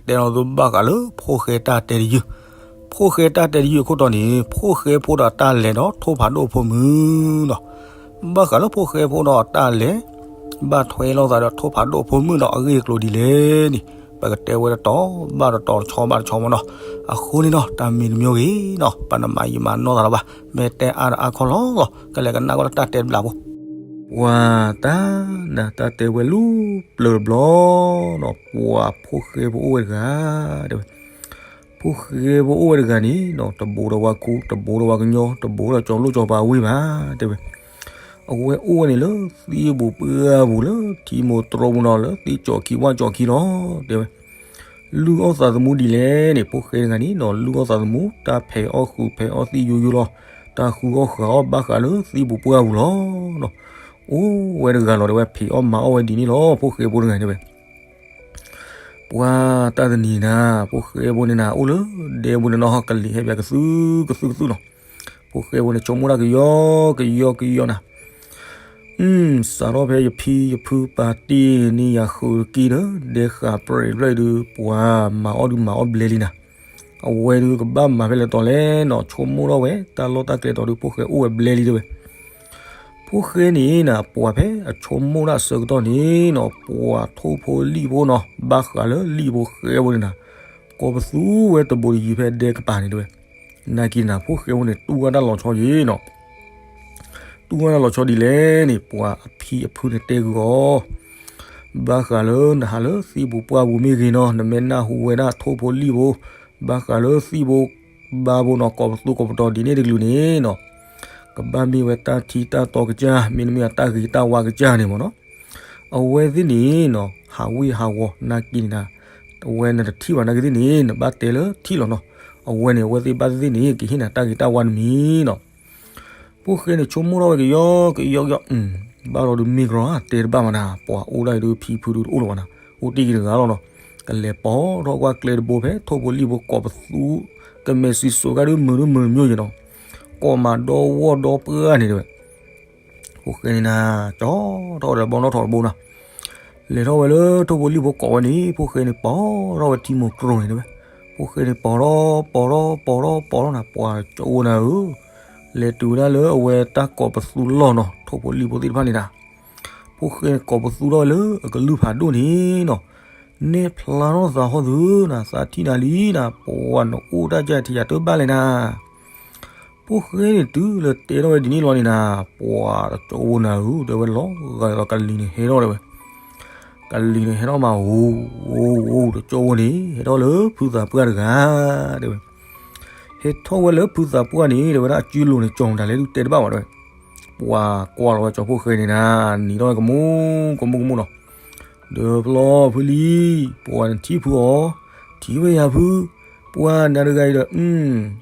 တဲလီၤသိးဘၣ်ဃးလၢဖိၣ်ဃဲတၢ်တဲတယုၢ်, ဖိၣ်ဃဲတၢ်တဲတယုၢ်အခိၣ်တီန့ၣ် ဖိၣ်ဃဲဖိဒီးတၢ်လဲၤဒီးထိၣ်ဖးဒိၣ်ဖိမုၣ်နီၤ. ဘၣ်ဃးလၢဖိၣ်ဃဲဖိဒီးတၢ်လဲၤ ဘၣ်ထွဲလိာ်သးဒီးထိၣ်ဖးဒိၣ်ဖိမုၣ်ဒီးအဂ့ၢ်အကျိၤဒ်လဲၣ်န့ၣ် ပကတဲဝဲတတီၤဘၣ်တတီၤ တဆီဘၣ်တဆီမ့ၢ်နီၤ. အဃိန့ၣ်ဒီး တၢ်မံၤတမံၤဂ့ၤနီၤ ပနမၤယံာ်မၤနီၢ်သးလၢၤဘၣ်, မ့ၢ်တဲအါဒီးအါခီလီၤလီၤ ကလဲၤကနၣ်ကွၢ်လၢတၢ်တဲတဘျီဖိ ပှၤတၢ်နၤတၢ်တဲဝဲလူၤပျၢၤတဘျီနီၤ, ပှၤဖိၣ်ဃဲဖိအိၣ်ဝဲတဂၤ တဲဝဲ. ဖိၣ်ဃဲဖိအိၣ်ဝဲတဂၤန့ၣ်နီၤ တဘိးဒီးဝၤခူ, တဘိးဒီးဝၤကညီ, တဘိးဒီးကၠီၤလိၣ်ကၠီၤပၤဝ့ၢ်ဘၣ် တဲဝဲ. အဝဲအိၣ်ဝဲန့ၣ်လၢသံၣ်ပူၤပှၢ်ပူၤလၢ ထံမိၢ်တြီပူၤနီၤ လၢသ့ၣ်ကၠီၤခံဝၣ်ကၠီၤခံလီၤ တဲဝဲ. လုၢ်အီၣ်သးသမူဒ်လဲၣ်န့ၣ် ဖိၣ်ဃဲတဂၤန့ၣ်နီၤ လုၢ်အီၣ်သးသမူ တၢ်ဖံးအီၣ်ဃုာ်ဖံးအီၣ်သံၣ်ယိယိလီၤ. တၢ်ဃုအီၣ်ဃုအီၣ်ဘၣ်ဃးလၢသံၣ်ပူၤပှၢ်ပူၤလီၤ. အိၣ်ဝဲတဂၤလီၤ တဲဝဲ ဖံးအီၣ်မၤအီၣ်ဝဲဒ်န့ၣ်လီၤ ဖိၣ်ဃဲဖိတဂၤန့ၣ် တဲဝဲ. ပှၤတၢ်တနံၤနၤ ဖိၣ်ဃဲဖိန့ၣ်နၤ အိၣ်လၢဒဲပူၤန့ၣ်နီၤ ကလံၤဟဲပၠးကသုကသုကသုနီၤ. ဖိၣ်ဃဲဖိန့ၣ် ဆိကမိၣ်တၢ်ကယီကယီကယီနၤ စးထီၣ်ဖဲယဖံယဖုပာ်တ့ၢ်န့ၢ်ယၤဃုာ်တက့ၢ်ဒီး ဒဲဃာ်ပြဲးဖျၢၣ်အံၤဒုး ပှၤမၤအီၣ်ဒုးမၤအီၣ်ဘျဲလံနၤ. အဝဲဒုးကဘၣ်မၤဖဲလဲၣ်တီၤလဲၣ်နီၤ ဆိကမိၣ်ထီၣ်ဝဲ တၢ်လီၢ်တၢ်ကျဲတီၤဒုး ဖိၣ်ဃဲအိၣ်ဝဲဘျဲလံတဲဝဲ. ဖိၣ်ဃဲန့ၣ်နၤ ပှၤဖဲအဆိကမိၣ်တၢ်အဆၢကတီၢ်န့ၣ်နီၤ ပှၤထိၣ်ဖိလံၣ်ဖိနီၤ ဘၣ်ဃးလၢလံၣ်ဖိဃဲဖိန့ၣ်နၤ ကိးပသူဝဲတဘိးတယံၤဖဲဒဲကပၤန့ၣ်တဲဝဲ. နာ်က့နၤ ဖိၣ်ဃဲဖိန့ၣ် တူၢ်ဝဲတၢ်လီၤဆီယံၤနီၤ တူၢ်ဝဲတၢ်လီၤဆီဒ်လဲၣ်န့ၣ် ပှၤအဖံအဖုန့ၣ်တဲဂုာ်အီၤ ဘၣ်ဃးလၢနဟးလၢသံၣ်ပူၤပှၢ်ပူၤမ့ၢ်ဂ့ၤနီၤ နမ့ၢ်နၢ်ဟူဝဲဒၣ်ထိၣ်ဖိလံၣ်ဖိ ဘၣ်ဃးလၢသံၣ်ဖိဘါဖိနီၤ ကိးပသူကိးပတီၤဒ်န့ၣ်တကလုာ်န့ၣ်နီၤ ကဘၣ်မ့ၢ်ဝဲတၢ်ထံတၢ်တီကစၢ် မ့တမ့ၢ်တၢ်ဂ့ၤတၢ်ဝါကစၢ်န့ၣ်မ့ၢ်နီၤ. အဝဲသ့ၣ်န့ၣ်နီၤ ဟးဝ့ၢ်ဟးဝီၤနာ်က့န့ၣ်နၤ အဝဲနတထံၣ်ဘၣ်နာ်က့သ့ၣ်န့ၣ် နဘၣ်တဲလၢထံၣ်လီၤနီၤ. အဝဲန့ၣ် အဝဲသ့ၣ်ဘၣ်သ့ၣ်သ့ၣ်န့ၣ် ကဟ့ၣ်နၤတၢ်ဂ့ၤတၢ်ဝါတမံၤနီၤ. ဖိၣ်ဃဲန့ၣ် ဆိကမိၣ်ထီၣ်ဝဲကယီကယီကယီ ဘၣ်ဒီးဒုးမ့ၢ်ကရီ တဲတဘၣ်မးနၤ ပှၤအိၣ်ဒၣ်အံၤဒုးဖံဖုဒုးတအိၣ်လၢၤဘၣ်နၤ အိၣ်တ့ၢ်က့ၤတဂၤလီၤနီၤ. ကလဲၤပိာ်ထီၣ်ကွၢ်ကျဲတဘိဖဲ ထိၣ်ဖိလံၣ်ဖိကိးပသူ ကမဲာ်စံၣ်စိၤကါဒုးမုာ်ဒုးမုာ်တမံၤယံၤနီၤ ကိးမးဒီဝီၢ်ဒီပှၢ်န့ၣ်တဲဝဲ. ဖိၣ်ဃဲန့ၣ်နၤ ကၠီထီၣ်ဝဲဒီးဘီနီၣ်ထီၣ်တဘိနၤ လဲၤထီၣ်ဝဲလၢထိၣ်ဖိလံၣ်ဖိကိးဝဲန့ၣ် ဖိၣ်ဃဲန့ၣ် ပိာ်ထီၣ်ဝဲထံမိၢ်တြီန့ၣ်တဲဝဲ. ဖိၣ်ဃဲန့ၣ် ပိာ်ထီၣ်ပိာ်ထီၣ်ပိာ်ထီၣ်ပိာ်ထီၣ်နၤ ပှၤကၠီဝဲနၤဧၢ, လဲၤတုၤဝဲဒၣ်လၢအဝဲတၢ်ကိးပသူလီၢ်နီၤ ထိၣ်ဖိလံၣ်ဖိသ့ၣ်တဖၣ်န့ၣ်နၤ. ဖိၣ်ဃဲန့ၣ် ကိးပသူထီၣ်ဝဲလၢအကလုၢ်ဖးဒိၣ်န့ၣ်နီၤ, နဲၣ်ဖျါထီၣ်သးဟီၣ်သုနၤ သးထံၣ်နၤလံနၤ ပှၤနအိၣ်တၢ်ကဲထံးယၤတဘၣ်လဲၣ်နၤ ဖိၣ်ဃဲန့ၣ်တုၤလၢတဲထီၣ်ဝဲဒ်န့ၣ်လီၤန့ၣ်နၤ, ပှၤတကၠီဝဲနၤဧၢ တဲဝဲလီၤဂာ်ဒီးကလံၤန့ၣ်ဟဲထီၣ်တဲဝဲ, ကလံၤန့ၣ်ဟဲထီၣ်မး ဧိၤ ဧိၤ တကၠီဝဲန့ၣ် ဟဲထီၣ်လၢဖုသးပှၢ်တဂၤ တဲဝဲ, ဟဲထီၣ်ဝဲလၢဖုသးပှၢ်န့ၣ် တဲဝဲဒၣ်အစုလိၤန့ၣ် ကၠီမတၤလဲၣ်ဒုးတဲတဘၣ်ဘၣ်တဲဝဲ, ပှၤကွၢ်လီၤဝဲကၠီဖိၣ်ဃဲန့ၣ်နၤ နံၤထီၣ်ဝဲကမူၣ်ကမူၣ်ကမူၣ်နီၤ, ဒီးဖျီဖုလံၤ ပှၤနထံၣ်ဖုအီၤ, ထံၣ်ဝဲယၤဖု, ပှၤနၤတဂၤအံၤဒီး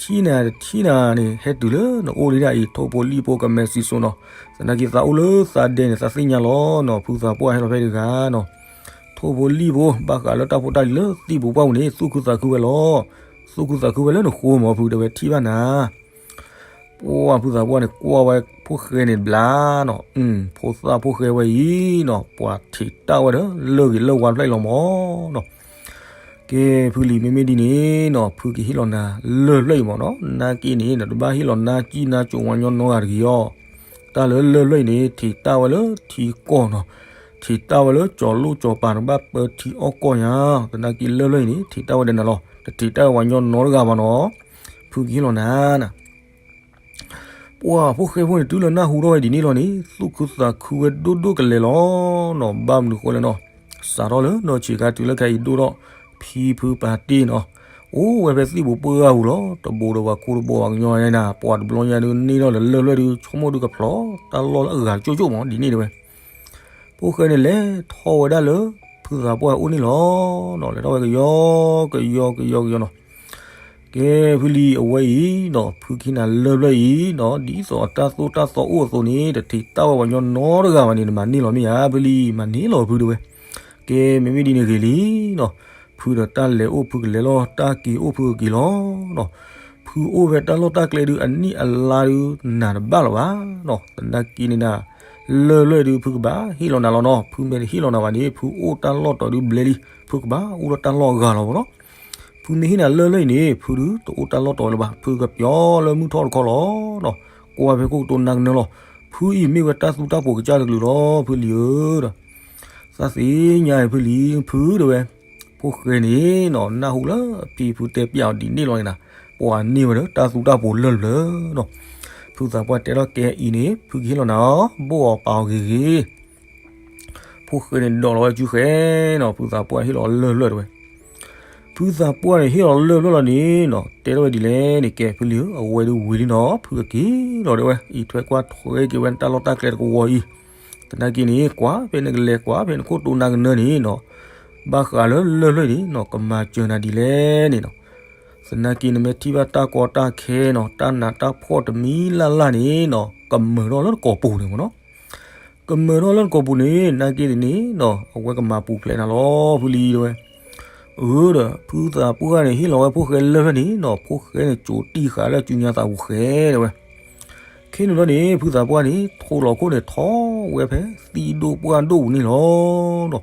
ထံၣ်နၤတထံၣ်နၤန့ၣ် ဟဲတုၤလၢနအိၣ်လံဒၣ်အံၤ ထိၣ်ဖိလံၣ်ဖိကမဲာ်စံၣ်စိၤနီၤ, သနာ်က့သးအိၣ်လၢသးဒဲန့ၣ် သးသ့ၣ်ညါလီၤနီၤ ဖုသးပှၢ်ဟဲလီၤဖဲတဂၤနီၤ, ထိၣ်ဖိလံၣ်ဖိ ဘၣ်ဃးလၢတၢ်ဖိတၢ်လံၤလၢသံၣ်ပူၤပှၢ်ပူၤန့ၣ် သူၣ်ခုသးခုဝဲလီၤ, သူၣ်ခုသးခုဝဲလၢနဃိမၢ်ဖု တဲဝဲထံၣ်ဘၣ်နၤ ပှၤဖုသးပှၢ်န့ၣ် ကွၢ်ဝဲဖိၣ်ဃဲန့ၣ်တဘျီနီၤ, ဖိသၣ်ဖိၣ်ဃဲဝဲအံၤနီၤ ပှၤထံးတၢ်ဝဲဒီးလၢၢ်ဂ့ၤလၢၢ်ဝါတဖျၢၣ်အံၤလီၤမၢ်နီၤ, ကဲဖုလံၤ မ့မ့ၢ်ဒ်န့ၣ်နီၤ ဖုကဟ့ၣ်လီၤနၤလၢၢ်ဖျၢၣ်အံၤမၢ်နီၤ, နာ်က့န့ၣ် နတဘၣ်ဟ့ၣ်လီၤနါကံၢ်နါကိၤဝါညီနီတဂၤတဂ့ၤအီၤ, တၢ်လၢလၢၢ်ဖျၢၣ်အံၤန့ၣ် ထံးတၢ်ဝဲလၢထံကီၢ်နီၤ, ထံးတၢ်ဝဲလၢကၠီၤလိၣ်ကၠီၤပၤ နဘၣ်ပၢထံအီၣ်ကီၢ်ညါ, သနာ်က့လၢၢ်ဖျၢၣ်အံၤန့ၣ် ထံးတၢ်ဝဲဒီးနၤလီၤ, တထံးတၢ်ဝဲဝါညီနီတဂၤဘၣ်နီၤ, ဖုကဟ့ၣ်လီၤနၤနၤ ပှၤဖိၣ်ဃဲဖိန့ၣ် တုၤလၢနၢ်ဟူထီၣ်ဝဲဒ်န့ၣ်လီၤန့ၣ် သူၣ်ခုသးခုဝဲဒိၣ်ဒိၣ်ကလဲာ်လီၤနီၤ, ဘၣ်မနုၤဃိလဲၣ်နီၤ, စးထီၣ်လၢနီၢ်ဆံးခါတုၤလၢခဲအံၤဒိၣ်ထီၣ် ဖံဖုပာ်တ့ၢ်နီၤ, အိၣ်ဝဲဖဲသံၣ်ပူၤပှၢ်ပူၤလီၤ, တဘိးဒီးဝၤခိၣ်တဘိးဝၤကညီန့ၣ်နၤ, ပှၤတဘျီညါဒုးန့ၢ်ထီၣ်လၢလၢၢ်ဖျၢၣ်ဒုး ဆိကမိၣ်ဒုးကဖျိးတၢ်လီၢ်လၢအဂၤကၠိၣ်ကၠိၣ်မၢ် ဒ်န့ၣ်တဲဝဲ ဖိၣ်ဃဲန့ၣ် လဲၤထီၣ်ဝဲဒၣ်လၢ ဖုသးပှၢ်အိၣ်န့ၣ်လီၤ. လဲၤထီၣ်ဝဲကယီကယီကယီကယီနီၤ, ကဲဖုလံၤ အဝဲအံၤနီၤ ဖုကဟ့ၣ်နၤလၢၢ်ဖျၢၣ်အံၤနီၤ, ဒ်သိးအတၢ်သိၣ်တၢ်သီအိၣ်အသိးန့ၣ် တထံးတၢ်ဝဲဝၤညီနီတဂၤဘၣ်န့ၣ် နမၤန့ၢ်လီၤမ့ၢ်ဧါ ဖုလံၤ, မၤန့ၢ်လီၤဖုတဲဝဲ, ကဲမ့မ့ၢ်ဒ်န့ၣ်ဂ့ၤလံနီၤ, ဖုဒီးတၢ်လဲၤအိၣ်ဖုကလဲၤလီၤ, တၢ်က့ၤအိၣ်ဖုကက့ၤလီၤနီၤ, ဖုအိၣ်ဖဲတၢ်လီၢ်တၢ်ကျဲဒုး အနံၣ်အလါဒုး နၤတဘၣ်လၢၤဘၣ်နီၤ, သနာ်က့န့ၣ်နၤ လၢၢ်ဖျၢၣ်ဒုး ဖုကဘၣ်ဟ့ၣ်လီၤနၤလီၤနီၤ, ဖုမ့ၢ်တဟ့ၣ်လီၤနၤဘၣ်န့ၣ် ဖုအိၣ်တၢ်လီၢ်တီၤဒုးဘျဲလံ ဖုကဘၣ်အိၣ်ဒီးတၢ်လီၢ်အဂၤလီၤမ့ၢ်နီၤ. ဖုမ့ၢ်ဟ့ၣ်နၤလၢၢ်လၢ်အံၤန့ၣ် ဖုဒုးတအိၣ်တၢ်လီၢ်တီၤဝဲလၢၤဘၣ်, ဖုကပျီလၢမုၢ်ထီၣ်တခီလီၤနီၤ. ကွၢ်ဖဲခိၣ်ကတိၤနါကနၢလီၤ. ဖုအံၤမ့ၢ်ဝဲတၢ်သူတၢ်ပိာ်ကစၢ်တကလုာ်လီၤ ဖုလံၤဧၢဒီး သးသ့ၣ်ညါအံၤဖုလံၤ ဖုတဲဝဲ, ဖိၣ်ဃဲန့ၣ်နီၤ နၢ်ဟူလၢဖံဖုတဲပျးအီၤဒ်န့ၣ်လီၤန့ၣ်နီၤ, ပှၤန့ၢ်ဝဲဒီးတၢ်သူတၢ်ပိာ်လၢၢ်လၢၢ်နီၤ. ဖုသးပှၢ်တဲထီၣ်ကဲအံၤန့ၣ် ဖုကဟ့ၣ်လီၤနၤအီၤ ဘိၣ်အီၤပာ်အီၤဂ့ၤဂ့ၤ. ဖိၣ်ဃဲန့ၣ်ဒိးလီၤဝဲစုဃဲနီၤ, ဖုသးပှၢ်ဟ့ၣ်လီၤလၢၢ်လၢၢ်တဲဝဲ. ဖုသးပှၢ်န့ၣ်ဟ့ၣ်လီၤလၢၢ်လၢၢ်လီၤန့ၣ်နီၤ, တဲထီၣ်ဝဲဒ်လဲၣ်န့ၣ် ကဲဖုလံၤဧၢ အဝဲဒုးဝံၤလံနီၤ ဖုကက့ၤလီၤတဲဝဲ, အံးထွဲကွၢ်ထွဲက့ၤဝဲနတၢ်လီၢ်တၢ်ကျဲတကဝီၤအံၤ. သနာ်က့န့ၣ် ကွၢ်ဖဲနကလဲၤကွၢ်ဖဲနခိၣ်တိၤနါကနၢန့ၣ်နီၤ, ဘၣ်ဃးလၢလၢၢ်လၢၢ်န့ၣ်နီၤ ကမၤစၢၤနၤဒ်လဲၣ်န့ၣ်နီၤ. သနာ်က့နမ့ၢ်ထံၣ်ဘၣ်တၢ်ကီတၢ်ခဲနီၤ တၢ်နးတၢ်ဖှီၣ်တမံၤလၢ်လၢ်န့ၣ်နီၤ ကမၤထီၣ်လၢနကိာ်ပူၤန့ၣ်မ့ၢ်နီၤ. ကမၤထီၣ်လၢနကိာ်ပူၤန့ၣ် နာ်က့န့ၣ်နီၤ အဝဲကမၤပူၤဖျဲးနၤလီၤ ဖုလံၤတဲဝဲ. အၢဒီး ဖုသးပှၢ်န့ၣ် ဟ့ၣ်လီၤဝဲဖိၣ်ဃဲလၢၢ်ဖျၢၣ်န့ၣ်နီၤ ဖိၣ်ဃဲန့ၣ် ကၠိၤတံၢ်ဃာ်လၢစုညါသးပူၤဃဲတဲဝဲ. ခဲန့ၣ်ဘျီန့ၣ် ဖုသးပှၢ်န့ၣ် ထိၣ်လီၤခိၣ်န့ၣ် ထီၣ်ဝဲဖဲသံၣ်ဒိၣ်ပှၢ်ဒိၣ်ပူၤန့ၣ်လီၤ.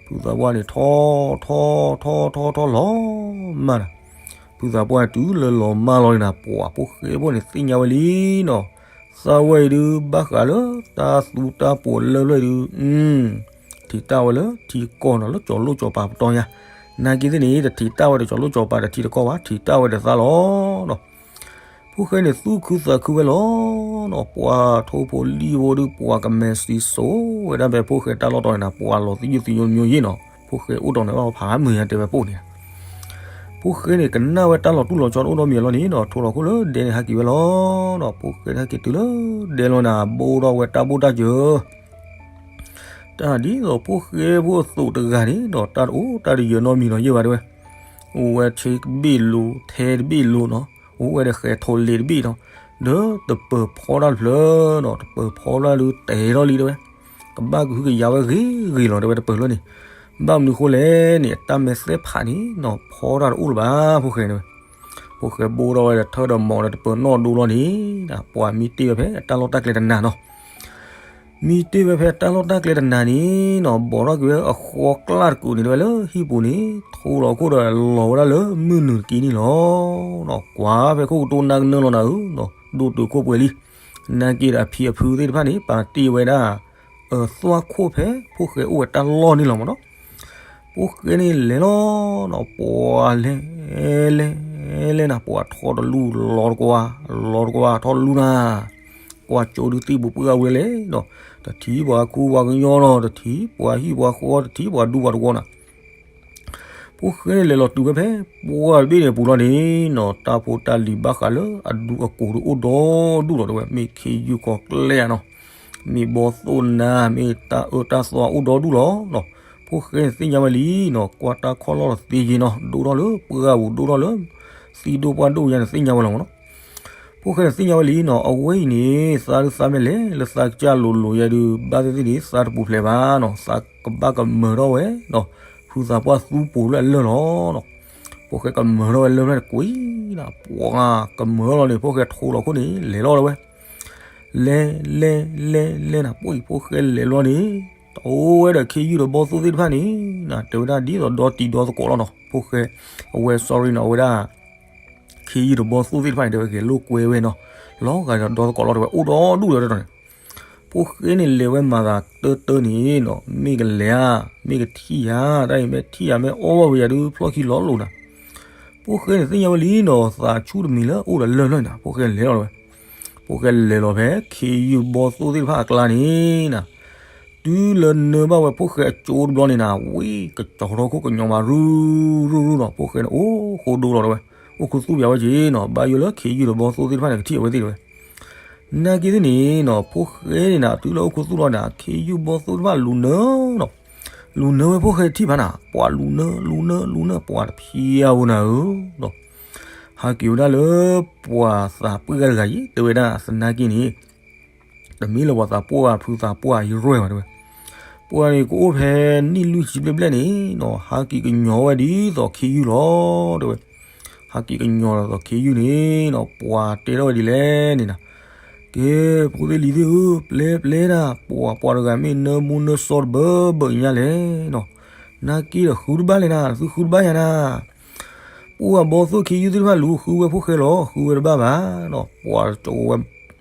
ဖုသးပှၢ်န့ၣ် ထီၣ်ထီၣ်ထီၣ်ထီၣ်ထီၣ်လီၤမၢ်ဒီး ဖုသးပှၢ်န့ၣ်တုၤလၢလီၤမၢ်လီၤန့ၣ်နီၤ ပှၤဖိၣ်ဃဲဖိန့ၣ်သ့ၣ်ညါဝဲလံနီၤ. သးဝဲအံၤဒုး ဘၣ်ဃးလၢတၢ်သူတၢ်ပိာ်လၢၢ်ဖျၢၣ်အံၤဒုး ထံၣ်တၢ်ဝဲလၢထံကီၢ်နီၤ လၢကၠီၤလိၣ်ကၠီၤပၤပတီၢ်ညါ. နာ်က့သ့ၣ်န့ၣ် တထံၣ်တၢ်ဝဲဒီးကၠီၤလိၣ်ကၠီၤပၤတထံၣ်တကီၢ်ဘၣ် ထံၣ်တၢ်ဝဲဒီးသးလီၤနီၤ. ဖိၣ်ဃဲန့ၣ် သူၣ်ခုသးခုဝဲလီၤနီၤ ပှၤထိၣ်ဖိလံၣ်ဖိဒုး ပှၤကမဲာ်စံစိၤဝဲဒၣ်ဖဲဖိၣ်ဃဲတၢ်လီၢ်တီၤန့ၣ်နီၤ ပှၤလီၤသယုၢ်သညိမ့ၢ်ယ့ၢ်နီၤ ဖိၣ်ဃဲအိၣ်တီၤန့ၣ်ဘၣ်ဖးမုာ်ညါတဲဝဲပိၢ်န့ၣ် ဖိၣ်ဃဲန့ၣ် ကနၣ်ဝဲတၢ်လီၤတူၢ်လီၤဆီတအိၣ်ဒီးမံၤအလီၢ်န့ၣ်နီၤ ထိၣ်လီၤခိၣ်လၢဒဲန့ၣ်ဟးက့ၤဝဲလီၤနီၤ. ဖိၣ်ဃဲန့ၣ်ဟဲက့ၤတုၤလၢဒဲလီၤန့ၣ် ဘိၣ်ထီၣ်ဝဲတၢ်ဘိၣ်တၢ်စၢၤ တၢ်ဒ်သိးဖိၣ်ဃဲဖိအသိးတဂၤန့ၣ်နီၤ တၢ်တအိၣ်တၢ်တယၢၤနီတမံၤနီၤယဲၢ်ဘၣ်တဲဝဲ. အိၣ်ဝဲဆ့တဘ့ၣ်လိၤ ထဲတဘ့ၣ်လိၤနီၤ အိၣ်ဝဲဒီးဃဲၤထိးလ့ၤတဘ့ၣ်နီၤ ဒီးတပၢၤဖီတၢ်တဖျၢၣ်နီၤ တပၢၤဖီတၢ်ဒုးတဲာ်ထီၣ်လံတဲဝဲ ကဘၣ်ကဟုကယာ်ဝဲဂ့ၤဂ့ၤလီၤတဲဝဲတပၢၤလၢန့ၣ် ဘၣ်မနုၤဃိလဲၣ်န့ၣ် တၢ်မဲာ်သဲဖးန့ၣ်နီၤ ဖီတၢ်တအိၣ်လၢၤဘၣ် ဖိၣ်ဃဲန့ၣ်ဝဲ. ဖိၣ်ဃဲဘိၣ်ထီၣ်ဝဲဒီးထၢဒီးမီၤဒီးတပၢၤနီၣ်ဒိလီၤန့ၣ် ပှၤမံတ့ၢ်ဝဲဖဲအတၢ်လီၢ်တၢ်ကျဲတနၤနီၤ မံတ့ၢ်ဝဲဖဲတၢ်လီၢ်တၢ်ကျဲတနၤန့ၣ်နီၤ ဘီးထီၣ်က့ၤဝဲအဃီကျၢ်တကူာ်န့ၣ် တဲဝဲလၢဟံၣ်ပူၤန့ၣ် ထိၣ်လီၤခိၣ်ဒီးလီၤဝဲဒၣ်လၢမုၢ်နုာ်တက့ၢ်န့ၣ်လီၤ. ကွၢ်ဖဲခိၣ်ကတိၤနါကနၢလီၤနၤဧၢ, ဒိၣ်တုာ်ခိၣ်ပှဲၤလံ. နာ်က့ဒီးအဖံအဖုသ့ၣ်တဖၣ်န့ၣ် ပာ်တ့ၢ်ဝဲဒၣ် အသွၣ်ခိၣ်ဖဲဖိၣ်ဃဲအိၣ်ဝဲတၢ်လီၢ်န့ၣ်လီၤမ့ၢ်နီၤ. ဖိၣ်ဃဲန့ၣ်လဲၤလီၤနီၤ, ပှၤလဲၤ လဲၤ လဲၤနၤ, ပှၤထီၣ်တလူၢ်လီၤတကွၢ်, လီၤတကွၢ်ထီၣ်တလူၢ်နၤ, ကွၢ်ကၠိဒုးသံၣ်ပူၤပှၢ်ဝဲလဲၣ်နီၤ, တထံၣ်ပှၤခူပှၤကညီနီၤ, တထံၣ်ပှၤဟံၣ်ပှၤဃီ, တထံၣ်ပှၤဒူပှၤတဝီနၤ. ဖိၣ်ဃဲန့ၣ်လဲၤလီၤတုၤဝဲဖဲ ပှၢ်တဘ့ၣ်န့ၣ်အပူၤလီၤန့ၣ်နီၤ, တၢ်ဖိတၢ်လံၤဘၣ်ဃးလၢအဒူအကိာ်ဒုးအိၣ်ဒီဒူၣ်လီၤတဲဝဲ, မ့ၢ်ခ့ယုၢ်ကီၤကျဲဧါနီၤ, မ့ၢ်ဘီသိၣ်နၤ, မ့ၢ်တၢ်အၢတၢ်သီအိၣ်ဒီဒူၣ်လီၤနီၤ. ဖိၣ်ဃဲန့ၣ်သ့ၣ်ညါဝဲလံနီၤ, ကွၢ်တၢ်ခီၣ်လီၢ်လီၤသ့ယ့ၤနီၤ, ဒိၣ်ထီၣ်လၢပှၢ်ပူၤ ဒိၣ်ထီၣ်လၢ သံၣ်ဒိၣ်ပှၢ်ဒိၣ်ယါန့ၣ်သ့ၣ်ညါဝဲလီၤမ့ၢ်နီၤ. ဖိၣ်ဃဲန့ၣ်သ့ၣ်ညါဝဲလံနီၤ, အဝဲအံၤန့ၣ် သးဒုးသးမ့ၢ်လဲၤလၢသးကစၢ်လိၤလိၤယါဒုး ဘၣ်သ့ၣ်သ့ၣ်န့ၣ် သးတပူၤဖျဲးဘၣ်နီၤ, သးကဘၣ်ကမၢထီၣ်ဝဲနီၤ, ဖုသးပှၢ်သူပိာ်လၢအလၢၢ်လီၤနီၤ. ဖိၣ်ဃဲကမၢထီၣ်ဝဲလၢၢ်ဖျၢၣ်န့ၣ်ကွံာ်နၤ, ပှၤကမၢထီၣ်လီၤန့ၣ် ဖိၣ်ဃဲထိၣ်လီၤခိၣ်န့ၣ် လဲၤလီၤလၢဝဲ လဲၤ လဲၤ လဲၤ လဲၤနၤ, ပှၤဖိၣ်ဃဲလဲၤလီၤန့ၣ် တအိၣ်ဝဲဒီးခ့ယုၢ်ဒီးဘီသိၣ်သ့ၣ်တဖၣ်န့ၣ်နၤ, တဲဝဲဒၣ်ဒ်သိးဒီတံၤဒီသကိးလီၤနီၤ, ဖိၣ်ဃဲ အဝဲ sorry နီၤ, အဝဲဒၣ် ခ့ယုၢ်ဒီးဘီသိၣ်သ့ၣ်တဖၣ်န့ၣ် တဲဝဲဂဲၤလိာ်ကွဲဝဲနီၤ, လီၤဂာ်ဒီးဒီသကိးလီၤ တဲဝဲအိၣ်ဒီဒူၣ်ဒီးတတီၤန့ၣ်. ဖိၣ်ဃဲန့ၣ်လဲၤဝဲမၤသးတၢၢ်တၢၢ်န့ၣ်နီၤ, မ့ၢ်ကလဲၤဧါ, မ့ၢ်ကထံၣ်ဧါ, တၢ်အံၤမ့ၢ်ထံၣ်ဧါ, မ့ၢ်အီၣ်ဘၣ်ဝဲယၤဒုး ဖျီၣ်ခံလီၤလိာ်နၤ. ဖိၣ်ဃဲန့ၣ်သ့ၣ်ညါဝဲလံနီၤ, သးဆူၣ်တမံၤလၢအိၣ်ဒီးလၢၢ်ဖျၢၣ်နၤ, ဖိၣ်ဃဲလဲၤလီၤဝဲ ဖိၣ်ဃဲလဲၤလီၤဖဲခ့ယုၢ်ဘီသိၣ်သ့ၣ်တဖၣ်အကျါန့ၣ်နၤ, တုၤလၢနၢဘၣ်ဝဲဖိၣ်ဃဲအကၠိတဘျီန့ၣ်နၤ, ဝံၤကစီၤထီၣ်ခိၣ်ကညီၤမး ရူၢ်ရူၢ်ရူၢ်နီၤ, ဖိၣ်ဃဲန့ၣ်အိၣ်ဃိဒိလီၤတဲဝဲ, အိၣ်ခူသူၣ်ပၠးဝဲက့ၤနီၤ, ဘၣ်ယိၣ်လၢခ့ယုၢ်ဒီးဘီသိၣ်သ့ၣ်တဖၣ်န့ၣ် ကထံၣ်အဝဲသ့ၣ်တဲဝဲ နာ်က့သ့ၣ်န့ၣ်နီၤ, ဖိၣ်ဃဲန့ၣ်နၤ တုၤလၢအိၣ်ခူသူၣ်လီၤနၤ, ခ့ယုၢ်ဘီသိၣ်တဖၣ်လူၤနၢနီၤ, လူၤနၢဝဲဖိၣ်ဃဲတထံၣ်ဘၣ်နၤ, ပှၤလူၤနၢ လူၤနၢ လူၤနၢ ပှၤတဖျါဧိၤနၤဧၢ, ဟးက့ၤဝဲဒၣ်လၢ ပှၤသးပှၢ်တဂၤအံၤ တဲဝဲဒၣ်သနာ်က့န့ၣ် တမ့ၢ်လၢပှၤသးပှၢ် ဖုသးပှၢ်အံၤရဲၣ်ဘၣ်တဲဝဲ, ပှၤန့ၣ်ကအိၣ်ဖဲနံၣ်လွံၢ်ဆံဘျဲၣ်ဘျဲၣ်န့ၣ်နီၤ, ဟးက့ၤကညီၤဝဲဒ်သိးခ့ယုၢ်လီၤတဲဝဲ, ဟးက့ၤကညီၤဒ်သိးခ့ယုၢ်န့ၣ်နီၤ, ပှၤတဲထီၣ်ဝဲဒ်လဲၣ်န့ၣ်နၤ, ကဲ ဖိသ့ၣ်လံၤသ့ၣ်ဧၢ, ပျဲပျဲဒၣ် ပှၤပှၤတဂၤမ့ၢ်နၢမူနၢဆှီတဘၢဘၢညါလဲၣ်နီၤ, နၢ်က့ဒီးဃုတဘၣ်လဲၣ်နၤ, သုဃုတဘၣ်ယၤနၤ. ပှၤဘီသိၣ်ခ့ယုၢ်သ့ၣ်တဖၣ်လူၤဃုဝဲဖိၣ်ဃဲလီၤ, ဃုဝဲတဘၣ်ဘၣ်နီၤ. ပှၤကၠိဝဲ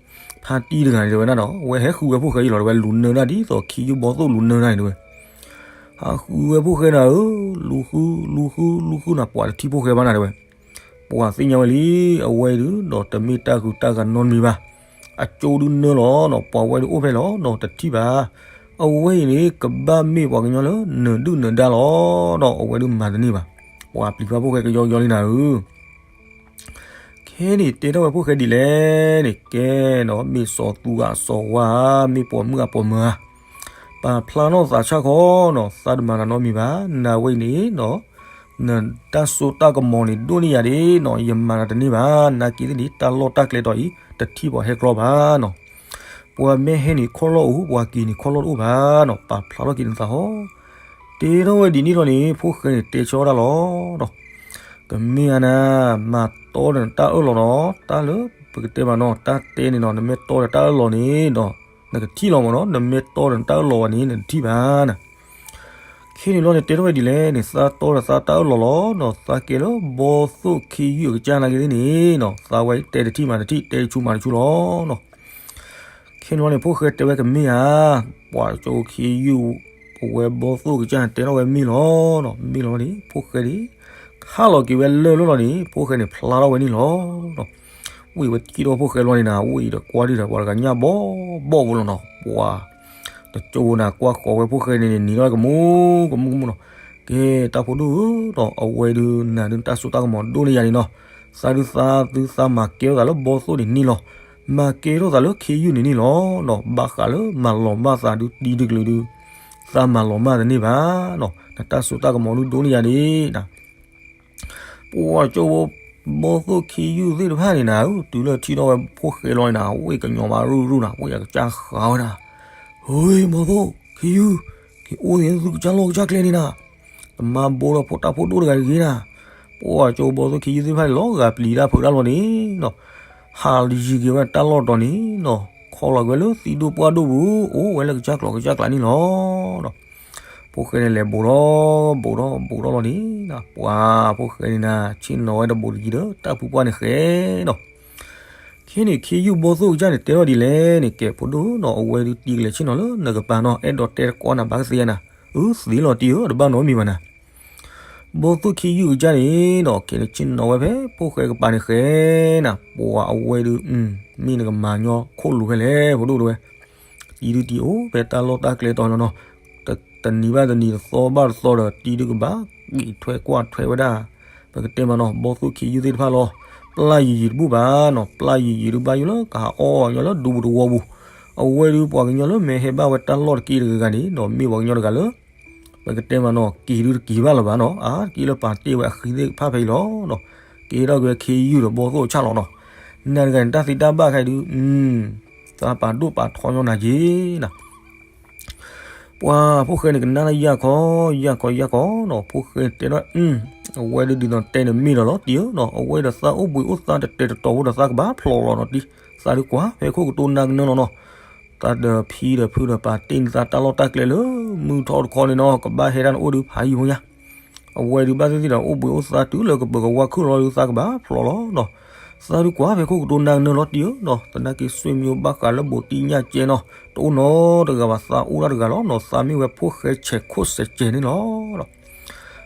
ဖါတံၢ်တဂၤန့ၣ်တဲဝဲဒၣ်နီၤ, ဝဲဟဲဃုဝဲဖိၣ်ဃဲအံၤလီၤ တဲဝဲ, လူၤနၢဒၣ်ဒ်သိးခ့ယုၢ်ဘီသိၣ်လူၤနၢနၤန့ၣ်တဲဝဲ. ဟးဃုဝဲဖိၣ်ဃဲနၤဧၢ, လူၤဃု လူၤဃု လူၤဃုနၤ, ပှၤတထံၣ်ဖိၣ်ဃဲဘၣ်နၤတဲဝဲ. ပှၤသ့ၣ်ညါဝဲလံ, အဝဲဒုးဒီးတမ့ၢ်တၢ်ဂုၤတၢ်ဂၤနီတမံၤဘၣ်. အကၠိဒုးနၢလီၤနီၤ, ပှၤဝဲဒုးအိၣ်ဖဲလီၤနီၤ, တထံၣ်ဘၣ်. အဝဲအံၤန့ၣ် ကဘၣ်မ့ၢ်ပှၤကညီလၢနၢၤဒုၣ်နၢၤဒါလီၤနီၤ, အဝဲဒုးမၤတန့ၢ်ဘၣ်. ပှၤပျံၤဖးဖိၣ်ဃဲကယီကယီလံနၤဧၢ. ခဲန့ၣ်တဲထီၣ်ဝဲဖိၣ်ဃဲဒ်လဲၣ်န့ၣ်, ကဲနီၤ, မ့ၢ်စီၤသူဂၤစီၤဝါ, မ့ၢ်ပိာ်မုၣ်ဂၤပိာ်မုၣ်ဧါ, ပာ်ဖျါထီၣ်သးဆၣ်ခီနီၤ, သးတမၤနၤနီတမံၤဘၣ်. နၤဝဲအံၤန့ၣ်နီၤ, နတၢ်စိတၢ်ကမီၤန့ၣ်ဒိၣ်န့ၢ်ယၤဒ်နီၤ, ယမၤနၤတန့ၢ်ဘၣ်. နၢ်က့သ့ၣ်န့ၣ် တၢ်လီၢ်တၢ်ကျဲတီၤအံၤ တထံၣ်ပှၤဟဲကျီဘၣ်နီၤ. ပှၤမ့ၢ်ဟဲန့ၣ်ခီၣ်လီၢ်အိၣ်, ပှၤက့ၤန့ၣ်ခီၣ်လီၢ်တအိၣ်ဘၣ်နီၤ, ပာ်ဖျါထီၣ်က့ၤနသးဟီ. တဲထီၣ်ဝဲဒ်န့ၣ်လီၤန့ၣ်, ဖိၣ်ဃဲန့ၣ်တဲဆၢဒၣ်လီၤဒီး, ကမ့ၢ်ဧါနၤ, မၤတီဒီးနတၢ်အၢၣ်လီၤနီၤ, တၢ်လၢပကတဲမးနီၤ, တၢ်တဲန့ၣ်နီၤ, နမ့ၢ်တီဒီးတၢ်အၢၣ်လီၤန့ၣ်ဒီး နကထံၣ်လီၤမးနီၤ, နမ့ၢ်တီဒီးနတၢ်အၢၣ်လီၤဘၣ်န့ၣ် နတထံၣ်ဘၣ်နၤ. ခဲန့ၣ်လီၤန့ၣ် တဲထီၣ်ဝဲဒ်လဲၣ်န့ၣ်, သးတီဒီးသးတၢ်အၢၣ်လီၤလီၤနီၤ, သးကဲလၢဘီသိၣ်ခ့ယုၢ်အကစၢ်နာ်က့သ့ၣ်န့ၣ်နီၤ, သးဝဲတဲတထံၣ်မၤတထံၣ်, တဲတဆူမၤတဆူလီၤနီၤ. ခဲန့ၣ်လီၤန့ၣ် ဖိၣ်ဃဲတဲဝဲကမ့ၢ်ဧါ, ပှၤကၠိခ့ယုၢ် ပဝဲဘီသိၣ်ကစၢ်န့ၣ် တဲထီၣ်ဝဲမ့ၢ်လီၤနီၤ, မ့ၢ်လီၤန့ၣ် ဖိၣ်ဃဲန့ၣ် ခးလီၤက့ၤဝဲလၢၢ်လီၤန့ၣ်, ဖိၣ်ဃဲန့ၣ်ဖျါထီၣ်ဝဲန့ၣ်လီၤနီၤ. ဝံၤဝဲတံၢ်ဒီးဖိၣ်ဃဲလီၤန့ၣ်နၤ, ဝံၤဒီးကွၢ်ဒံးဒီးပှၤတဂၤညၣ်ဘီဘီဖိလီၤနီၤ, ပှၤ တကၠိနၤကွၢ်ဃီၤဝဲဖိၣ်ဃဲန့ၣ်န့ၣ် နံၤထီၣ်ကမူကမူကမူနီၤ. ကဲ တၢ်ဖိဒိၣ်ဧၢနီၤ, အဝဲဒုးနၤဒုးတၢ်စိတၢ်ကမီၤဒိၣ်န့ၢ်ယၤန့ၣ်နီၤ, သးဒုးသးသုသးမၤကဲထီၣ်သးလၢဘီသိၣ်န့ၣ်န့ၣ်လီၤ, မၤကဲထီၣ်သးလၢခ့ယုၢ်န့ၣ်န့ၣ်လီၤနီၤ, ဘၣ်ဃးလၢမၤလီၤမၢ်သးဒုးတံၤတကလုာ်ဒုး သးမၤလီၤမၢ်တန့ၢ်ဘၣ်နီၤ, နတၢ်စိတၢ်ကမီၤဒိၣ်န့ၢ်ယၤန့ၣ်နၤ. ပှၤကၠိဖိ ဘီသိၣ်ခ့ယုၢ်သ့ၣ်တဖၣ်န့ၣ်နၤ, တုၤလၢထံၣ်ထီၣ်ဝဲဖိၣ်ဃဲလီၤန့ၣ်နၤ, ဝ့ၢ်ကညီၤမးရူၢ်ရူၢ်နၤ, ဝ့ၢ်အကစၢ်ဃးဝဲဒၣ်, ဟ့ ဘီသိၣ်ခ့ယုၢ်, က့ၤအိၣ်န့ၣ်သုကစၢ်လီၢ်ကစၢ်ကျဲန့ၣ်နၤ, တမၤဘိဒီးဖိတၢ်ဖိဒိၣ်တဂၤတဂ့ၤနၤ. ပှၤကၠိဘီသိၣ်ခ့ယုၢ်သ့ၣ်တဖၣ်န့ၣ် လီၤဂာ်ပျံၤတၢ်ဖုးတၢ်လီၤန့ၣ်နီၤ, ဟးယံၤက့ၤဝဲတၢ်လီၢ်တီၤန့ၣ်နီၤ, ခီလီၤကွံာ်လၢသံၣ်ဒိၣ်ပှၢ်ဒိၣ်ပူၤ, အိၣ်ဝဲလၢကစၢ်ကျိၤကစၢ်ကျးန့ၣ်လီၤ. ဖိၣ်ဃဲန့ၣ်လဲၤဘူးထီၣ်ဘူးထီၣ်ဘူးထီၣ်လီၤန့ၣ်, ပှၤဖိၣ်ဃဲန့ၣ်နၤ ဆ့ၣ်နီၤဝဲတဘူးတယံၤဒီး တၢ်ဖုပှၢ်န့ၣ်ဃဲနီၤ. ခဲန့ၣ်ခ့ယုၢ်ဘီသိၣ်ကစၢ်န့ၣ် တဲထီၣ်ဒ်လဲၣ်န့ၣ်, ကဲဖိဒိၣ်နီၤ, အဝဲဒုးတံၤကလဲၤဆ့ၣ်နီၤလၢနကပၤနီၤ, အဲၣ်ဒိးတဲတကွၢ်နၤဘၣ်ကသ့ဧါနၤ, အၢ သ့လီၤတံၤဧၢ, တဘၣ်နီတမံၤဘၣ်နၤ. ဘီသိၣ်ခ့ယုၢ်ကစၢ်န့ၣ်နီၤ, ကဲန့ၣ်ဆ့ၣ်နီၤဝဲဖဲဖိၣ်ဃဲကပၤန့ၣ်ဃဲနၤ, ပှၤအဝဲဒုး မ့ၢ်နကမၤညီခိၣ်လူၤဖဲလဲၣ် ဖိဒိၣ်တဲဝဲ, တံၤဒုးတံၤအိၣ်ဖဲတၢ်လီၢ်တၢ်ကျဲတီၤနီၤနီၤ, တနံၤဘၣ်တနံၤ တသီဘၣ်တသီဒီး တံၤဒုးကဘၣ်က့ၤထွဲကွၢ်ထွဲဝဲဒၣ်, ပကတဲမးနီၤ, ဘီသိၣ်ခ့ယုၢ်သ့ၣ်တဖၣ်လီၤ. ပျၢ်ယံၤယံၤတဘူၣ်ဘၣ်နီၤ, ပျၢ်ယံၤယံၤဒုးဘၣ်ယိၣ်လၢကဟးအီၣ်ညီလၢဒူပူၤတဝီပူၤ, အဝဲဒုးပှၤကညီလၢမ့ၢ်ဟဲဘၣ်ဝဲတၢ်လီၢ်တက့ၢ်တဂၤဂၤန့ၣ်နီၤ, မ့ၢ်ပှၤကညီတဂၤလၢ ပကတဲမးနီၤ, က့ၤဒုးတက့ၤဘၣ်လၢၤဘၣ်နီၤ, အါတက့ၢ်လၢပာ်တ့ၢ်ဝဲအဃံသ့ၣ်တဖၣ်ဖဲအံၤလီၤနီၤ, ကဲထီၣ်က့ၤဝဲခ့ယုၢ်ဒီးဘီသိၣ်အဆၣ်လီၤနီၤ. နၤတဂၤန့ၣ် တၢ်သ့တၢ်ဘၣ်ခဲအံၤဒုး သးပာ်ဒိၣ်ပာ်ထီညီနၤက့ၤနၤ. ပှၤဖိၣ်ဃဲန့ၣ် ကနၣ်လၢယၢ်ခီ ယၢ်ခီယၢ်ခီနီၤ, ဖိၣ်ဃဲတဲထီၣ် အဝဲဒုးဒ်သိးတဲန့ၣ်မ့ၢ်လီၤလီၤတံၤဧၢနီၤ, အဝဲဒီးသးအိၣ်ဘှံးအိၣ်သါတတဲာ်တတီၤဖိဒီးသးကဘၣ်ဖျိးလီၤနီၤတံၤ, သးဒုးကွၢ်ဖဲခိၣ်ကတိၤနၢ်ကနၢလီၤနီၤ. သးဒီးဖံဒီးဖုဒီးပာ်တ့ၢ်န့ၢ်သးတၢ်လီၢ်တၢ်ကျဲလၢ မုၢ်ထီၣ်တခီန့ၣ်နီၤ, ကဘၣ်ဟဲဒၣ်န့ၣ်အိၣ်ဒုးဖးယံၤဖိညါ. အဝဲဒုးဘၣ်သ့ၣ်သ့ၣ်ဒီး အိၣ်ဘှံးအိၣ်သါတုၤလၢကပၢၤကဝါခုၣ်လီၤဒုး သးကဘၣ်ဖျိးလီၤနီၤ. သးဒုးကွၢ်ဖဲခိၣ်ကတိၤနၢ်ကနၢလီၤတံၤဧၢနီၤ, သနာ်က့ ဆွေမျိုး ဘၣ်ဃးလၢဘူးတံၢ်ညၣ်ကဲနီၤ, တအိၣ်နီတဂၤဘၣ်, သးအိၣ်ဒၣ်တဂၤလီၤနီၤ, သးမ့ၢ်ဝဲဖိၣ်ဃဲဆဲးခိၣ်စဲးကဲန့ၣ်လီၤ.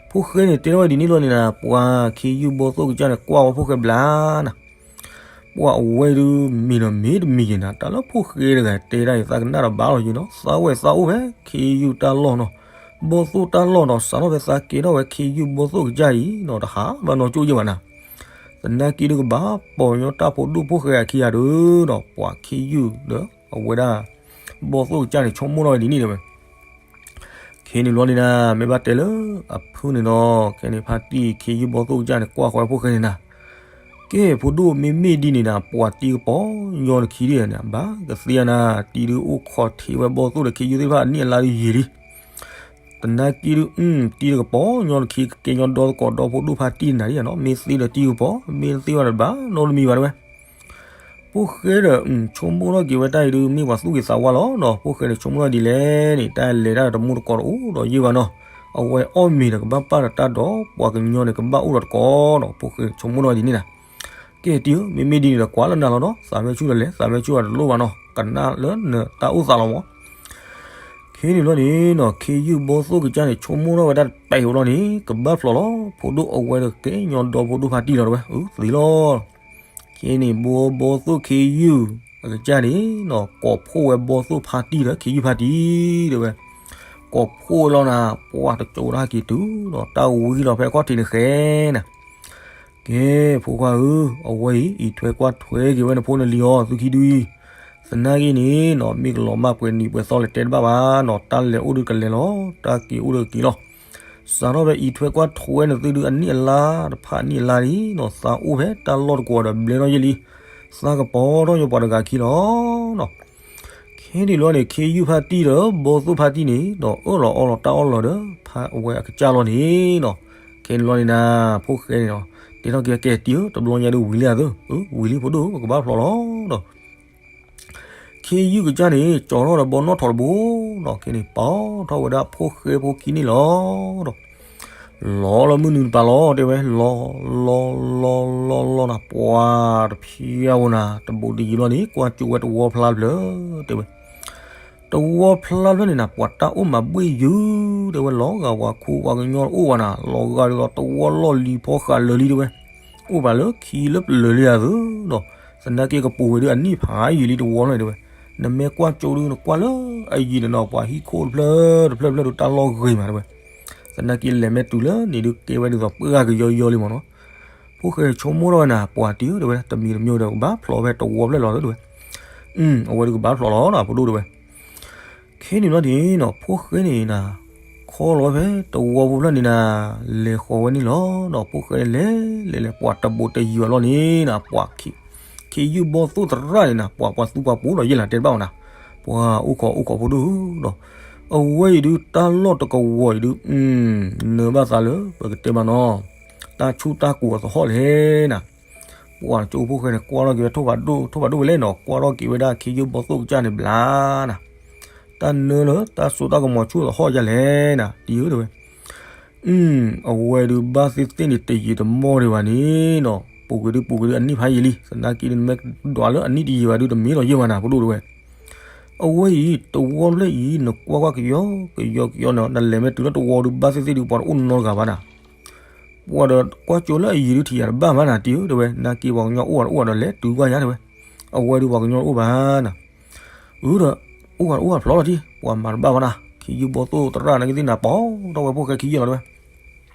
ဖိၣ်ဃဲန့ၣ်တဲထီၣ်ဝဲဒ်န့ၣ်လီၤန့ၣ်နၤ, ပှၤခ့ယုၢ်ဘီသိၣ်ကစၢ်န့ၣ် ကွၢ်ဝဲဖိၣ်ဃဲဘျါနၤ. ပှၤအဝဲဒုးမ့ၢ်ဒီးမ့ၢ်တမံၤယဲနၤ, တၢ်လၢဖိၣ်ဃဲတဂၤတဲဒၣ်အံၤ သးကနၣ်ဒီးဘၣ်လီၤယဲနီၤ, သးဝဲသးအိၣ်ဖဲခ့ယုၢ်တၢ်လီၢ်နီၤ, ဘီသိၣ်တၢ်လီၢ်နီၤ, စးထီၣ်ဖဲသးကဲထီၣ်ဝဲခ့ယုၢ်ဘီသိၣ်ကစၢ်အံၤနီၤ, တဟးဘၣ်နီၢ်ကၠိယဲဘၣ်နၤ. သနာ်က့ဒုးကဘၣ်ပိာ်ညီတၢ်ဖိဒိၣ်ဖိၣ်ဃဲအခံဂၤဒီးနီၤ, ပှၤခ့ယုၢ်ဒီးအဝဲဒၣ် ဘီသိၣ်ကစၢ်န့ၣ် ဆိကမိၣ်ထီၣ်ဝဲဒ်န့ၣ်တဲဝဲ ခဲန့ၣ်လီၤန့ၣ်နၤ, မ့ၢ်ဘၣ်တဲလၢအဖုၣ်န့ၣ်ဒီး ခဲန့ၣ်ဖါတံၢ်ခ့ယုၢ်ဘီသိၣ်ကစၢ်န့ၣ် ကွၢ်ဃီဝဲဖိၣ်ဃဲန့ၣ်နၤ, ကဲဖိဒိၣ်မ့မ့ၢ်ဒ်န့ၣ်နၤ, ပှၤတံၤကပီၤညီနခံဒ်န့ၣ် ဘၣ်ကသ့ဧါနၤ, တံၤဒုးအိၣ်ခိးထံးဝဲဘီသိၣ်ဒီးခ့ယုၢ်သ့ၣ်တဖၣ်အနံၣ်အလါဒုးယံာ်လံ. သနာ်က့ဒုး တံၤတကပီၤညီနခံ ကကဲညီဒီသကိးဒီဖိဒိၣ်ဖါတံၢ်နၤဒ်နီၤ, မ့ၢ်သ့ဒီးတံၤကပီၤ, မ့ၢ်တသ့ဘၣ်ဒီးတဘၣ်နီတမံၤဘၣ်တဲဝဲ ဖိၣ်ဃဲဒီး ဆိကမိၣ်ထီၣ်က့ၤဝဲတၢ်အံၤဒုး မ့ၢ်ပှၤသူၣ်ဂ့ၤသးဝါလီၤနီၤ, ဖိၣ်ဃဲန့ၣ် ဆိကမိၣ်ထီၣ်ဒ်လဲၣ်န့ၣ် တၢ်လဲၤတၢ်တမူတကိးတအိၣ်ဒီးယဲၢ်ဘၣ်နီၤ, အဝဲအီၣ်မ့ၤဒီးကဘၣ်ပာ်ဒီးတၢ်ဒီး ပှၤကညီန့ၣ်ကဘၣ်အိၣ်ဒီးတကိးနီၤ. ဖိၣ်ဃဲဆိကမိၣ်ထီၣ်ဝဲဒ်န့ၣ်နီၤ. ကဲတံၤဧၢ, မ့မ့ၢ်ဒ်န့ၣ်ဒီးကွၢ်လၢနၤလီၤနီၤ, သးဝဲဆူၣ်ဒီးလဲၤ, သးဝဲဆူၣ်ဒီးတလိၣ်ဘၣ်နီၤ, ကနၣ်လၢနတၢ်အိၣ်သးလီၤမး. ခဲန့ၣ်ဘျီန့ၣ်နီၤ, ခ့ယုၢ်ဘီသိၣ်ကစၢ်န့ၣ် ဆိကမိၣ်ထီၣ်ဝဲဒၣ်တပဲာ်အံၤဘျီန့ၣ် ကဘၣ်ဖျိးလီၤ. ဖိဒိၣ်အဝဲဒီးကဲညီဒီဖိဒိၣ်ဖါတံၢ်လီၤ တဲဝဲ, အၢ သ့လီၤ. ခဲန့ၣ် ဘီဘီသိၣ်ခ့ယုၢ်အကစၢ်န့ၣ်နီၤ, ကိးဖှိၣ်ဝဲဘီသိၣ်ဖါတံၢ်ဒီးခ့ယုၢ်ဖါတံၢ် တဲဝဲ. ကိးဖှိၣ်ဝဲလီၤနၤ, ပှၤတကၠိဒၣ်က့ၤတုၤဒီး တၢ်ဝံလီၤဖဲအခီၣ်ထံးန့ၣ်ဃဲနၤ. ကဲ ဖိခွါဧၢ, အဝဲအံၤ အံးထွဲကွၢ်ထွဲက့ၤဝဲနဖိနလံၤအီၤ သုခံဒုအံၤ. သနာ်က့န့ၣ်နီၤ, မ့ၢ်ကလီၤမၢ်ပှဲၤနံၤပှဲၤသီလဲၤတဲတဘၣ်ဘၣ်နီၤ, တၢ်လဲၤအိၣ်ဒုးကလဲၤလီၤ, တၢ်က့ၤအိၣ်ဒုးက့ၤလီၤ. စးထီၣ်ဖဲအံးထွဲကွၢ်ထွဲနသုဒုအနံၣ်အလါတဖၣ်အနံၣ်အလါန့ၣ်နီၤ, သးအိၣ်ဖဲတၢ်လီၢ်တကွီၤဒီးဘျဲထီၣ်ယဲၢ်လံ, သးကပီၤထီၣ်ယဲၢ်ပှၤတဂၤခံလီၤနီၤ. ခဲဒ်လီၤန့ၣ် ခ့ယုၢ်ဖါတံၢ်ဒီး ဘီသိၣ်ဖါတံၢ်န့ၣ်ဒီး အၢၣ်လီၤအီလီၤတၢ်အီၣ်လီၤဒီး ဖါအဝဲအကစၢ်လီၤန့ၣ်နီၤ. ခဲန့ၣ်လီၤန့ၣ်နၤ, ဖိၣ်ဃဲန့ၣ်နီၤ, တဲထီၣ်က့ၤကဲတံၤဧၢ, တဘျီညါဒုးဝံၤလံဧါသၢ, အၢ ဝံၤလံဖိဒိၣ် ပကဘၣ်ဖျိးလီၤဒီး ခ့ယုၢ်ကစၢ်န့ၣ် ကၠီထီၣ်ဒီးဘီနီၣ်ထိးတဘိနီၤ, ခဲန့ၣ် ပာ်ထီၣ်ဝဲဒၣ်ဖိၣ်ဃဲဖိခံန့ၣ်လီၤဒီး လီၤလၢမုၢ်နုာ်တပၤလီၤ တဲဝဲ, လီၤ လီၤ လီၤ လီၤနၤ, ပှၤတဖျၢၣ်ဧိၤနၤ, တဘူးတယံၤလီၤန့ၣ် ကွၢ်ကၠိဝဲတဝီဖျါဖျၢၣ် တဲဝဲ. တဝီဖျါဖျၢၣ်န့ၣ်နၤ, ပှၤတၢ်အိၣ်မၤဘှ့ၣ်ယုၢ် တဲဝဲ, လီၤဂာ်ပှၤခူပှၤကညီအိၣ်ဘၣ်နၤ, လီၤဂာ်ဒ်သိးတဝီလီၢ်လံၤဖီဃာ်လၢာ်လံ တဲဝဲ. အိၣ်ဘၣ်လၢခံလၢပျၢၤလံဧါသၢဒီး သနာ်က့ကပူၤဝဲဒုးအနံၣ်ဖးယံာ်လံတဝီလီၤ တဲဝဲ. နမ့ၢ်ကွၢ်ကၠိဒုး နကွၢ်လၢအယံၤန့ၣ်နီၤ, ပှၤဟံၣ်ခိၣ်တဖျၢၣ်တဖျၢၣ်တဖျၢၣ်ဒုးတၢ်လီၢ်ဂ့ၤမး တဲဝဲ. သနာ်က့လဲၤမ့ၢ်တုၤလၢန့ၣ်ဒုးကဲဝဲဒ်သိးပှၢ်ကယီယီလံမးနီၤ. ဖိၣ်ဃဲဆိကမိၣ်ထီၣ်ဝဲနၤ, ပှၤတံၤဧၢ တဲဝဲ, တမံၤတမံၤဒီးကဘၣ်ဖျိးဖဲတဝီဖျၢၣ်လီၤသၢ တဲဝဲ. အဝဲဒုးကဘၣ်ဖျိးလီၤနၤ ဖိဒိၣ် တဲဝဲ. ခဲန့ၣ်ဘျီန့ၣ်နီၤ, ဖိၣ်ဃဲန့ၣ်နၤ, ခီလီၤဝဲဖဲတဝီဖိဖျၢၣ်န့ၣ်နၤ, လဲၤဃီၤဝဲန့ၣ်လီၤ. ဒီးဖိၣ်ဃဲလဲၤလဲၤလဲၤ ပှၤတဘူးတယံၤဘၣ်လီၤန့ၣ်နၤ, ပှၤခ့ယုၢ်ဘီသိၣ်သရၣ်န့ၣ်နၤ, ပှၤပှၤသူပှၤပူၤလီၤယဲၢ်လၤ တဲတဘၣ်အီၤနၤ, ပှၤအိၣ်ခိးအိၣ်ခိးဖိဒိၣ်ဒီး အဝဲအံၤဒုးတၢ်လီၢ်တကဝီၤအံၤဒုး နၢၤဘၣ်သးလၢပကတဲဘၣ်နီၤ, တၢ်ဆူၣ်တၢ်ကိၤအသဟီၣ်လဲၣ်နၤ. ပှၤကၠိဖိၣ်ဃဲန့ၣ် ကွၢ်ထီၣ်က့ၤဝဲထိၣ်ဖးဒိၣ် ထိၣ်ဖးဒိၣ်ဝဲလဲၣ်နီၤ, ကွၢ်ထီၣ်က့ၤဝဲဒၣ်ခ့ယုၢ်ဘီသိၣ်ကစၢ်န့ၣ်ဘျါနၤ, တၢ်နၢလၢတၢ်စိတၢ်ကမီၤဆူၣ်သဟီၣ်ဒ်လဲၣ်နၤ, တံၤဧၢ တဲဝဲ. အဝဲဒုးဘၣ်သ့ၣ်သ့ၣ်န့ၣ် တယံာ်တမီၢ်ဒံးဘၣ်န့ၣ်နီၤ, ပူၤကွံာ်ဒုးပူၤကွံာ်ဒုးအနံၣ်ဖးယံာ်လံ, သနာ်က့ဒုးနမ့ၢ်ဒွးလၢအနံၣ်တယံာ်ဘၣ်ဒုး တမ့ၢ်လီၤယဲၢ်ဘၣ်နၤ ဖိဒိၣ် တဲဝဲ. အဝဲအံၤ တဝီဖျၢၣ်အံၤ နကွၢ်ကွၢ်ကယီကယီကယီနီၤ, နလဲၤမ့ၢ်တုၤလၢတဝီဒုး ဘၣ်သ့ၣ်သ့ၣ်ဒုး ပှၤတအိၣ်နီတဂၤဘၣ်နၤ, ပှၤဒီးကွၢ်ကၠိလၢအယံၤဒုးထံၣ်ယၤတဘၣ်မးနၤ, တံၤဧၢ တဲဝဲ, နာ်က့ပှၤကညီအိၣ်ဒီးအိၣ်ဒီးလဲၤတုၤကွၢ်ယၤ တဲဝဲ. အဝဲဒုးပှၤကညီအိၣ်ဘၣ်နၤ, အၢ ဒီး အိၣ်ဘၣ်အိၣ်ဘၣ်ဖျိးလီၤတံၢ်, ပှၤမၤတဘၣ်ဘၣ်နၤ, ခ့ယုၢ်ဘီသိၣ်သရၣ်နာ်က့သ့ၣ်နၤ ပီၣ်ထီၣ်ဝဲဖိၣ်ဃဲခ့ယုၢ်လီၤ တဲဝဲ.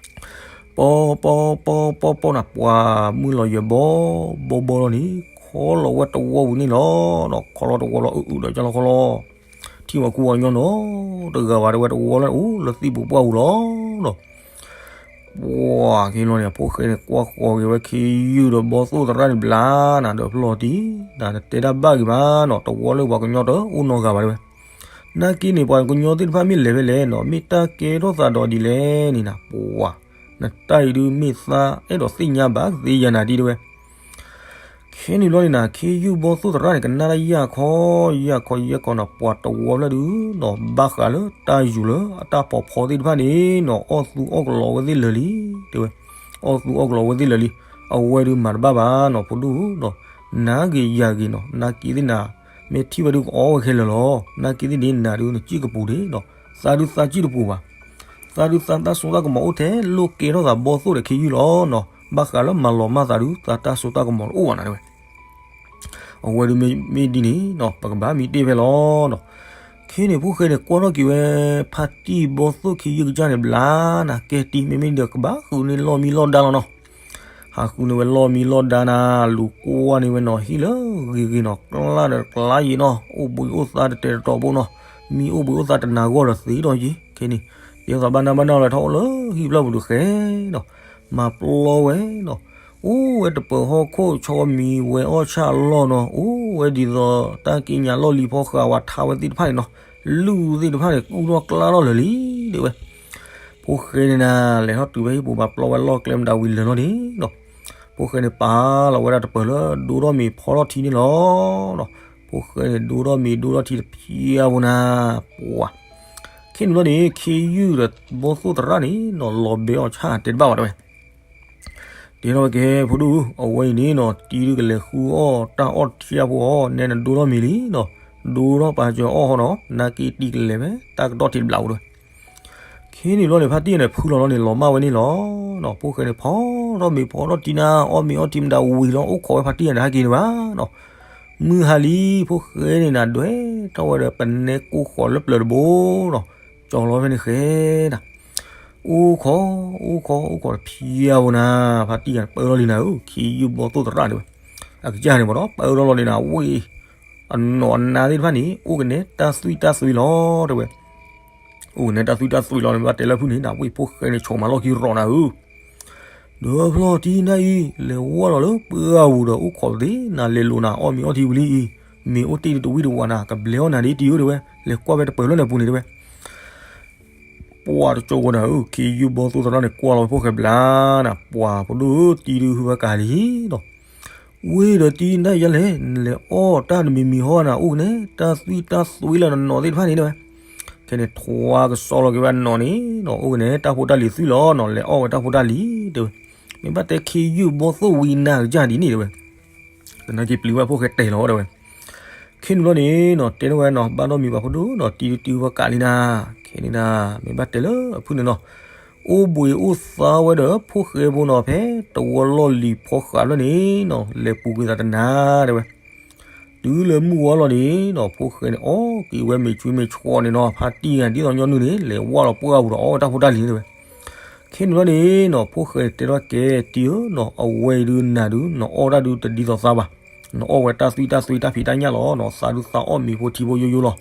ပီၣ်ပီၣ်ပီၣ်ပီၣ်ပီၣ်နၤ, ပှၤမုၢ်လီၤယဲၢ်ဘီဘီဘီလီၤန့ၣ်, ခီလီၤဝဲတဝီပူၤန့ၣ်လီၤ, ဒီးခီလီၤတဝီလီၤ အုးအုးဒီးကၢ်လီၤခီလီၤ, ထံၣ်ဝဲခူပှၤကညီနီတဂၤဘၣ် တဲဝဲ, တဝီလၢအိၣ်လၢသံၣ်ပူၤပှၢ်ပူၤလီၤဒီး ပှၤက့ၤလီၤန့ၣ် ဖိၣ်ဃဲန့ၣ်ကွၢ်ဃီၤက့ၤဝဲခ့ယုၢ်ဒီးဘီသိၣ်သရၣ်န့ၣ်ဘျါနၤ, ဒီးဖျီၣ်တံၢ်နၤ, နတဲတၢ်ဘၣ်ဂ့ၤမးနီၤ, တဝီလၢပှၤကညီတအိၣ်နီတဂၤဘၣ် တဲဝဲ. နာ်က့န့ၣ် ပှၤကညီသ့ၣ်တဖၣ်မ့ၢ်လဲၤဖဲလဲၣ်နီၤ, မ့ၢ်တၢ်ကဲထီၣ်သးဒီးဒ်လဲၣ်န့ၣ်နၤ, ပှၤ နတၢ်အံၤဒုးမ့ၢ်သးအဲၣ်ဒိးသ့ၣ်ညါဘၣ်သ့ယၤနၤဒ် တဲဝဲ. ခဲန့ၣ်ဘျီန့ၣ်နၤ, ခ့ယုၢ်ဘီသိၣ်သရၣ်န့ၣ် ကနၣ်တၢ်ယၢ်ခီ ယၢ်ခီယဲၢ်ခီနီၤ, ပှၤတဝီဖျၢၣ်ဒုးနီၤ, ဘၣ်ဃးလၢတၢ်ယူၤလၢအတၢ်ဖီဖီသ့ၣ်တဖၣ်န့ၣ်နီၤ, အီၣ်သူအီၣ်ကလီဝဲသ့ၣ်လၢာ်လံ, တဲဝဲ, အီၣ်သူအီၣ်ကလီဝဲသ့ၣ်လၢာ်လံ, အဝဲဒုးမၤတဘၣ်ဘၣ်နီၤ ဖိဒိၣ်နီၤ, နၤဂ့ၤယၤဂ့ၤနီၤ, နာ်က့သ့ၣ်နၤ, မ့ၢ်ထံၣ်ဝဲဒုးကအီဝဲခဲလၢာ်လီၤ, နာ်က့သ့ၣ်န့ၣ် နၤဒုးနစံၣ်ကပူၤန့ၣ်နီၤ, သးဒုးသးစံၣ်တပူၤဘၣ် သးဒုးသးတၢ်စိတၢ်ကမီၤအိၣ်ထဲ လိၣ်ကဲထီၣ်သးဘီသိၣ်ဒီးခ့ယုၢ်လီၤနီၤ, ဘၣ်ဃးလၢမၤလီၤမၢ်သးဒုး သးတၢ်စိတၢ်ကမီၤတအိၣ်ဘၣ်နၤ တဲဝဲ. အဝဲဒုးမ့ၢ်ဒ်န့ၣ်နီၤ, ပကဘၣ်မံတ့ၢ်ဖဲလီၤနီၤ. ခဲန့ၣ် ဖိၣ်ဃဲန့ၣ် ကွၢ်ထီၣ်က့ၤဝဲ ဖါတံၢ်ဘီသိၣ်ခ့ယုၢ်ကစၢ်န့ၣ်ဘျါနၤ, ကဲတံၤ မ့မ့ၢ်ဒီးကဘၣ်ဃုန့ၢ်လီၢ်မံလီၢ်ဒါလီၤနီၤ. ဟးဃုန့ၢ်ဝဲလီၢ်မံလီၢ်ဒါနၤ, လူၤကွၢ်န့ၢ်ဝဲနီၤ, ဟံၣ်လၢဂ့ၤဂ့ၤနီၤ, ကျါဒီးကျါယံာ်နီၤ, အိၣ်ဘှံးအိၣ်သါတတဲာ်တတီၤဖိနီၤ, မံအိၣ်ဘှံးအိၣ်သါတနၤဂီၢ်ဒီးသံဒီးယံၤ, ခဲန့ၣ် ဒ်သိးဘၣ်နၢ်ဘၣ်နၢ်လၢထီၣ်အိၣ်လၢဟံၣ်ဖျၢၣ်ပူၤဒုးဃဲနီၤ, မၤပျီဝဲနီၤ, အိၣ်ဝဲတပၢၤဟီၣ်ခိၣ်ဆီမံၤဝဲအီၣ်ဆၣ်လီၢ်နီၤ, အိၣ်ဝဲဒ်သိးတၢ်ကံးညာ်လီၢ်လံၤဖီဃာ်ဝဲထါဝဲသ့ၣ်တဖၣ်န့ၣ်နီၤ, လုၢ်သ့ၣ်တဖၣ်န့ၣ် ကူၣ်ထီၣ်ကျါထီၣ်လၢာ်လံ တဲဝဲ. ဖိၣ်ဃဲန့ၣ်နၤ, လဲၤထီၣ်တုၤဖဲဟံၣ်ပူၤ မၤပျီဝဲလီၢ်ကျဲမတၤဝံၤလၢာ်လီၤန့ၣ်နီၤ, ဖိၣ်ဃဲန့ၣ်ပာ်လီၤဝဲဒၣ်တပၢၤလၢဒိထီၣ်မ့ၤဖီထီၣ်ထံန့ၣ်လီၤနီၤ. ဖိၣ်ဃဲန့ၣ်ဒိထီၣ်မ့ၤဒိထီၣ်ထံတဖျၢၣ်ဖိနၤ, ပှၤ ခဲန့ၣ်ဘျီန့ၣ် ခ့ယုၢ်ဒီးဘီၣ်သိၣ်သရၣ်န့ၣ်နီၤ လီၤဘဲအီၤဆၣ်တဲတဘၣ်ဘၣ်တဲဝဲ. တဲထီၣ်ဝဲကဲ ဖိဒိၣ်ဧၢ, အဝဲအံၤန့ၣ်နီၤ တံၤဒုကလဲၤဃုအီၣ်တၢ်အီၣ်ထံအါဖိအီၤ နဲနဒိထီၣ်မံၤလံနီၤ, ဒိထီၣ်ပာ်စၢၤအီၣ်ဃီနီၤ, နာ်က့တံၤကလဲၤဝဲ တၢ်ကတီၢ်ထံးတဘျးဧိၤတဲဝဲ. ခဲန့ၣ်ဘျီန့ၣ် ဖါတံၢ်န့ၣ် ဖုလီၤလီၤန့ၣ် လီၤမၢ်ဝဲန့ၣ်လီၤ. ဖိၣ်ဃဲန့ၣ် ဖီထီၣ်မ့ၤဖီထီၣ်တံၤနၤ အီၣ်မ့ၤအီထံမတၤဝံၤလီၤ အိၣ်ခိးဝဲဖါတံၢ်န့ၣ် တဟဲက့ၤန့ၣ်ဘၣ်နီၤ. မုၢ်ဟါလံ ဖိၣ်ဃဲန့ၣ်နၤ ဒွဲၣ်ထီၣ်ဝဲဒီးပနဲကိၢ်ဃီၤလၢပျၢၤတဘိနီၤ, ကၠီၤလီၤဖဲန့ၣ်ဃဲနၤ, အိၣ်ခိး အိၣ်ခိး အိၣ်ခိးတဖံးအါဘိနၤ, ဖါတံၢ်န့ၣ် ပၢလီၤလံနၤဧၢ ခ့ယုၢ်ဘီၣ်သိၣ်သရၣ်တဲဝဲ. အကစၢ်န့ၣ်မ့ၢ်ဒီး ပၢထီၣ်လီၤန့ၣ်နၤ ဝ့ၢ် အနီၢ်အနါသ့ၣ်တဖၣ်န့ၣ် အိၣ်ကနဲတၢ်သွံၣ်တၢ်သွံလီၤတဲဝဲ. အိၣ်ကနဲတၢ်သွံၣ်တၢ်သွံလီၤန့ၣ် ဘၣ်တဲလၢဖုၣ်န့ၣ်နၤ ဝ့ၢ်ဖိၣ်ဃဲန့ၣ် ဆိးမၤလီၢ်ခံရီၤနၤဧၢ. ဒီးဖျီၣ်တံၤနၤအံၤ လဲၤဝီလီၤလၢပှၢ်ပူၤဒီး အိၣ်ခိးသ့နၤ လဲၤလိာ်နၤ အီၣ်မ့ၤအီထံဝံၤလံအံၤ, မ့ၢ်အိၣ်တ့ၢ်တဝံၣ်တဝးနၤ ကဘျဲအီၣ်နၤဒ်တံၤဧၢတဲဝဲ, လဲၤကွၢ်ဖဲတပၢၤဖျၢၣ်န့ၣ်အပူၤန့ၣ်တဲဝဲ. ပှၤတကၠိဝဲနၤဧၢ ခ့ယုၢ်ဘီၣ်သိၣ်သရၣ်န့ၣ် ကွၢ်လီၤဝဲဖိၣ်ဃဲဘျါနၤ, ပှၤဖိဒိၣ်ဧၢ တံၤဒုဟူဝဲကၤလံနီၤ. ဝ့ၢ်ဒီးတံၤနၤယါလဲၣ် နလဲၤအီၣ်တၢ်တမံၤမံၤဟီနၤ အိၣ်ကနဲ တၢ်သွံၣ်တၢ်သွံလၢနနီၢ်သ့ၣ်တဖၣ်န့ၣ်တဲဝဲ. ခဲန့ၣ် ထွါကစီၣ်လီၤက့ၤဝဲအနီၢ်န့ၣ်နီၤ အိၣ်ကနဲ တၢ်ဖိတၢ်လံၤသွံၣ်လီၤနီၤ လဲၤအီၣ်ဝဲတၢ်ဖိတၢ်လံၤတဲဝဲ. မ့ၢ်ဘၣ်တဲခ့ယုၢ်ဘီၣ်သိၣ်ဝံၤနၤကစၢ်ဒ်န့ၣ်တဲဝဲ. သနာ်က့ပျံၤဝဲဖိၣ်ဃဲတဲလီၤဝဲတဲဝဲ. ခဲန့ၣ်ဘျီန့ၣ်နီၤ တဲထီၣ်ဝဲနီၤ ဘၣ်ဒီးမံၤပှၤဖိဒိၣ်နီၤ တံၤဒုတံၤဝဲကးလံနၤ. ခဲန့ၣ်ဒၣ် မ့ၢ်ဘၣ်တဲလၢအဖုၣ်န့ၣ်နီၤ အိၣ်ဘှံးအိၣ်သါဝဲဒီးဖိၣ်ဃဲဖိနီၤ ဖဲတဝီလီၢ်လံၤဖီဃးဖျၢၣ်န့ၣ်နီၤ လဲၤပူၤကွံာ်သးတနၤတဲဝဲ. တုၤလၢမုၢ်ဝီလီၤန့ၣ်နီၤ ဖိၣ်ဃဲန့ၣ် အီၣ်က့ၤဝဲမ့ၤဆွံမ့ၤဆှီန့ၣ်နီၤ ဖါတံၢ်ဂၤဒ်သိးညီနုၢ်န့ၣ် လဲၤဝီလီၤပှၢ်ပူၤဒီးအီၣ်ဝဲတၢ်ဖိတၢ်လံၤတဲဝဲ. ခဲန့ၣ်ဘျီန့ၣ်နီၤ ဖိၣ်ဃဲတဲထီၣ်ကဲတံၤဧၢနီၤ အဝဲအံၤဒုနၤဒု နအီၣ်တၢ်ဒုတဒ်သိးသးဘၣ်. နအီၣ်ဝဲတၢ်သွံၣ်တၢ်သွံတၢ်ဖံးတၢ်ညၣ်လီၤနီၤ သးဒုသးအီၣ်မ့ၤဖိထံဖိယိယိလီၤ.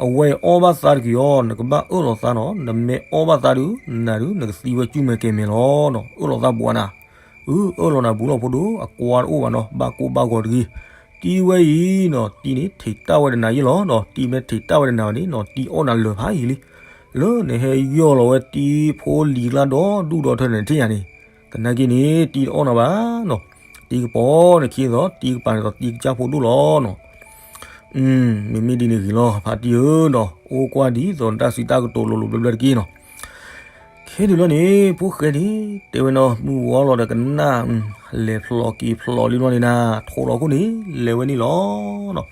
အဝဲအံၤအီၣ်ဘၣ်သးတက့ၢ်အီၤ နကဘၣ်အၢၣ်လီၤသးနီၤ နမ့ၢ်အီၣ်ဘၣ်သးဒု နၤဒု နကသံဝဲကုမဲာ်ကဲၤမဲာ်လီၤနီၤ အၢၣ်လီၤသးဘူးနၤ. အၢ အၢၣ်လီၤနၤဘူးလီၤဖိဒိၣ် အကွါတအိၣ်ဘၣ်နီၤ ဘၣ်ကိၢ်ဘၣ်ဂီၤတဂ့ၤ. တံၤဝဲအံၤနီၤ တံၤန့ၣ်ထံးတၢ်ဝဲတနၤယ့ၣ်လီၤနီၤ တံၤမ့ၢ်ထံးတၢ်ဝဲတနၤဘၣ်န့ၣ်နီၤ တံၤအီၣ်နၤလၢာ်ဖးယံၤလံ. လၢနဟဲယီၢ်လီၤဝဲတံၤဖိလံၤကျါဒီးဒူၣ်ဒီးထၢန့ၣ်ထံၣ်ယၤန့ၣ် သနာ်က့န့ၣ် တံၤတအီၣ်နၤဘၣ်နီၤ. တံၤကပီၤန့ၣ်ခံသိး တံၤကပၤန့ၣ်သိး တံၤကစၢ်ဖိဒိၣ်လီၤနီၤ. မ့မ့ၢ်ဒ်န့ၣ်ဂ့ၤလီၤ ဖါတံၢ်ဧၢနီၤ အိၣ်ကွၢ်ဒ်သိးနတၢ်စံးတၢ်ကတိၤလိၤလိၤဘျၢဘျၢတက့ၢ်နီၤ. ခဲန့ၣ်လီၤန့ၣ် ဖိၣ်ဃဲန့ၣ် တဲဝဲနီၤ မုၢ်ဝီလီၤဒီးကနၣ် လဲၤဖျိးက့ၤဖျိးလံဘျီန့ၣ်နၤ ထိးလီၤခိၣ်န့ၣ် လဲၤဝဲန့ၣ်လီၤနီၤ.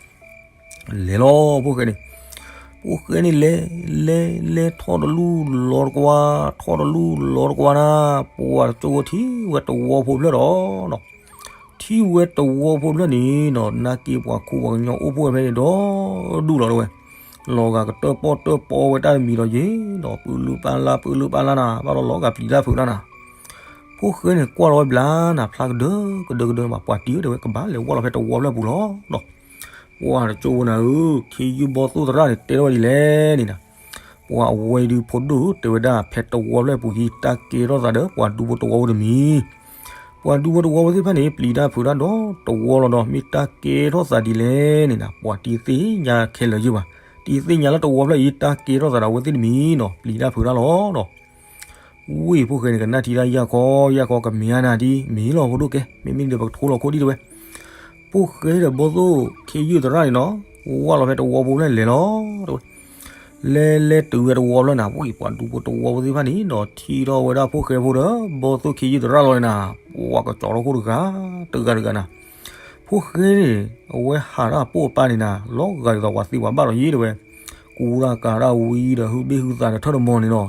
လဲၤလီၤဖိၣ်ဃဲန့ၣ် ဖိၣ်ဃဲန့ၣ်လဲၤ လဲၤ လဲၤထီၣ်တလူၢ်လီၤတကွၢ် ထီၣ်တလူၢ်လီၤတကွၢ်နၤ ပှၤတကၠိဖိထံၣ်ဝဲတဝီဖိဖျၢၣ်ဒီးနီၤ ထံၣ်ဝဲတဝီဖိဖျၢၣ်န့ၣ်နီၤ နာ်က့ပှၤခူပှၤကညီအိၣ်ဖှိၣ်ဝဲဖဲန့ၣ်ဒီးဒူၣ်လီၤတဲဝဲ. လီၤဂာ်ကတၢၢ်ပီၣ်တၢၢ်ပီဝဲတၢ်တမံၤဒီးယ့ၣ်နီၤ ပၢၢ်လုၢ်ပၢ်လၢ် ပၢၢ်လုၢ်ပၢ်လၢ်နၤ ဘၣ်ဒီးလီၤဂာ်ပျံၤတၢ်ဖုးတၢ်နၤ. ဖိၣ်ဃဲန့ၣ်ကွၢ်လီၤဝဲဘျါနၤ ဖျါကဒၢကဒၢကဒၢဘၣ် ပှၤတံၤဧၢတဲဝဲ ကဘၣ်လဲၤဝီလီၤဖဲတဝီဖျၢၣ်ပူၤလီၤနီၤ. ပှၤတကၠိဖိနၤဧၢ ခ့ယုၢ်ဘီၣ်သိၣ်သရၣ်န့ၣ် တဲထီၣ်ဝဲဒ်လဲၣ်န့ၣ်နၤ ပှၤအဝဲဒုးဖိဒိၣ်ဧၢ တဲဝဲဒၣ် ဖဲတဝီဖျၢၣ်ပူၤဟံး တၢ်ကဲထီၣ်သးဒီးပှၤဒူဖိတဝီဖိတမံၤ, ပှၤဒူဖိတဝီဖိသ့ၣ်တဖၣ်န့ၣ် ပျံၤတၢ်ဖုးတၢ်ဒီးတဝီလီၤဒီး မ့ၢ်တၢ်ကဲထီၣ်သးဒ်လဲၣ်န့ၣ်နၤ ပှၤတံၤသ့ၣ်ညါခဲလၢာ်ယုၢ်ဘၣ်, တံၤသ့ၣ်ညါလၢတဝီဖျၢၣ်အံၤ တၢ်ကဲထီၣ်သးဒီးအဝဲသ့ၣ်တမံၤနီၤ ပျံၤတၢ်ဖုးတၢ်လီၤနီၤ. ဝ့ၢ်ဖိၣ်ဃဲန့ၣ် ကနၣ်ထံတၢ်ယၢ်ခီယၢ်ခီ ကမ့ၢ်အါနၤဒ်မ့ၢ်လီၤ ဖိဒိၣ်ကဲ မ့မ့ၢ်ဒ်ပကထိလီၤခိၣ်ဒ်တဲဝဲ. ဖိၣ်ဃဲဒီးဘီၣ်သိၣ်ခ့ယုၢ်သရၣ်န့ၣ်နီၤ ဝၢ်လီၤဖဲတဝီဖိဖျၢၣ်လဲၤလီၤတဲဝဲ. လဲၤလဲၤတုၤဝဲတဝီဖျၢၣ်နၤ ဝ့ၢ်ပှၤဒူဖိတဝီဖိသ့ၣ်တဖၣ်န့ၣ်နီၤ ထံၣ်ထီၣ်ဝဲဒၣ်ဖိၣ်ဃဲဖိဒီး ဘီၣ်သိၣ်ခ့ယုၢ်သရၣ်လီၤန့ၣ်နၤ ပှၤကကၠီထီၣ်ခိၣ်တဂၤ တဂၤတဂၤနၤ ဖိၣ်ဃဲန့ၣ် အဝဲဟးထီၣ်အပိာ်အပၢ်န့ၣ်နၤ လီၤဂာ်ဒ်သိးပှၤသ့ပှၤဘၣ်ဒီးယ့ၣ်တဲဝဲ, ကူတၢ်ကၤတၢ်ဝံဒီး ဟုဘ့ၣ်ဟုသးဒီးထၢၣ်တမီၤန့ၣ်နီၤ,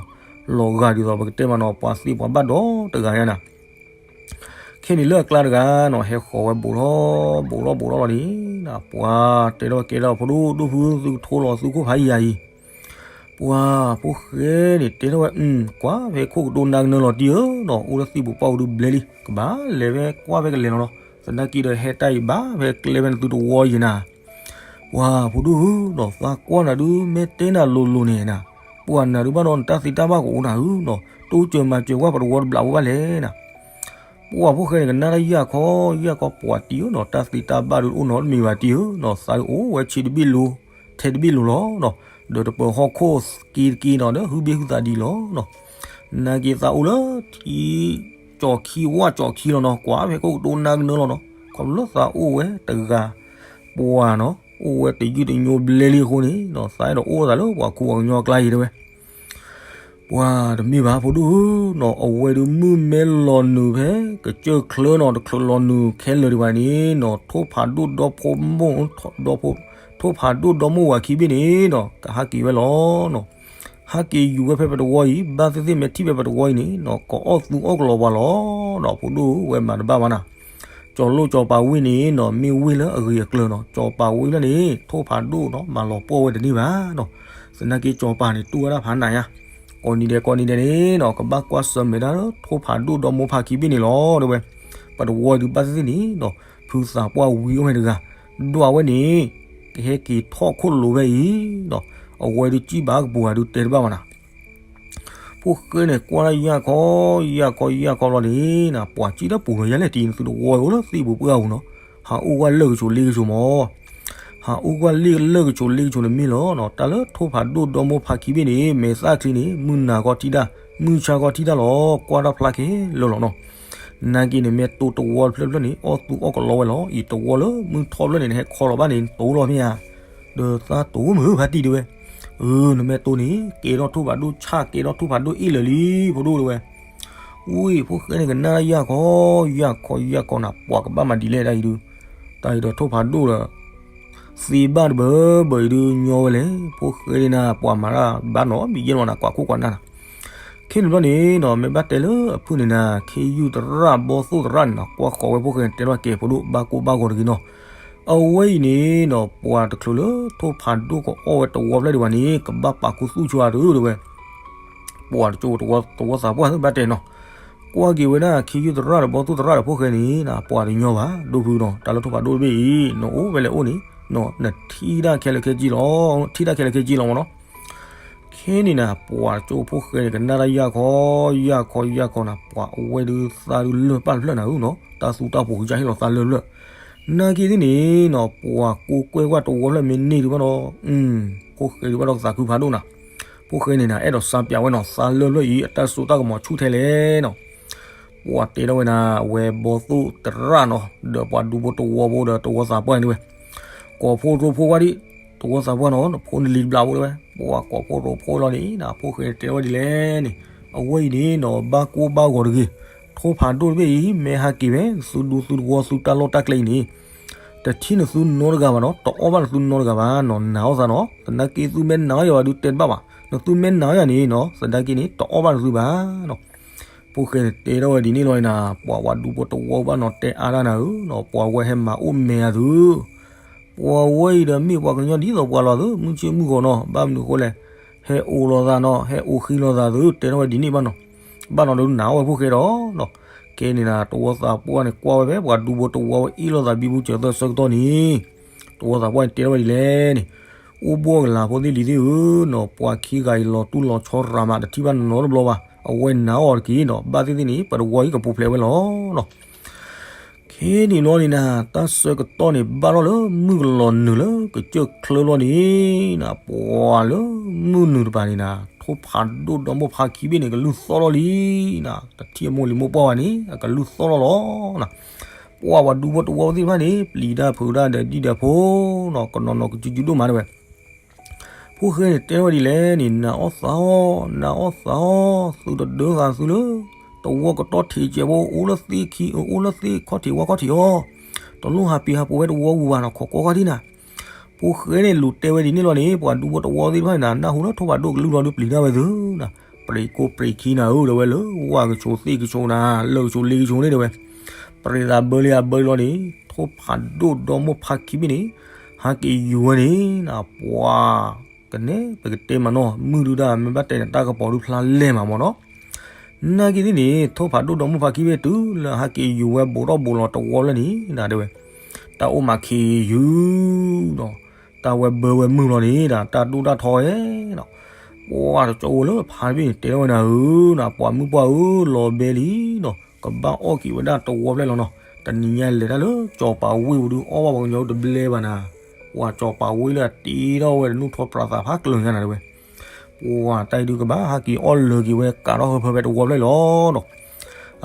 လီၤဂာ်ဒ်သိးပကတဲမးနီၤ ပှၤသ့ပှၤဘၣ်ဒီးတဂၤညါနၤ. ခဲန့ၣ်လၢအကျါတဂၤနီၤ ဟဲဃီၤဝဲဘူးထီၣ် ဘူးထီၣ်ဘူးထီၣ်လီၤန့ၣ် ပှၤတဲထီၣ်ကဲထီၣ်ဖိဒိၣ်ဒိၣ်ဖု သုကထိလီၤသုခိၣ်ဖးယံၤယၤအံၤ ပှၤဖိၣ်ဃဲန့ၣ် တဲထီၣ်ဝဲ ကွၢ်ဖဲခိၣ်ကတိၤနါကနၢလီၤတံၢ်ဧၢနီၤ, အိၣ်လၢသံၣ်ပူၤပှၢ်ပူၤဒုဘျဲလံ, ကဘၣ်လဲၤဖဲကွၢ်ဖဲကလဲၤလီၤနီၤ, သနာ်က့ဒီးဟဲတၢ်အံၤဘၣ်ဖဲကျဲဖဲနသုတဝီယံၤနၤ. ပှၤဖိဒိၣ်ဧၢနီၤ, သးကွၢ်နၤဒု မ့ၢ်တဲနၤလိၤလိၤန့ၣ်နၤ, ပှၤနၤဒုဘၣ်ဒီးနတၢ်သ့တၢ်ဘၣ်ကအိၣ်နၤဧၢနီၤ, တိစၢၤမၤစၢၤကွၢ်ပတဝီတဘျးဖိဘၣ်လဲၣ်နၤ. ပှၤဖိၣ်ဃဲန့ၣ် ကနၣ်တၢ်ယၢ်ခီယၢ်ခီ ပှၤတံၢ်ဧၢနီၤ, တၢ်သ့တၢ်ဘၣ်ဒုအိၣ်နီတမံၤဘၣ်တံၢ်ဧၢနီၤ, သးဒုအိၣ်ဝဲဆံးတဘ့ၣ်လိၤ ထဲတဘ့ၣ်လိၤလီၤနီၤ, ဒီးတပၢၤဟီၣ်ခိၣ်က့ၤတက့ၤနီၤ ဒီးဟုဘ့ၣ်ဟုသးဒ်လီၤနီၤ. နာ်က့သးအိၣ်လၢထံကၠီၤခံဝၣ်ကၠီၤခံလီၤနီၤ, ကွၢ်ဖဲခိၣ်ကတိၤနါကနၢလီၤနီၤ, ခီဖျိလၢသးအိၣ်ဝဲတဂၤ ပှၤနီၤ, အိၣ်ဝဲတယုၢ်တညိဘျဲလံအဃိန့ၣ်နီၤ, သးအဲၣ်ဒိးအိၣ်သးလၢပှၤခူပှၤကညီအကျါအံၤတဲဝဲ. ပှၤတမ့ၢ်ဘၣ်ဖိဒိၣ်ဧၢနီၤ, အဝဲဒုးမုၢ်မဲလီၤနုာ်ဖဲ ကစၢၢ်ချၢနီၤ, တချုးလီၤနုာ်ခဲလၢာ်ဒံးဘၣ်န့ၣ်နီၤ, ထိၣ်ဖးဒိၣ်ဒီမိၢ်, ထိၣ်ဖးဒိၣ်ဒီမိၢ်ဝၤခံဘ့ၣ်န့ၣ်နီၤ, ကဟးက့ၤဝဲလီၤနီၤ. ဟးက့ၤယူၤဝဲဖဲပတဝီအံၤ, ဘၣ်သ့ၣ်သ့ၣ်မ့ၢ်ထံၣ်ဖဲပတဝီအံၤန့ၣ်နီၤ, ကအီၣ်သူအီၣ်ကလီၤပှၤလီၤနီၤ. ဖိဒိၣ်ဝဲမၤတဘၣ်ဘၣ်နၤ, ကၠီၤလိၣ်ကၠီၤပၤဝ့ၢ်န့ၣ်နီၤ, မ့ၢ်ဝ့ၢ်လၢအဂ့ၤအကျၢၤနီၤ, ကၠီၤပၤဝ့ၢ်လၢန့ၣ် ထိၣ်ဖးဒိၣ်နီၤ မၤလီၤပှီၢ်ဝဲတန့ၢ်ဘၣ်နီၤ. သနာ်က့ကၠီၤပၤန့ၣ် တူၢ်ဝဲဒၣ်ဖးနးညါ, ကိးနံၤဒဲးကိးနံၤဒဲးန့ၣ်နီၤ, ကဘၣ်ကွၢ်ဆၢၣ်မဲာ်ဒၣ်လၢထိၣ်ဖးဒိၣ်ဒီမိၢ်ဖါခံဘ့ၣ်န့ၣ်လီၤ တဲဝဲ. ပတဝီဒုးဘၣ်သ့ၣ်သ့ၣ်န့ၣ်နီၤ, ဖုသးပှၢ်ဝံၤအိၣ်ဝဲတဂၤ, ဒွးဝဲန့ၣ် ကဟဲက့ၤထီၣ်ခိၣ်လိၤဝဲအံၤနီၤ, အဝဲဒုးစံၣ်ဘၣ်ကပူၤဧါဒုးတဲတဘၣ်ဘၣ်နၤ. ဖိၣ်ဃဲန့ၣ် ကွၢ်ဒၣ်ယၢ်ခီ, ယၢ်ခီ ယၢ်ခီလီၤန့ၣ်နီၤ, ပှၤစံၣ်တၢ်ပူၤလီၤယဲလဲၣ်, တံၤနသုတဝီအိၣ်လၢသ့ၣ်ပူၤပှၢ်ပူၤနီၤ, ဟးအိၣ်ကွၢ်လၢၢ်ကဆိးလ့ကဆိးမး, ဟးအိၣ်ကွၢ်လၢၢ်ကဆိးလ့ကဆိးန့ၣ်မ့ၢ်လီၤနီၤ. တၢ်လၢထိၣ်ဖးဒိၣ်ဒီမိၢ်ဖါခံဘ့ၣ်န့ၣ် မဲာ်သၣ်ချံန့ၣ် မုၢ်နၤခီထံၣ်တၢ်, မုၢ်ဆါခီထံၣ်တၢ်လီၤ, ကွၢ်တၢ်ဖျါခဲလၢာ်လီၤနီၤ. နာ်က့န့ၣ် မ့ၢ်တိၢ်တဝီတဖျၢၣ်ဖျၢၣ်န့ၣ် အီၣ်သူအီၣ်ကလီဝဲလီၤ, အံၤတဝီလၢမုၢ်ထီၣ်ဖျၢၣ်န့ၣ် နဟဲခီလီၤဘၣ်န့ၣ်တိၢ်လီၤမ့ၢ်ဧါ, ဒီးသးတိၢ်မုၢ်ဖါတံၢ်တဲဝဲ. အၢ နမ့ၢ်တိၢ်န့ၣ် ကဲထီၣ်ထိၣ်ဖးဒိၣ်ဆၣ် ကဲထီၣ်ထိၣ်ဖးဒိၣ်အ့ၣ်လၢာ်လံ ဖိဒိၣ်တဲဝဲ. ဝံၤ ဖိၣ်ဃဲန့ၣ် ကနၣ်တၢ်ယၢ်ခီ, ယၢ်ခီ ယၢ်ခီနၤ, ပှၤကဘၣ်မၤဒ်လဲၣ်တၢ်အံၤဒုး, တၢ်အံၤဒီးထိၣ်ဖးဒိၣ်ဒီး သ့ဘၣ်တဘၢဘၢအံၤဒုးညီဝဲလဲၣ်. ဖိၣ်ဃဲန့ၣ်နၤ ပှၤမၤတၢ်ဘၣ်နီတမံၤယဲၢ်လီၤနၤ, ကွၢ်ခိၣ်ကွၢ်နၢ်နၤ. ခဲန့ၣ်ဘျီန့ၣ်နီၤ, မ့ၢ်ဘၣ်တဲလၢအဖုၣ်န့ၣ်နၤ, ခ့ယုၢ်သရၣ် ဘီသိၣ်သရၣ်န့ၣ်နီၤ, ကွၢ်ဃီၤဝဲဖိၣ်ဃဲန့ၣ် တဲထီၣ်ကဲ ဖိဒိၣ် ဘၣ်ကိၢ်ဘၣ်ဂီၤတဂ့ၤနီၤ. အဝဲအံၤန့ၣ်နီၤ, ပှၤတချုးလၢထိၣ်ဖးဒိၣ်ကအီၣ်ဝဲတဝီဖျၢၣ်ဒံးဘၣ်န့ၣ် ကဘၣ်ပာ်ခူသူၣ်ဆိအီၤဒုးတဲဝဲ. ပှၤတကၠိ တဝီသးပှၢ်သ့ၣ်ဘၣ်တဲနီၤ, ကွၢ်က့ၤဝဲဒၣ် ခ့ယုၢ်သရၣ်ဒီးဘီသိၣ်သရၣ်ဒီးဖိၣ်ဃဲန့ၣ်နၤ, ပှၤတညီဘၣ်, ဒိၣ်ဖုနီၤ, တၢ်လၢထိၣ်ဖးဒိၣ်တဘ့ၣ်အံၤ နအိၣ်ဝဲလဲၣ်အိၣ်န့ၣ်, နထံၣ်တၢ်ခဲလၢာ်ခဲဆ့လီၤ, ထံၣ်တၢ်ခဲလၢာ်ခဲဆ့လီၤမးနီၤ. ခဲန့ၣ်နၤ, ပှၤတကၠိဖိၣ်ဃဲန့ၣ် ကနၣ်တၢ်ယၢ်ခီ, ယၢ်ခီ ယၢ်ခီနၤ, ပှၤအဝဲဒုးသးဒုးလၢာ်ပာ်တဖျၢၣ်နၤဧၢနီၤ, တၢ်သူတၢ်ပူၤကစၢ်ဟ့ၣ်လီၤသးလၢာ်ဖျၢၣ်. နာ်က့သ့ၣ်န့ၣ်နီၤ, ပှၤကိးကွဲၢ်ကွၢ်တဝီဖျၢၣ်မ့ၢ်န့ၢ်ဒံးဘၣ်ဒီး, ဖိၣ်ဃဲဒံးဘၣ်ဒီးကသးခုဖးဒိၣ်နၤ. ဖိၣ်ဃဲန့ၣ်နၤ အဲၣ်ဒိးစါပၠးဝဲနီၤ, သးလၢာ်ဖျၢၣ်အံၤ အတၢ်စိတၢ်ကမီၤဆူၣ်ထဲလဲၣ်နီၤ. ပှၤတဲထီၣ်ဝဲနၤ, ဝဲဘီသိၣ်သရၣ်နီၤ, ဒီးပှၤဒူဖိတဝီဖိဒီးတဝီသးပှၢ်န့ၣ်ဝဲ, ကိးဖိရိဖိဝဲဒံး, တဝီသးပှၢ်နီၤ, နဖိနလံၤတဘျးဖိတဲဝဲ. ပှၤကိးဖိရိဖိလီၤန့ၣ်နၤ, ဖိၣ်ဃဲတဲထီၣ်ဝဲဒ်လဲၣ်န့ၣ်, အဝဲအံၤန့ၣ်နီၤ, ဘၣ်ကိၢ်ဘၣ်ဂီၤတဂ့ၤ, ထိၣ်ဖးဒိၣ်တဘ့ၣ်အံၤ မ့ၢ်ဟးက့ၤဝဲ သုဒူသုတဝီသုတၢ်လီၢ်တၢ်ကျဲအံၤန့ၣ် တထံၣ်နသုနီတဂၤဘၣ်နီၤ, တအီၣ်ဘၣ်နသုနီတဂၤဘၣ်နီၤ, နာ်အီၣ်သးနီၤ. သနာ်က့သုမ့ၢ်နာ်အီၣ်ယၤဘၣ်ဒုးတဲတဘၣ်ဘၣ်, နသုမ့ၢ်နာ်အီၣ်ယၤန့ၣ်နီၤ, သနာ်က့န့ၣ် တအီၣ်ဘၣ်နသုဘၣ်နီၤ. ဖိၣ်ဃဲန့ၣ်တဲထီၣ်ဝဲဒ်န့ၣ်လီၤနၤ, ပှၤဝဲဒူဖိတဝီဘၣ်နီၤ, တဲအါတၢ်နၤဧၢနီၤ, ပှၤဝဲဟဲမၤအိၣ်မဲာ်ယၤသု, ပှၤဝဲအံၤဒီးမ့ၢ်ပှၤကညီဒ်သိးပှၤလီၤသု, မုၢ်ဆ့ၣ်မုၢ်ဂီၤနီၤ, ဘၣ်မနုၤအဃိလဲၣ်, ဟဲအိၣ်လိာ်သးနီၤ, ဟဲအိၣ်ဃံလိာ်သးသု, တဲထီၣ်ဝဲဒ်န့ၣ်ဘၣ်နီၤ. ဘၣ်နီၤဒီးနာ်အီၣ်ဝဲဖိၣ်ဃဲဒီးနီၤ. ခဲန့ၣ်နၤ, တဝီသးပှၢ်န့ၣ် ကွၢ်ဝဲဖဲပှၤဒူဖိတဝီဝဲအ့ၣ်လိာ်သးဘံဘူစၢၤသၢဆၢကတီၢ်န့ၣ်, တဝီသးပှၢ်န့ၣ်တဲထီၣ်ဝဲဒ်လဲၣ်န့ၣ်, အိၣ်ဘှီၣ်ကလာ်ဖိသ့ၣ်လံၤသ့ၣ်ဧၢနီၤ, ပှၤခံဂၤအံၤလီၤတူၢ်လီၤဆီရၤမး, တထံၣ်ဘၣ်နီတဘျီဘၣ်, အဝဲနာ်အီၣ်တက့ၢ်နီၤ, ဘၣ်သ့ၣ်သ့ၣ်န့ၣ် ပတဝီအံၤကပူၤဖျဲးဝဲလီၤနီၤ. ခဲန့ၣ်လီၤန့ၣ်နၤ, တၢ်ဆၢကတီၢ်န့ၣ် ဘၣ်ထီၣ်လၢမုၢ်ကလီၤနုာ်လၢကစၢၢ်ချၢလီၤန့ၣ်နၤ, ပှၤလၢမုၢ်နုာ်တပၤန့ၣ်နၤ, ထိၣ်ဖးဒိၣ်ဒီမိၢ်ဖါခံဘ့ၣ်န့ၣ် ကလုၢ်သီၣ်လီၤလံနၤ, တထံၣ်အမိၢ်လံၤမိၢ်ပှၢ်ဘၣ်န့ၣ် အကလုၢ်သီၣ်လီၤလီၤနၤ. ပှၤဝဲဒူဖိတဝီသ့ၣ်တဖၣ်န့ၣ် ပျံၤတၢ်ဖုးတၢ်ဒီးဒံၣ်ဒီးဖိနီၤ, ကနီၤနီၤကစုကစုဒိၣ်မးတဲဝဲ. ဖိၣ်ဃဲန့ၣ်တဲထီၣ်ဝဲဒ်လဲၣ်န့ၣ်, နာ်အီၣ်သးအီၣ်, နာ်အီၣ်သးအီၣ်, သုတဒၢဃာ်သုလၢ တဝီကတီၢ်ထံးကဲးဖိ အိၣ်လၢသ့ၣ်ခံ, အိၣ်လၢသ့ၣ်ခီၣ်ထံးဝါခီၣ်ထံးအီၤ, တလိၣ်ဟးပံၤဟးပူၤဝဲတဝီပူၤဘၣ်နီၤ, ခိးကီခီၣ်ထံးနၤ. ဖိၣ်ဃဲန့ၣ်လူၤတဲဝဲဒ်န့ၣ်လီၤန့ၣ်, ပှၤဒူဖိတဝီသ့ၣ်တဖၣ်န့ၣ်နၤ, နၢ်ဟူလၢထိၣ်ဖးဒိၣ်ကလုၢ်လီၤဒုးပျံၤတၢ်ဝဲသုနၤ, ပြံးကိၢ်ပြံးခံနၤဧၢ တဲဝဲ, လၢဝၣ်ကဆိးသ့ၣ်ကဆိးနၤ, လၢၢ်ကဆိးလ့ကဆိးန့ၣ်တဲဝဲ. ပြံးသးဘၢလံအဘၢလီၤန့ၣ်, ထိၣ်ဖးဒိၣ်ဒီမိၢ်ဖါခံဘ့ၣ်န့ၣ် ဟးက့ၤယူၤဝဲန့ၣ်နၤ, ပှၤ ကနဲ ပကတဲမးနီၤ, မုၢ်ဒုးဒၣ် မ့ၢ်ဘၣ်တဲန့ၣ် တၢ်ကပီၤဒုးဖျါလဲၢ်မးမးနီၤ. နာ်က့သ့ၣ်န့ၣ် ထိၣ်ဖးဒိၣ်ဒီမိၢ်ဖါခံဘ့ၣ် တုၤလၢဟးက့ၤယူၤဝဲ ဘူးထီၣ်ဘူးလီၤတဝီဖျၢၣ်န့ၣ်နၤ တဲဝဲ, တၢ်အိၣ်မးခံယုၢ်နီၤ, တၢ်ဝဲဘၢဝဲမုၢ်လီၤန့ၣ်ဒီး တၢ်ဒိၣ်တၢ်ထီဝဲနီၤ. ပှၤတကၠီဝဲလၢဖါတဘ့ၣ်န့ၣ် တဲထီၣ်ဝဲနၤဧၢနီၤ, ပှၤမုၣ်ပှၢ်ဧၢ, လီၤဘဲလံနီၤ, ကဘၣ်အီၣ်က့ၤဝဲဒၣ်တဝီဖျၢၣ်လီၤနီၤ. တနံၤညါလဲၤတၢ်လၢကၠီၤပၤဝ့ၢ်ပူၤဒုး အီၣ်ဘၣ်ပှၤကညီတဘျဲဘၣ်နၤ. ပှၤကၠီၤပၤဝ့ၢ်လၢအတ့ထီၣ်ဝဲ တနူၢ်ထီၣ်ပြးသးဖးကျၢၤညါနၤ တဲဝဲ. ပှၤတၢ်အံၤဒုးကဘၣ်ဟးက့ၤအီၣ်လၢာ်က့ၤဝဲ ကးထီၣ်ဟၢဖၢဖဲတဝီဖျၢၣ်လီၤနီၤ.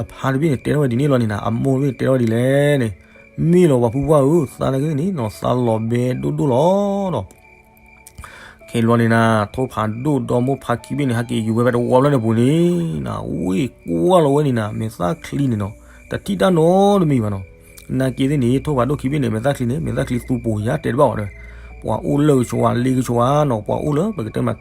အဖါတဘ့ၣ်န့ၣ် တဲထီၣ်ဝဲဒ်န့ၣ်လီၤန့ၣ်နၤ, အမိၢ်တဘ့ၣ်န့ၣ် တဲထီၣ်ဝဲဒ်လဲၣ်န့ၣ်, မ့ၢ်လီၤပှၤဖုပှၢ်ဧၢ, သးနာ်က့သ့ၣ်န့ၣ်နီၤ သးလီၤဘဲဒိၣ်ဒိၣ်လီၤနီၤ. ခဲလီၤန့ၣ်နၤ ထိၣ်ဖးဒိၣ်ဒီမိၢ်ဖါခံဘ့ၣ်န့ၣ် ဟဲက့ၤယူၤဝဲဖဲတဝီဖျၢၣ်န့ၣ်ပူၤန့ၣ်နၤ, ဝ့ၢ်ကွၢ်လီၤဝဲန့ၣ်နၤ မဲာ်သၣ်ချံန့ၣ်နီၤ, တထံၣ်တၢ်နီတမံၤဘၣ်နီၤ. နာ်က့သ့ၣ်န့ၣ် ထိၣ်ဖးဒိၣ်ခံဘ့ၣ်န့ၣ် မဲာ်သၣ်ချံန့ၣ် မဲာ်သၣ်ချံသူပူၤယါတဲတဘၣ်ဝဲဒီး, ပှၤအိၣ်လၢကဆိးဝါ လ့ကဆိးဝါနီၤ, ပှၤအိၣ်လၢပကတဲမး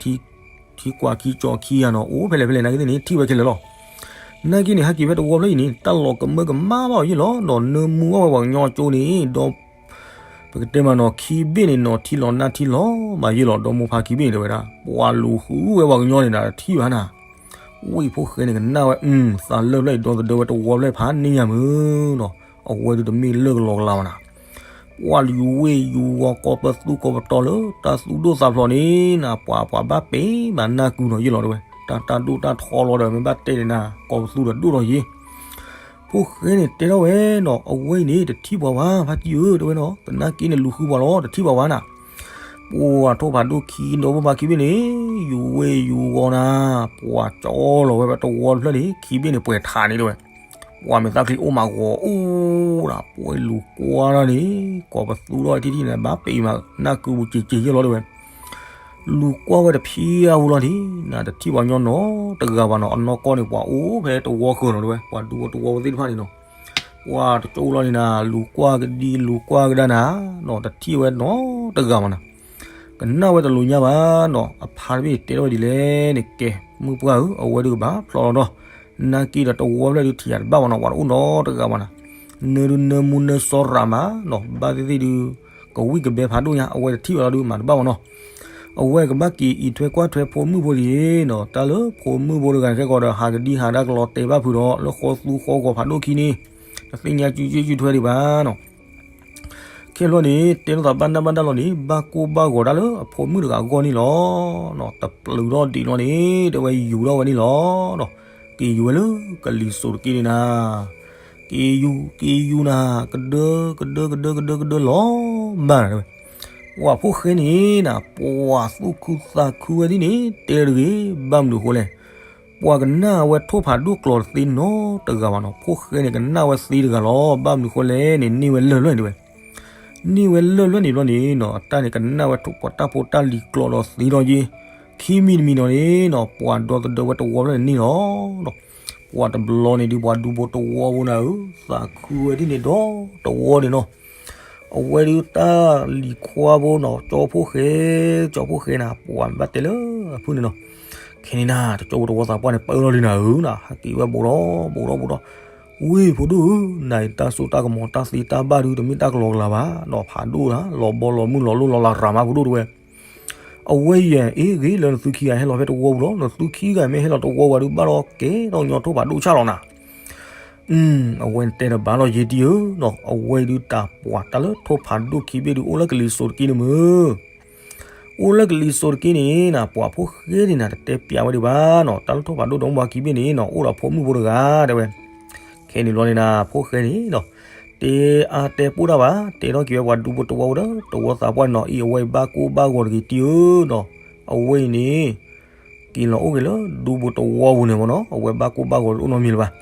ထံကွၢ်ခံကၠီခံဂၤနီၤ, အိၣ်ဖဲလဲၣ်ဖဲလဲၣ် နာ်က့သ့ၣ်န့ၣ် ထံၣ်ဝဲခဲလၢာ်လီၤ. နာ်က့န့ၣ် ဟဲက့ၤဖဲတဝီဖျၢၣ်အံၤန့ၣ် တၢ်လီၤကမၢကမၣ်ဘၣ်ယ့ၢ်လီၤ, ဒီးနၢမူဘၣ်ဝဲပှၤကညီကၠိန့ၣ် ဒီး ပကတဲမးနီၤ ခံဘ့ၣ်န့ၣ် နီၤထံလီၤနၢ်ထံလီၤမးယ့ၢ်လီၤ, ဒီမိၢ်ဖါခံဘ့ၣ်န့ၣ် တဲဝဲဒၣ် ပှၤလူၤဃုဝဲပှၤကညီန့ၣ်ဒီး တထံၣ်ဘၣ်နၤ. ဝ့ၢ်ဖိၣ်ဃဲန့ၣ်ကနၣ်ဝဲ သးလၢာ်ဖျၢၣ်အံၤ ဒီသဒၢဝဲတဝီဖျၢၣ်ဖးန့ၢ်ယၤမုၢ်နီၤ, အဝဲဒုးတမ့ၢ်လၢၢ်ကလီၤကလၤဘၣ်နၤ. ပှၤယူၤဝ့ၢ်ယူၤဝီၤ ကိးပသူကိးပတီၤလၢ တၢ်သူၣ်ဒိၣ်သးဖျိးန့ၣ်နၤ, ပှၤပှၤဘၣ်ပ့ၤဘၣ်နၢ်ကုနီၤယ့ၢ်လီၤတဲဝဲ, တၢ်တၢ်ဒိၣ်တၢ်ထီလီၤဒီး မ့ၢ်ဘၣ်တဲန့ၣ်နၤ ကိးပသူဒီးဒိၣ်ထီၣ်ယ့ၢ်. ဖိၣ်ဃဲန့ၣ်တဲထီၣ်ဝဲနီၤ, အဝဲအံၤန့ၣ် တထံၣ်ပှၤဘၣ် ဖါတံၢ်ဧၢ တဲဝဲနီၤ, သနာ်က့န့ၣ် လူၤဃုပှၤလီၤ တထံၣ်ပှၤဘၣ်နၤ. ပှၤထိၣ်ဖးဒိၣ်ခံ ဒီမိၢ်ဖါခံဘ့ၣ်န့ၣ် ယူၤဝ့ၢ်ယူၤဝီၤနၤ, ပှၤကၠီလီၤဝဲဖဲတဝီဖျၢၣ်န့ၣ် ခံဘ့ၣ်န့ၣ် ပှဲၤထးန့ၣ်တဲဝဲ, ပှၤမဲာ်သၣ်ချံအိၣ်မးဂီၤအိၣ်နၤ, ပှၤလူၤကွၢ်ထီၣ်န့ၣ် ကိးပသူထီၣ်ထံၣ်ထံၣ်န့ၣ် ဘၣ်ပ့ၤမးနၢ်ကုပူၤက့ၤက့ၤယ့ၢ်လီၤတဲဝဲ. လူၤကွၢ်ဝဲတဖံအါဝံၤလီၤန့ၣ်နၤ, တထံၣ်ပှၤကညီနီတဂၤဘၣ်နီၤ, အနီၢ်ကီၢ်န့ၣ် ပှၤအိၣ်ဖဲတဝီဃၢၤနီၤတဲဝဲ, ပှၤဒူဖိတဝီဖိသ့ၣ်တဖၣ်န့ၣ်နီၤ, ပှၤတကၠိလီၤန့ၣ်နၤ, လူၤကွၢ်ကဒံလူၤကွၢ်ကဒါနၤနီၤ, တထံၣ်ဝဲနီတဂၤဘၣ်နၤ. ကနၣ်ဝဲတလူၤညါဘၣ်နီၤ, အဖါတဘ့ၣ်တဲထီၣ်ဝဲဒ်လဲၣ်န့ၣ်, ကဲ မုၢ်ပှၢ်ဧၢ အဝဲဒုးကဘၣ်ဖျီလီၤဒီး, နာ်က့ဒီးတဝီဖျၢၣ်ဒုးထံၣ်ယၤတဘၣ်ဘၣ်နီၤ, ပှၤတအိၣ်နီတဂၤဘၣ်နၤ. နၢဒုးနၢမူနၢစီၤရၣ်မးနီၤ, ဘၣ်သ့ၣ်သ့ၣ်ဒုး ကဝံၣ်ကဘဲဖးဒိၣ်ညါ, အဝဲတထံၣ်ဘၣ်လီၤဒုးမၤတဘၣ်ဘၣ်နီၤ. အဝဲကဘၣ်က့ၤအံးထွဲကွၢ်ထွဲဖိမုၣ်ဖိဒ်နီၤ, တၢ်လၢဖိမုၣ်ဖိတဂၤန့ၣ် ခဲကီးဒီး ဟးကဒံဟးဒါကလီၤတဲာ်ဘၣ်ဖုးဒီး လၢဃီသူဃီဂီၤဖးဒိၣ်ခံန့ၣ်, တသ့ၣ်ညါစုစုထွဲဒံးဘၣ်နီၤ. ခဲလီၤန့ၣ် တဲလိာ်သးဘၣ်နၢ်ဘၣ်နၢ်လီၤန့ၣ် ဘၣ်ကိၢ်ဘၣ်ဂီၤဒၣ်လၢအဖိမုၣ်တဂၤအဂီၢ်န့ၣ်လီၤ. တပျုးထီၣ်ဒံးလီၤန့ၣ် တဲဝဲယူၤထီၣ်ဝဲန့ၣ်လီၤ. က့ၤယူၤဝဲလၢကလံၤစိးတက့ၢ်န့ၣ်နၤ, က့ၤယူၤ က့ၤယူၤနၤ ကဒၢ ကဒၢ ကဒၢ ကဒၢ ကဒၢ ကဒၢလီၤမၢ်နၤတဲဝဲ. ပှၤဖိၣ်ဃဲန့ၣ်နၤ ပှၤသူၣ်ခုသးခုဝဲဒ်န့ၣ် တဲတဂ့ၤ, ဘၣ်မနုၤအဃိလဲၣ်. ပှၤကနၣ်ဝဲထိၣ်ဖးဒိၣ်ကျိာ်တသ့နီတဂၤဘၣ်နီၤ, ဖိၣ်ဃဲန့ၣ် ကနၣ်ဝဲသ့တဂၤလီၤ. ဘၣ်မနုၤအဃိလဲၣ်န့ၣ် န့ၢ်ဝဲလၢၢ်လၢၢ်န့ၣ်တဲဝဲ. န့ၢ်ဝဲလၢၢ်လၢၢ်န့ၣ်ဘျီန့ၣ်နီၤ, အတၢ်န့ၣ် ကနၣ်ဝဲထိၣ်ပှၤတၢ်ဖိတၢ်လံၤကျိာ်ဒီးသ့ထီၣ်က့ၤ, ခံမံၤတမံၤနီၤန့ၣ်နီၤ ပှၤဒီသဒၢဝဲတဝီဖျၢၣ်န့ၣ်န့ၣ်လီၤ. ပှၤတဘျီန့ၣ်ဒုး ပှၤဒူဖိတဝီဖိနၤဧၢ, သးခုဝဲဒ်န့ၣ်ဒီတဝီန့ၣ်နီၤ. အဝဲဒုးတၢ်လံၤခွါဖိနီၤ, ကၠီဖိၣ်ဃဲ, ကၠီဖိၣ်ဃဲနၤ, ပှၤမ့ၢ်ဘၣ်တဲလၢအဖုၣ်န့ၣ်နီၤ, ခဲန့ၣ်နၤ တကၠိဖိတဝီသးပှၢ်န့ၣ် ပၢလီၤလံနၤဧၢနၤ, ဟဲက့ၤဝဲဘူးဒီးဘူးဒီးဘူးဒီး, ဝ့ၢ်ဖိဒိၣ်ဧၢ, နၤအံၤတၢ်စိတၢ်ကမီၤတၢ်သ့တၢ်ဘၣ်ဒုး တမ့ၢ်တၢ်ကလီကလၤဘၣ်, ဒီးဖးဒိၣ်နၤ လီၤဘီလီၤမုၢ်လီၤလိၣ်လီၤလၤရၤမးဖိဒိၣ်တဲဝဲ. အဝဲအံၤ အ့ ဂ့ၤလၢနသုခံဂၤဟဲလီၤဖဲတဝီပူၤလီၤ, နသုခံဂၤမ့ၢ်ဟဲလီၤတဝီဝဲဒုး ဘၣ်ဒီးကဲထီၣ်ညီထိၣ်ဖးဒိၣ်ဆၣ်လီၤနၤ. အဝဲတဲတဘၣ်လီၤ ယ့တံၢ်ဧၢနီၤ, အဝဲဒုးတၢ်ပှၤတၢ်လၢထိၣ်ဖးဒိၣ်ခံဘ့ၣ်ဒုး အိၣ်လၢကလံၤစိးတက့ၢ်န့ၣ်မုၢ်, အိၣ်လၢကလံၤစိးတက့ၢ်န့ၣ်နၤ, ပှၤဖိၣ်ဃဲန့ၣ်နၤ တတဲပျးဝဲဒံးဘၣ်နီၤ, တၢ်လၢထိၣ်ဖးဒိၣ်ဒီးမိၢ်ဖါခံဘ့ၣ်န့ၣ်နီၤ အိၣ်ဒီးဖိမုၣ်ဖိတဂၤတဲဝဲ. ခဲန့ၣ်ဘျီန့ၣ်နၤ ဖိၣ်ဃဲန့ၣ်နီၤ တဲအါတဲပိၢ်တၢ်ဘၣ်, တဲထီၣ်က့ၤဝဲပှၤဒူဖိတဝီဖိဒီး တဝီသးပှၢ်န့ၣ်နီၤ, အံၤ အဝဲအံၤဘၣ်ကိၢ်ဘၣ်ဂီၤတဂ့ၤတံၢ်ဧၢနီၤ, အဝဲအံၤန့ၣ် က့ၤလီၤအိၣ်က့ၤလၢဒူဖိတဝီပူၤန့ၣ်မ့ၢ်နီၤ, အဝဲဘၣ်ကိၢ်ဘၣ်ဂီၤတအိၣ်နီတမံၤလၢၤဘၣ်.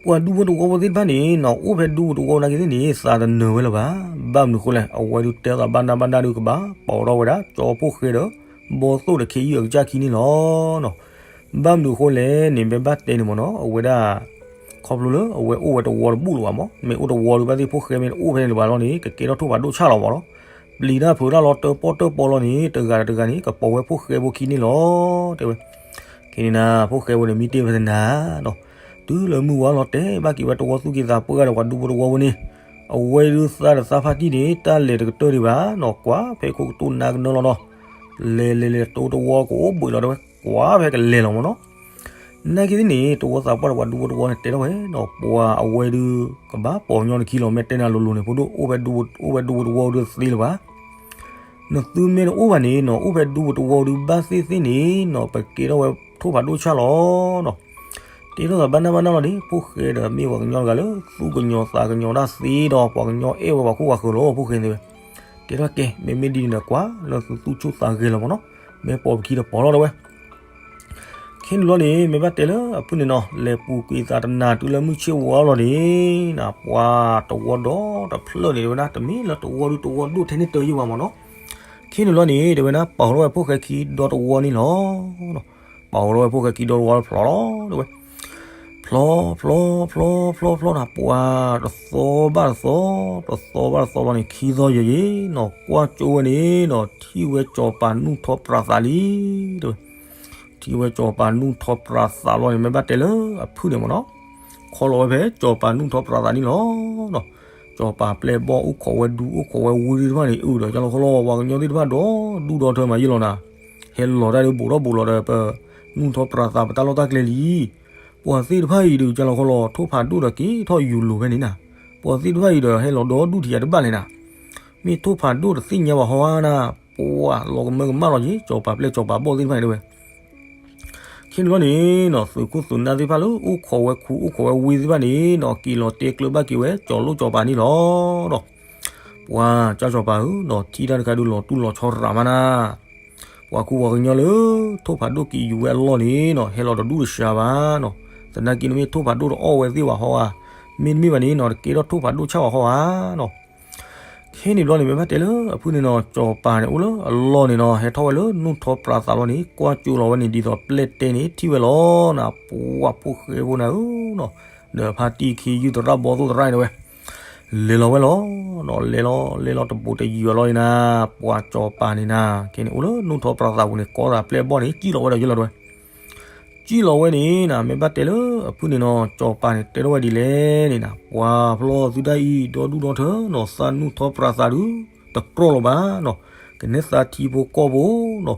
ပှၤဒူဖိတဝီဖိသ့ၣ်တဖၣ်န့ၣ်နီၤ အိၣ်ဖဲဒူဖိတဝီဖိနာ်က့သ့ၣ်န့ၣ် သးတနၢၤဝဲလၢၤဘၣ်, ဘၣ်မနုၤအဃိလဲၣ်, အဝဲဒုးတဲသးဘၣ်နၢ်ဘၣ်နၢ်ဒုး ကဘၣ်ပိာ်ထီၣ်ဝဲဒၣ် ကၠီဖိၣ်ဃဲဒီး ဘီသိၣ်ဒီးခ့ယုၢ်အကစၢ်ခံန့ၣ်လီၤ. ဘၣ်မနုၤအဃိလဲၣ်န့ၣ် မ့ၢ်ဘၣ်တဲန့ၣ်မ့ၢ်နီၤ, အဝဲဒၣ် ခီဖျိလၢအဝဲအိၣ်ဝဲတဝီတဘူၣ်လၢၤဘၣ်မ့ၢ်, မ့ၢ်အိၣ်တဝီဒုး ဘၣ်သ့ၣ်ဖိၣ်ဃဲမ့ၢ်တအိၣ်ဖဲန့ၣ်လၢၤဘၣ်လီၤန့ၣ် ကကဲထီၣ်ထိၣ်ဖးဒိၣ်ဆၣ်လီၤမ့ၢ်နီၤ. ပျံၤတၢ်ဖုးတၢ်လီၤတၢၣ်ပီၣ်တၢၣ်ပီလီၤန့ၣ် တဂၤဒီးတဂၤန့ၣ် ကပိာ်ဝဲဖိၣ်ဃဲဖိခံန့ၣ်လီၤ တဲဝဲ. ခဲန့ၣ်နၤ ဖိၣ်ဃဲဖိန့ၣ် မံတ့ၢ်ဝဲသနာ်နီၤ, တုၤလၢမုၢ်ဝါလီၤတဲာ်ဘၣ်က့ၤဝဲတဝီသူၣ်က့သးပှၢ်ဒီးပှၤဒူဖိတဝီဖိန့ၣ်, အဝဲဒုးသးဒီးသးဖါတံၢ်န့ၣ် တၢ်လဲၤတကတၢၢ်ဒံးဘၣ်နီၤ, ကွၢ်ဖဲခိၣ်ကတိၢ်နါကနၢလီၤနီၤ, လဲၤလဲၤလဲၤ တိတဝီကအိၣ်ဘှံးလီၤတဲဝဲ, ကွၢ်ဖဲကလဲၤလီၤမ့ၢ်နီၤ. နာ်က့သ့ၣ်န့ၣ် တဝီသးပှၢ်ဒီးပှၤဒူဖိတဝီန့ၣ် တဲထီၣ်ဝဲနီၤ, ပှၤအဝဲဒုး ကဘၣ်ပိာ်ညီနခံလီၤ, မ့ၢ်တဲနၤလိၤလိၤန့ၣ် ဖိဒိၣ် အိၣ်ဖဲဒူဖိတဝီဒုးသ့လၢၤဘၣ်. နသုမ့ၢ်တအိၣ်ဘၣ်န့ၣ်နီၤ, အိၣ်ဖဲဒူဖိတဝီဒုး ဘၣ်သ့ၣ်သ့ၣ်န့ၣ်နီၤ, ပကဲထီၣ်ဝဲထိၣ်ဖးဒိၣ်ဆၣ်လီၤနီၤ. တဲထီၣ်သးဘၣ်နၢ်ဘၣ်နၢ်လီၤန့ၣ် ဖိၣ်ဃဲဒီးမ့ၢ်ပှၤကညီတဂၤလၢ သူၣ်ကညီၤသးကညီၤတၢ်သ့ဒီး ပှၤကညီအဲၣ်ဝဲပှၤခိၣ်ပှၤဃၢၤလီၤ ဖိၣ်ဃဲန့ၣ်ဝဲ. တဲထီၣ်ကဲ မ့မ့ၢ်ဒ်န့ၣ်ဒီးကွၢ် လၢသုသူၣ်ဆူၣ်သးဂဲၤလီၤမ့ၢ်နီၤ, မ့ၢ်ပိာ်ပခံဒီးပိာ်လီၤတဲဝဲ. ခဲန့ၣ်လီၤန့ၣ် မ့ၢ်ဘၣ်တဲလၢအဖုၣ်န့ၣ်နီၤ, လဲၤပူၤကွံာ်သးတနၤတုၤလၢမုၢ်ဆ့ၣ်ဝါလီၤန့ၣ်နၤ, ပှၤတဝီဒီတဖျၢၣ်န့ၣ်တဲဝဲဒၣ် တမ့ၢ်လၢတဝီဒုးတဝီဒိၣ်ထဲန့ၣ်တယုၢ်ဘၣ်မ့ၢ်နီၤ. ခဲန့ၣ်လီၤန့ၣ် တဲဝဲဒၣ် ပာ်ဃီၤထီၣ်ဝဲဖိၣ်ဃဲခံဒီတဝီန့ၣ်လီၤ. ပာ်ဃီၤထီၣ်ဝဲဖိၣ်ဃဲခံဒီတဝီလၢဖျီလီၤ တဲဝဲ. ဖျီ ဖျီ ဖျီ ဖျီ ဖျီ ဖျီနၤ ပှၤတသီဘၣ်တသီ, တသီဘၣ်တသီလီၤန့ၣ် ခံသီယဲၢ်ယဲၢ်နီၤ ကွၢ်ကၠိဝဲန့ၣ်နီၤ ထံၣ်ဝဲစီၤပၤနူၢ်ထီပြးသးလံ တဲဝဲ. ထံၣ်ဝဲစီၤပၤနူၢ်ထီပြးသးလီၤန့ၣ် မ့ၢ်ဘၣ်တဲလၢအဖုၣ်န့ၣ်မ့ၢ်နီၤ, ခီလီၤဝဲဖဲစီၤပၤနူၢ်ထီပြးသးန့ၣ်လီၤ. စီၤပၤပျဲၢ်ဘီၣ်အိၣ်ခိးဝဲဒူအိၣ်ခိးဝဲဝ့ၢ်သ့ၣ်တဖၣ်န့ၣ် အုဒီးကၢ်လီၤခီလီၤ ပှၤကညီသ့ၣ်တဖၣ်ဒီဒူၣ်ဒီထၢမးယဲၢ်လီၤနၤ, ဟဲလီၤတၢ်ဒုးဘူးထီၣ်ဘူးလီၤဒီး ပနူၢ်ထီပြးသးပတၢ်လီၢ်တၢ်ကျဲလံ ပှၤသ့ၣ်တဖၣ်အံၤဒုးကၢ်လီၤခီလီၤ ထိၣ်ဖးဒိၣ်ဒီးက့ၤထီၣ်ယူၤလိာ်ဖဲန့ၣ်နၤ, ပှၤသ့ၣ်တဖၣ်အံၤဒီးဟဲလီၤဒီဒူၣ်ထံးယၤတဘၣ်လဲၣ်နၤ, မ့ၢ်ထိၣ်ဖးဒိၣ်တသ့ၣ်ညါဘၣ်ဟီဧါနၤ, ပှၤလီၤကမၢကမၣ်လီၤက့ၤ စီၤပၤပျဲၢ်စီၤပၤဘီၣ်သ့ၣ်တဖၣ်န့ၣ်တဲဝဲ. ခဲန့ၣ်လီၤန့ၣ်နီၤ သုးခိၣ်သုးနၢ်သ့ၣ်တဖၣ်လၢအိၣ်ခိးဝဲခူအိၣ်ခိးဝဲဝ့ၢ်သ့ၣ်တဖၣ်န့ၣ်နီၤ က့ၤလီၤတဲကျၢၤဘၣ်က့ၤဝဲ စီၤလိၣ်စီၤပၤန့ၣ်လီၤ. ပှၤကၢ်စီၤပၤဧၢနီၤ ထံၣ်တၢ်တခါဒုးလီၤတူၢ်လီၤဆီရးမးနၤ, ပှၤခူပှၤကညီလၢ ထိၣ်ဖးဒိၣ်က့ၤယူၤဝဲအလီၢ်န့ၣ်နီၤ ဟဲလီၤတဒူၣ်တဆှးဘၣ်နီၤ, သနာ်က့န့ၣ်မ့ၢ်ထိၣ်ဖးဒိၣ်တအီၣ်ဝဲသ့ၣ်ဘၣ်ဟီဧါ, မ့တမ့ၢ်ဘၣ်န့ၣ်နီၤ တကဲထီၣ်ထိၣ်ဖးဒိၣ်ဆၣ်ဘၣ်ဟီဧါနီၤ. ခဲန့ၣ်ဘျီန့ၣ် မ့ၢ်ဘၣ်တဲလၢအဖုၣ်န့ၣ်နီၤ စီၤပၤန့ၣ်အိၣ်လၢအလီၢ်န့ၣ်နီၤ ဟဲထီၣ်ဝဲလၢနူၢ်ထီပြးသးလီၤန့ၣ် ကွၢ်ကၠိလီၤဝဲန့ၣ် ဒ်သိးပျဲၢ်တဲန့ၣ် ထံၣ်ဝဲလီၤနၤ ပှၤဖိၣ်ဃဲဖိနၤဧၢနီၤ, ဒီးဖါတံၢ်ခ့ယုၢ်သရၣ်ဘီသိၣ်သရၣ်န့ၣ်ဝဲ လဲၤလီၤဝဲလီၤနီၤ, လဲၤလီၤလဲၤလီၤတဘူးတယံၤအလီၢ်န့ၣ်နၤ, ပှၤစီၤပၤန့ၣ်နၤ ခဲန့ၣ်အိၣ်လၢနူၢ်ထီပြးသးပူၤန့ၣ် ကိးသးပျဲၢ်ဘီၣ်န့ၣ် ကံၣ်လီၤဝဲဒီးယဲလီၤတဲဝဲ ကံၣ်လီၤဝဲန့ၣ်နၤ မ့ၢ်ဘၣ်တဲလၢအဖုၣ်န့ၣ်နီၤ စီၤပၤန့ၣ်တဲထီၣ်ဝဲဒ်လဲၣ်န့ၣ်နၤ, ပှၤဖျီသုဒၣ်အံၤ ဒီဒူၣ်ဒီထၢနီၤ သးနူၢ်ထီပြးသးဒုး တကြီၢ်လီၤဘၣ်နီၤ, ကနဲၣ်သးထံဖိကီၢ်ဖိနီၤ,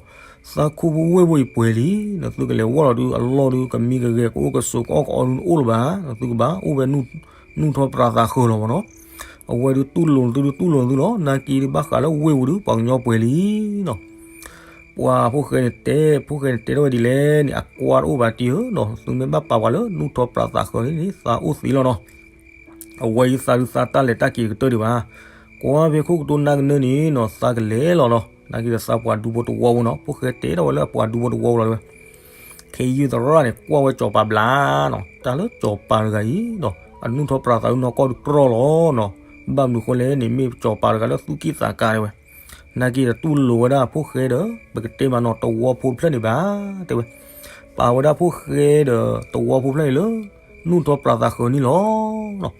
သးခိၣ်ဖိဝ့ၢ်ဖိအံၤပှဲၤလံ, နသုကလဲၤဝီၢ်လီၤဒုး အလီၢ်ဒုး ကမံကဂဲၤ ကအိၣ်ကဆိး ကအီၣ်ကအီဒုး နအိၣ်လၢၤဘၣ်, နသုကဘၣ်အိၣ်ဝဲနူၢ်ထီပြးသးဃၢၤလီၤမ့ၢ်နီၤ, အဝဲဒုးတူၢ်လိာ်နသုဒုးတူၢ်လိာ်နသုလီၤ, နာ်က့ဒုးဘၣ်ဃးလၢဝ့ၢ်ပူၤဒုး ပှၤကညီပှဲၤလံနီၤ. ပှၤဖိၣ်ဃဲန့ၣ်တဲ ဖိၣ်ဃဲန့ၣ်တဲထီၣ်ဝဲဒ်လဲၣ်န့ၣ် အကွၢ်တအိၣ်ဘၣ်တံၢ်ဧၢနီၤ, သုမ့ၢ်ဘၣ်ပာ်ပှၤလၢနူၢ်ထီပြးသးဃၢၤန့ၣ်န့ၣ် သးအိၣ်သ့လီၤနီၤ. အဝဲအံၤသးဒုးသးတၢ်လဲၤတၢ်က့ၤကတၢၢ်ဒံးဘၣ်, ကွၢ်ဖဲခိၣ်ကတိၤနၢ်ကနၢန့ၣ်နီၤ သးကလဲၤလီၤနီၤ, နာ်က့ဒီးသးပှၤဒူဖိတဝီဖိနီၤ, ဖိၣ်ဃဲတဲထီၣ်ဝဲလၢအပှၤဒူဖိတဝီဖိလီၤတဲဝဲ. ခ့ယုၢ်သရၣ်န့ၣ် ကွၢ်ဝဲစီၤပၤဘျါနီၤ, တၢ်လၢစီၤပၤတဂၤအံၤနီၤ အနူၢ်ထီပြးသးဒုးနီၢ်ကီၢ်ဒုးကြီၢ်လီၤနီၤ, ဘၣ်မနုၤဃိလဲၣ်န့ၣ် မ့ၢ်စီၤပၤတဂၤလၢသူၣ်က့ၣ်သးကါတဲဝဲ. နာ်က့ဒီးတူၢ်လိာ်ဝဲဒၣ်ဖိၣ်ဃဲဒီး ပကတဲမးနီၤ တဝီဖိတဖျၢၣ်န့ၣ်ဘၣ် တဲဝဲ. ပာ်ဝဲဒၣ်ဖိၣ်ဃဲဒီးတဝီဖိတဖျၢၣ်န့ၣ်လၢ နူၢ်ထီပြးသးဃၢၤန့ၣ်လီၤနီၤ.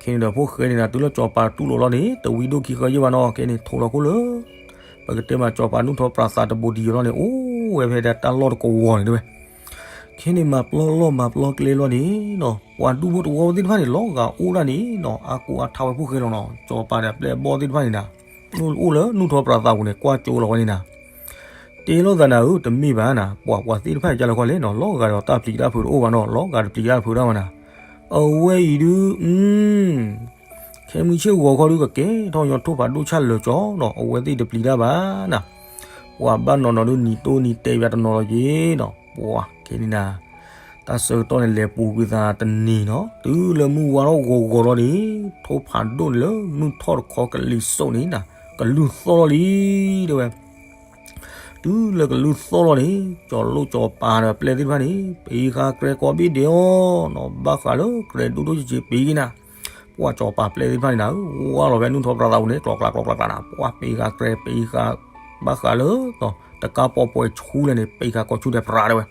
ခဲန့ၣ်ဒီးဖိၣ်ဃဲန့ၣ်နၤ တုၤလၢစီၤပၤတူၢ်လိာ်လီၤန့ၣ် တဝံဒိၣ်ခံဃၢယဲၢ်ဘၣ်နီၤ, ခဲန့ၣ်ထိးလီၤခိၣ်လၢ ပကတဲမးစီၤပၤနူၢ်ထီပြးသးတဘူးတယံၤလီၤန့ၣ် အိၣ်ဝဲဖဲဒၣ်တၢ်လီၢ်တကဝီၤန့ၣ်တဲဝဲ. ခဲန့ၣ်မၤပျီလီၢ်မၤပျီကျဲလီၤန့ၣ်နီၤ ပှၤဒူဖိတဝီဖိသ့ၣ်တဖၣ်န့ၣ် လီၤဂာ်အိၣ်ဒၣ်န့ၣ်နီၤ အါကိးအါထါဝဲဖိၣ်ဃဲလီၤနီၤ, စီၤပၤဒီးပျဲၢ်အဘီၣ်သ့ၣ်တဖၣ်န့ၣ်နၤ အိၣ်လၢနူၢ်ထီပြးသးပူၤန့ၣ် ကွၢ်ကၠိလီၤဝဲန့ၣ်နၤ တဲလိာ်သးနၤဧၢ တမ့ၢ်ဘၣ်နၤ, ပှၤပှၤသ့ၣ်တဖၣ်ကၢ်လီၤခီလဲၣ်နီၤ လီၤဂာ်ဒီးတၢ်ပျံၤတၢ်ဖုးတအိၣ်ဘၣ်နီၤ, လီၤဂာ်တပျံၤတၢ်ဖုးတၢ်ဘၣ်နၤ, အဝဲအံၤဒုး ခဲမုၢ်ဆ့ၣ်ဂီၤခီဒုးကကဲထီၣ်ညီထိၣ်ဖးဒိၣ်ဆၣ်လၢာ်ကၠီနီၤ, အဝဲသ့ၣ်တပျံၤတၢ်ဘၣ်နၤ, ပှၤဘၣ်နီၤနီၤဒုးနံၤတိၢ်နံၤတဲာ်ယၤတနီၤလီၤက့ၤနီၤ, ပှၤခဲန့ၣ်နၤ တၢ်ဆၢကတီၢ်န့ၣ် လဲၤပူၤကွံာ်သးတနံၤနီၤ, တုၤလၢမုၢ်ဝါထီၣ်ဂီၤဂီၤလီၤန့ၣ် ထိၣ်ဖးဒိၣ်န့ၣ်လၢမုၢ်ထီၣ်တခီကလံၤစိးန့ၣ်နၤ ကလုၢ်သီၣ်လီၤလံ တဲဝဲ. တုၤလၢကလုၢ်သီၣ်လီၤန့ၣ် ကၠီၤလိၣ်ကၠီၤပၤဒီးပျဲၢ်သ့ၣ်တဖၣ်န့ၣ် ပ့ၤဃာ်ကြဲကိးဘ့ၣ်ဒဲးအီၤနီၤ, ဘၣ်ဃးလၢကြဲဒိၣ်ဒိၣ်ဆံးဆံးပ့ၤက့ၤနၤ, ပှၤကၠီၤပၤပျဲၢ်သ့ၣ်တဖၣ်န့ၣ်နၤ, ဝါလီၤဖဲနူၢ်ထီပြးသးပူၤန့ၣ် ကျီကျါကျီကျါကျါနၤ, ပှၤပ့ၤဃာ်ကြဲပ့ၤဃာ် ဘၣ်ဃးလၢ တကးပိာ်ပှဲၤဆူလဲၣ်န့ၣ် ပ့ၤဃာ်ကိးဆူဒဲးပြးတဲဝဲ.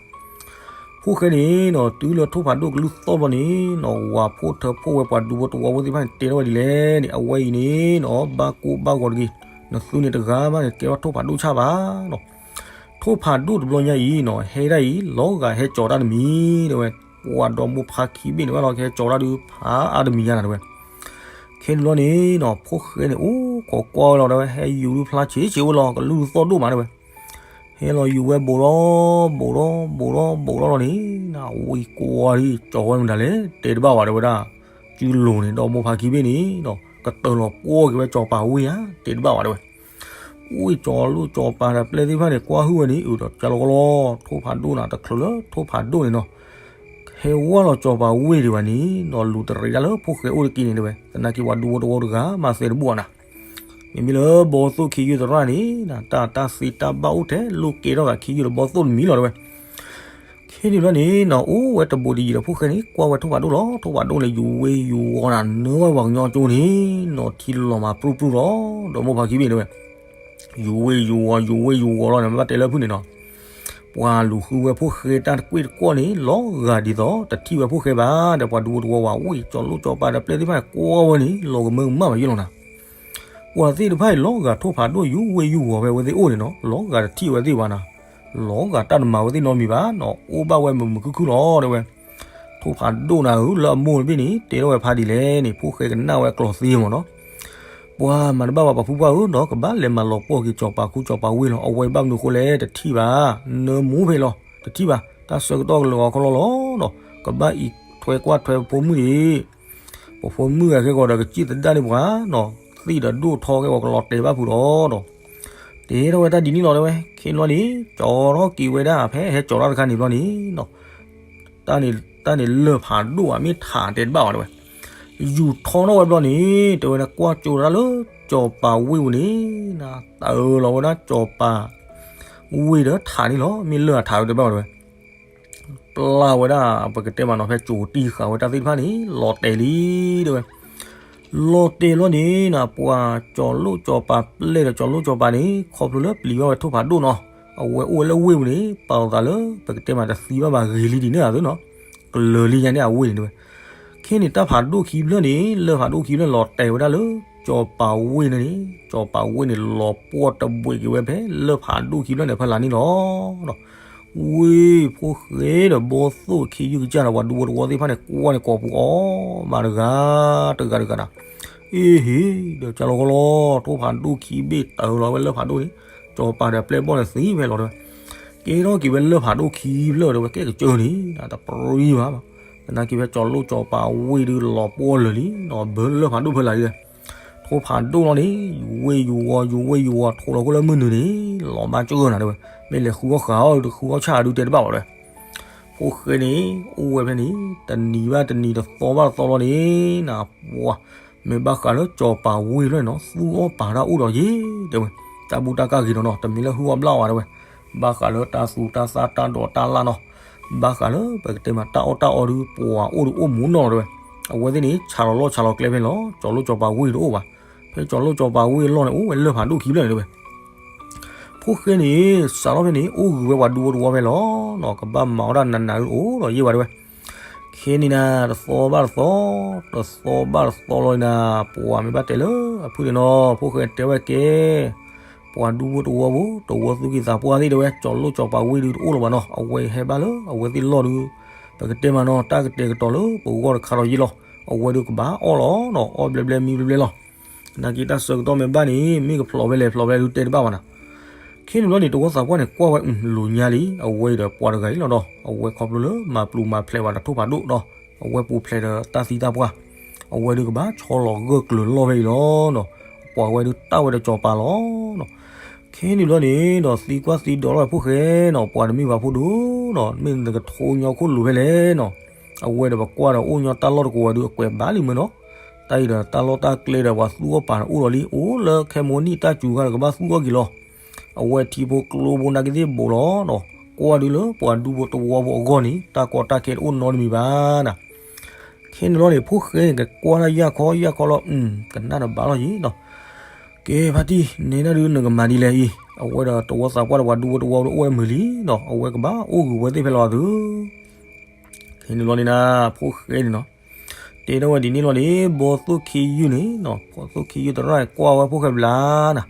ဖိၣ်ဃဲန့ၣ်နီၤ တုၤလၢထိၣ်ဖးဒိၣ်ကလုၢ်သီၣ်ဘျီန့ၣ်နီၤ, ဝၤဖိထၢဖိဝဲပှၤဒူဖိတဝီဖိသ့ၣ်တဖၣ်န့ၣ် တဲထီၣ်ဝဲဒ်လဲၣ်န့ၣ် အဝဲအံၤန့ၣ်နီၤ ဘၣ်ကိၢ်ဘၣ်ဂီၤတဂ့ၤ, နသုန့ၣ်တဂၤမးန့ၣ် ကဲထီၣ်ထိၣ်ဖးဒိၣ်ဆၣ်ဘၣ်နီၤ, ထိၣ်ဖးဒိၣ်တဘျီညါအံၤနီၤ ဟဲဒၣ်အံၤ လီၤဂာ်ဟဲကၠီၤတၢ်တမံၤတဲဝဲ, ပှၤဒီမါဖါခံဘ့ၣ်န့ၣ် ဘၣ်လီၤကဟဲကၠီၤတၢ်ဒုးဖးအါတမံၤညါနၤတဲဝဲ. ခဲန့ၣ်ဘျီန့ၣ်နီၤ ဖိၣ်ဃဲန့ၣ် အိၣ်ခိးကွၢ်ဝဲလီၤတဲဝဲ, ဟဲယူၤဒုးဖျါဆံးဆံးဝဲလီၤ ကလုၢ်သီၣ်ဒိၣ်မးတဲဝဲ. ဟဲလီၤယူၤဝဲဘူးလီၤ ဘူးလီၤ ဘူးလီၤဘူးလီၤလီၤန့ၣ်, နဝံၤကွၢ်ဒ်ကၠီၤဝဲမတၤလဲၣ် တဲတဘၣ်ဝဲတဲဝဲဒၣ်, စုလိၤန့ၣ် ဒီမါဖါခံဘ့ၣ်န့ၣ်နီၤ ကတၢၢ်လီၤပှီၢ်က့ၤဝဲကၠီၤပၤဝ့ၢ်ဧါ တဲတဘၣ်ဝဲတဲဝဲ. ဝ့ၢ်ကၠီၤလိၣ်ကၠီၤပၤဒီးပျဲၢ်သ့ၣ်တဖၣ်န့ၣ် ကွၢ်ဟုၣ်ဝဲန့ၣ် အုးဒီးကၢ်လီၤကလီ ထိၣ်ဖးဒိၣ်နၤ တချုးလၢထိၣ်ဖးဒိၣ်န့ၣ်နီၤ ဟဲဝါလီၤကၠီၤပၤဝ့ၢ်ဒံးဘၣ်န့ၣ်နီၤ လူၤတရံးတၢ်လၢဖိၣ်ဃဲအိၣ်တက့ၢ်န့ၣ်တဲဝဲ, သနာ်က့ပှၤဒူဖိတဝီတဂၤမၤသဲတဘူၣ်အီၤနၤ. မ့မ့ၢ်လၢဘီသိၣ်ခ့ယုၢ်သရၣ်န့ၣ် တၢ်တၢ်သ့တၢ်ဘၣ်အိၣ်ထဲ လိၣ်ကဲထီၣ်သးခ့ယုၢ်ဒီးဘီသိၣ်တမံၤလီၤတဲဝဲ. ခဲန့ၣ်ဘျီန့ၣ်နီၤ အိၣ်ဝဲတဘူးတယံၤဒီးဖိၣ်ဃဲန့ၣ် ကွၢ်ဝဲထိၣ်ဖးဒိၣ်လီၤ ထိၣ်ဖးဒိၣ်န့ၣ် ယူၤဝ့ယူၤဝီနၤ နၢဝဲပှၤကညီကၠိန့ၣ်နီၤ ထံလီၤမၤပြူၢ်ပြူၢ်လီၤ ဒီမါဖါခံဘ့ၣ်တဲဝဲ. ယူၤဝ့ၢ်ယူၤဝီၤ ယူၤဝ့ၢ်ယူၤဝီၤလီၤန့ၣ် မ့ၢ်ဘၣ်တဲလၢဖုၣ်န့ၣ်နီၤ, ပှၤလူၤဃုဝဲဖိၣ်ဃဲတၢ်တကွ့ၢ်တကွီၢ်န့ၣ် လီၤဂာ်ဒ်သိးတထံၣ်ဝဲဖိၣ်ဃဲဘၣ်ဒီး ပှၤဒူဖိတဝီဝဲ ဝ့ၢ်ကၠီၤလိၣ်ကၠီၤပၤဒီးပျဲၢ်သ့ၣ်တဖၣ်န့ၣ် ကွၢ်ဝဲန့ၣ် လီၤကမၢကမၣ်ဘၣ်ယဲလီၤနၤ. ပှၤသ့ၣ်တဖၣ်အံၤ လီၤဂာ်ထိၣ်ဖးဒိၣ်ယူၤဝ့ၢ်ယူၤဝီၤဝဲ အဝဲသ့ၣ်အိၣ်န့ၣ်နီၤ, လီၤဂာ်တထံၣ်ဝဲသ့ၣ်ဘၣ်နၤ, လီၤဂာ်တၢ်တမၤဝဲသ့ၣ်နီတမံၤဘၣ်နီၤ, အိၣ်ဘၣ်ဝဲမုာ်မုာ်ခုၣ်ခုၣ်လီၤတဲဝဲ. ထိၣ်ဖးဒိၣ်နၤဧၢ လၢအမိၢ်တဘ့ၣ်န့ၣ် တဲထီၣ်ဝဲဖးဒ်လဲၣ်န့ၣ် ဖိၣ်ဃဲကနၣ်ဝဲအကျိၤသ့မ့ၢ်နီၤ, ပှၤမၤတဘၣ်ဘၣ်ပှၤဖုပှၢ်ဧၢနီၤ, ကဘၣ်လဲၤမၤလီၤပှီၢ်က့ၤကၠီၤပၤခူကၠီၤပၤဝ့ၢ်လီၤ, အဝဲဘၣ်မနုၤအဃိလဲၣ် တထံၣ်ဘၣ်, နၢမူဖဲလီၤ တထံၣ်ဘၣ်, တၢ်ဆၢကတီၢ်ကလၢာ်အီၤခီလီၤလီၤနီၤ, ကဘၣ်အံးထွဲကွၢ်ထွဲပဖိမုၣ်န့ၣ် ပဖိမုၣ်ဂၤခဲဂီၤဒီးကစံၣ်သဒါန့ၢ်ပှၤနီၤ, သ့ၣ်ဒီးဒိၣ်ထီကဲဂီၤကလီၤတဲာ်ဘၣ်ဖုးဒီးနီၤ, တဲထီၣ်ဝဲတၢ်ဒ်န့ၣ်လီၤတဲဝဲ. ခဲန့ၣ်ဘျီန့ၣ် ကၠီထီၣ်က့ၤဝဲဒၣ်ဖဲဟဲကၠီၤတၢ်တခါန့ၣ်ဘျီန့ၣ်နီၤ, တၢ်န့ၣ် တၢ်န့ၣ်လၢၢ်ဖးဒိၣ်ဘၣ် မ့ၢ်ထးတဲတဘၣ်ဘၣ်တဲဝဲ. ယူၤထီထီၣ်ဝဲဘျီန့ၣ် တဲဝဲဒၣ် ကွၢ်ကၠိတၢ်လၢကၠီၤပၤဝ့ၢ်ပူၤန့ၣ် တၢ်အၢၣ်လီၤဝဲဒၣ်ကၠီၤပၤဝ့ၢ်ဒီးထးန့ၣ်လီၤ, မ့ၢ်လၢၢ်အထးတဲတဘၣ်ဘၣ်တဲဝဲ. ပျၢ်ဝဲဒၣ် ပကတဲမးနီၤ ဖဲကၠိၤတံၢ်ဃာ်ဝဲတၢ်သ့ၣ်တဖၣ်န့ၣ် လီၤတဲာ်လံတဲဝဲ. လီၤတဲာ်လီၤန့ၣ်နၤ ပှၤကၠီၤလိၣ်ကၠီၤပၤပျဲၢ်ဒီးကၠီၤလိၣ်ကၠီၤပၤန့ၣ် ခီဖျိလၢပျံၤဘၣ်ဝဲထိၣ်ဖးဒိၣ်နီၤ, အဝဲအိၣ်ဝဲလၢဝ့ၢ်ပူၤန့ၣ် ပာ်လီၤသးလၢ ပကတဲမးတသံဘၣ်ဘၣ်ဂ့ၤလံဒ်န့ၣ်ဧါသုနီၤ, ကလၢၤလံညါန့ၣ်အဝ့ၢ်န့ၣ်တဲဝဲ. ခဲန့ၣ်တၢ်ဖးဒိၣ်ခံဖျၢၣ်န့ၣ် လၢၢ်ဖးဒိၣ်ခံဖျၢၣ်န့ၣ် လီၤတဲာ်ဝဲဒၣ်လၢ ကၠီၤပၤဝ့ၢ်န့ၣ်န့ၣ် ကၠီၤပၤဝ့ၢ်န့ၣ် လီၤပှီၢ်တဘှဲးက့ၤဝဲဖဲလၢၢ်ဖးဒိၣ်ခံဖျၢၣ်န့ၣ် ဖဲလၢ်န့ၣ်လီၤ. ဝ့ၢ်ဖိၣ်ဃဲဒီးဘီသိၣ်ခ့ယုၢ်ကစၢ်ဒီး ပှၤဒူဖိတဝီသ့ၣ်တဖၣ်န့ၣ် ကွၢ်န့ၣ်ကိာ်ပူၤအီၤမးတဂၤ တဂၤတဂၤနၤ, အ့ဟ့ၣ် ဒီးကၢ်လီၤကီလီၤ ထိၣ်ဖးဒိၣ်ခံဘ့ၣ်တၢ်လီၤဝဲလၢၢ်ဖးဒိၣ်န့ၣ်, ကၠီၤပၤဒီးပျဲၢ်ဘီၣ်န့ၣ်သံဖဲလီၤတဲဝဲ. ကဲထီၣ်က့ၤဝဲလၢၢ်ဖးဒိၣ်ခံဖျၢၣ်တဲဝဲ ကဲကစၢၢ်န့ၣ် တပရံဘၣ် သနာ်က့ဖဲကၠီၤလိၣ်ကၠီၤပၤဝ့ၢ်ဒုးလီၤပှီၢ်လၢာ်လံနီၤ, ဘၢလၢၢ်ဖးဒိၣ်ဖဲလၢ်လံဒီး ထိၣ်ဖးဒိၣ်လီၤန့ၣ် ယူၤဝ့ၢ်ယူၤဝီၤ ယူၤဝ့ၢ်ယူၤဝီၤ ထိၣ်လီၤခိၣ်လၢမုၢ်နုာ်န့ၣ် လီၤဘၣ်ကၢၢ်နၤတဲဝဲ, မ့ၢ်လဲၤဃုအီၣ်ဃာ်အီၣ်ဒီးဃုအီၣ်ဆၣ်ဒုးတဲတဘၣ်ဘၣ်တဲဝဲ. ဖိၣ်ဃဲန့ၣ် အိၣ်ဝဲဖဲန့ၣ် တနံၤဘၣ်တနံၤ တသီဘၣ်တသီလီၤန့ၣ်နၤ, ပှၤ မ့ၢ်ဘၣ်ဃးလၢကၠီၤပၤဝ့ၢ်ဖျၢၣ်န့ၣ်နီၤ သူၣ်အီၣ်ပာ်တၢ်အိၣ်ဒီးယ့ၤတဲဝဲ, တၢ်ဘူၣ်တၢ်ကၢ်ဂ့ၤဒီးနီၤ တမ့ၢ်လၢဟုၣ်အီၣ်ဘျၣ်ဝဲတဲဝဲ, ဘၣ်ဃးလၢတၢ်သူတၢ်သၣ်တၢ်ဒိးတၢ်လၣ်နီၤ, ဘၣ်ဃးလၢပကတဲမးတၢ်အီၣ်တၢ်အီဒုး ပှၤအိၣ်ဒုးအိၣ်မူနီၤတဲဝဲ, အဝဲသ့ၣ်န့ၣ် ဆးလီၤလီၢ်ဆးလီၤကျဲဖဲန့ၣ်လီၤ, ကၠီၤလိၣ်ကၠီၤပၤဝ့ၢ်တအိၣ်ဘၣ်, ဖဲကၠီၤလိၣ်ကၠီၤပၤဝ့ၢ်အလီၢ်န့ၣ် အိၣ်ဝဲလၢၢ်ဖးဒိၣ်ခံဖျၢၣ်န့ၣ်တဲဝဲ. ဖိၣ်ဃဲန့ၣ် စးထီၣ်ဖဲန့ၣ် အိၣ်ဂုာ်ဝဲပှၤဒူဖိတဝီဖဲလီၤနီၤ, ကဘၣ်မၤအီၣ်တၢ်နးနးအိၣ်ဒီးယ့ၢ်ဝဲတဲဝဲ. ခဲန့ၣ်နၤ တသီဘၣ်တသီ တသီဘၣ်တသီလီၤနၤ, ပှၤမ့ၢ်ဘၣ်တဲလၢအဖုၣ်န့ၣ်နီၤ ဖိၣ်ဃဲတဲဝဲကဲ ပှၤဒူဖိတဝီဖိ တဝီသူၣ်က့သးပှၢ်သ့ၣ်တဲဝဲ ကၠီၤလိၣ်ကၠီၤပၤဝ့ၢ်ဒုးတအိၣ်လၢၤဘၣ်နီၤ, အဝဲဟဲဘၣ်လၢအဝဲသ့ၣ်လီၢ်ဒုး ပကတဲမးနီၤ တၢ်ကတဲာ်ကတီၤလၢပဂီၢ်တခါဒီးယ့ၢ်လီၤ, အဝဲဒုးကဘၣ်အီၣ်လီၤနီၤ, အီၣ်ဘျဲဘျဲမံဘျဲဘျဲလီၤ. သနာ်က့တၢ်ဆၢကတီၢ်မ့ၢ်ဘၣ်န့ၣ် မ့ၢ်ကဖျိးဝဲလဲၤဖျိးဝဲဒုးတဲတဘၣ်ဘၣ်နၤ. ခဲန့ၣ်ဘျီန့ၣ် တဝီသးပှၢ်န့ၣ် ကွၢ်ဝဲ လိၤညါလံ, အဝဲဒီးပှၤတဂၤအံၤလီၤဒီး အဝဲခီဖျိလၢမၤပျုၤမၤဖျဲးဘၣ်ဒီးထိၣ်ဖးဒိၣ်ဒီး အဝဲပူၤဖျဲးဒီးတၢ်သံတၢ်ပှၢ်, အဝဲဒုးကဘၣ်ဆီလီၤဂၢၢ်ကျၢၤလီၢ်ဖဲအံၤလီၤနီၤ, ပှၤဝဲဒုးတၢ်ဝဲဒီးကၠီၤပၤလီၤနီၤ. ခဲန့ၣ်ဘျီန့ၣ်ဒီး သံကွၢ်သံဒိးလီၤဖိၣ်ဃဲနီၤ, ပှၤတမ့ၢ်ဘၣ်ဖိဒိၣ်နီၤ, မ့ၢ်နကထိညီခိၣ်လိၤဖဲလဲၣ်နီၤ. အဝဲဒီးပကွၢ်ဒီးအိၣ်ညီတၢ်လီၢ်တကိးဝဲဒုးအကွဲးဘၣ်လံမ့ၢ်နီၤ, တၢ်အံၤဒီးတၢ်လီၢ်တၢ်ကျဲဒီးပှၤသူၣ်အီၣ်ပာ်န့ၣ်အိၣ်လီၤလံ, အိၣ်လၢခဲမိၢ်နံၣ်တၢ်စူၤခါဒီးကဘၣ်သူၣ်အီၣ်က့ၤလီၤ. အဝဲထံဖိကျိဖိနာ်က့သ့ၣ်ဘူးလီၤနီၤ, ကွၢ်ဒုးလၢပှၤဒူဖိတဝီဖိအဂီၢ်န့ၣ် တၢ်ကီတၢ်ခဲတအိၣ်နီတမံၤဘၣ်နၤ. ခဲန့ၣ်လီၤန့ၣ် ဖိၣ်ဃဲန့ၣ်ကကွၢ်တၢ်ယၢ်ခီယၢ်ခီလီၤ, ကနၣ်တဘၣ်လီၤယံၤနီၤ. ကဲဖါတံၢ် နဲဒၣ်ဒုးနကမၤဒ်လဲၣ်အံၤ, အဝဲဒီးတဝီသးပှၢ်ဒီးပှၤဒူဖိတဝီဖိအိၣ်ဝဲမုာ်လံနီၤ, အဝဲကဘၣ်အိၣ်ဂုာ်ဝဲသ့ၣ်ဖဲလီၤသု ခဲန့ၣ်လီၤန့ၣ်နၤ ဖိၣ်ဃဲန့ၣ်နီၤ, တဲထီၣ်ဝဲဒ်န့ၣ်လီၤန့ၣ် ဘီသိၣ်ခ့ယုၢ်န့ၣ်နီၤ, ဘီသိၣ်ခ့ယုၢ်သရၣ်ကွၢ်ဝဲဖိၣ်ဃဲဘျါနၤ,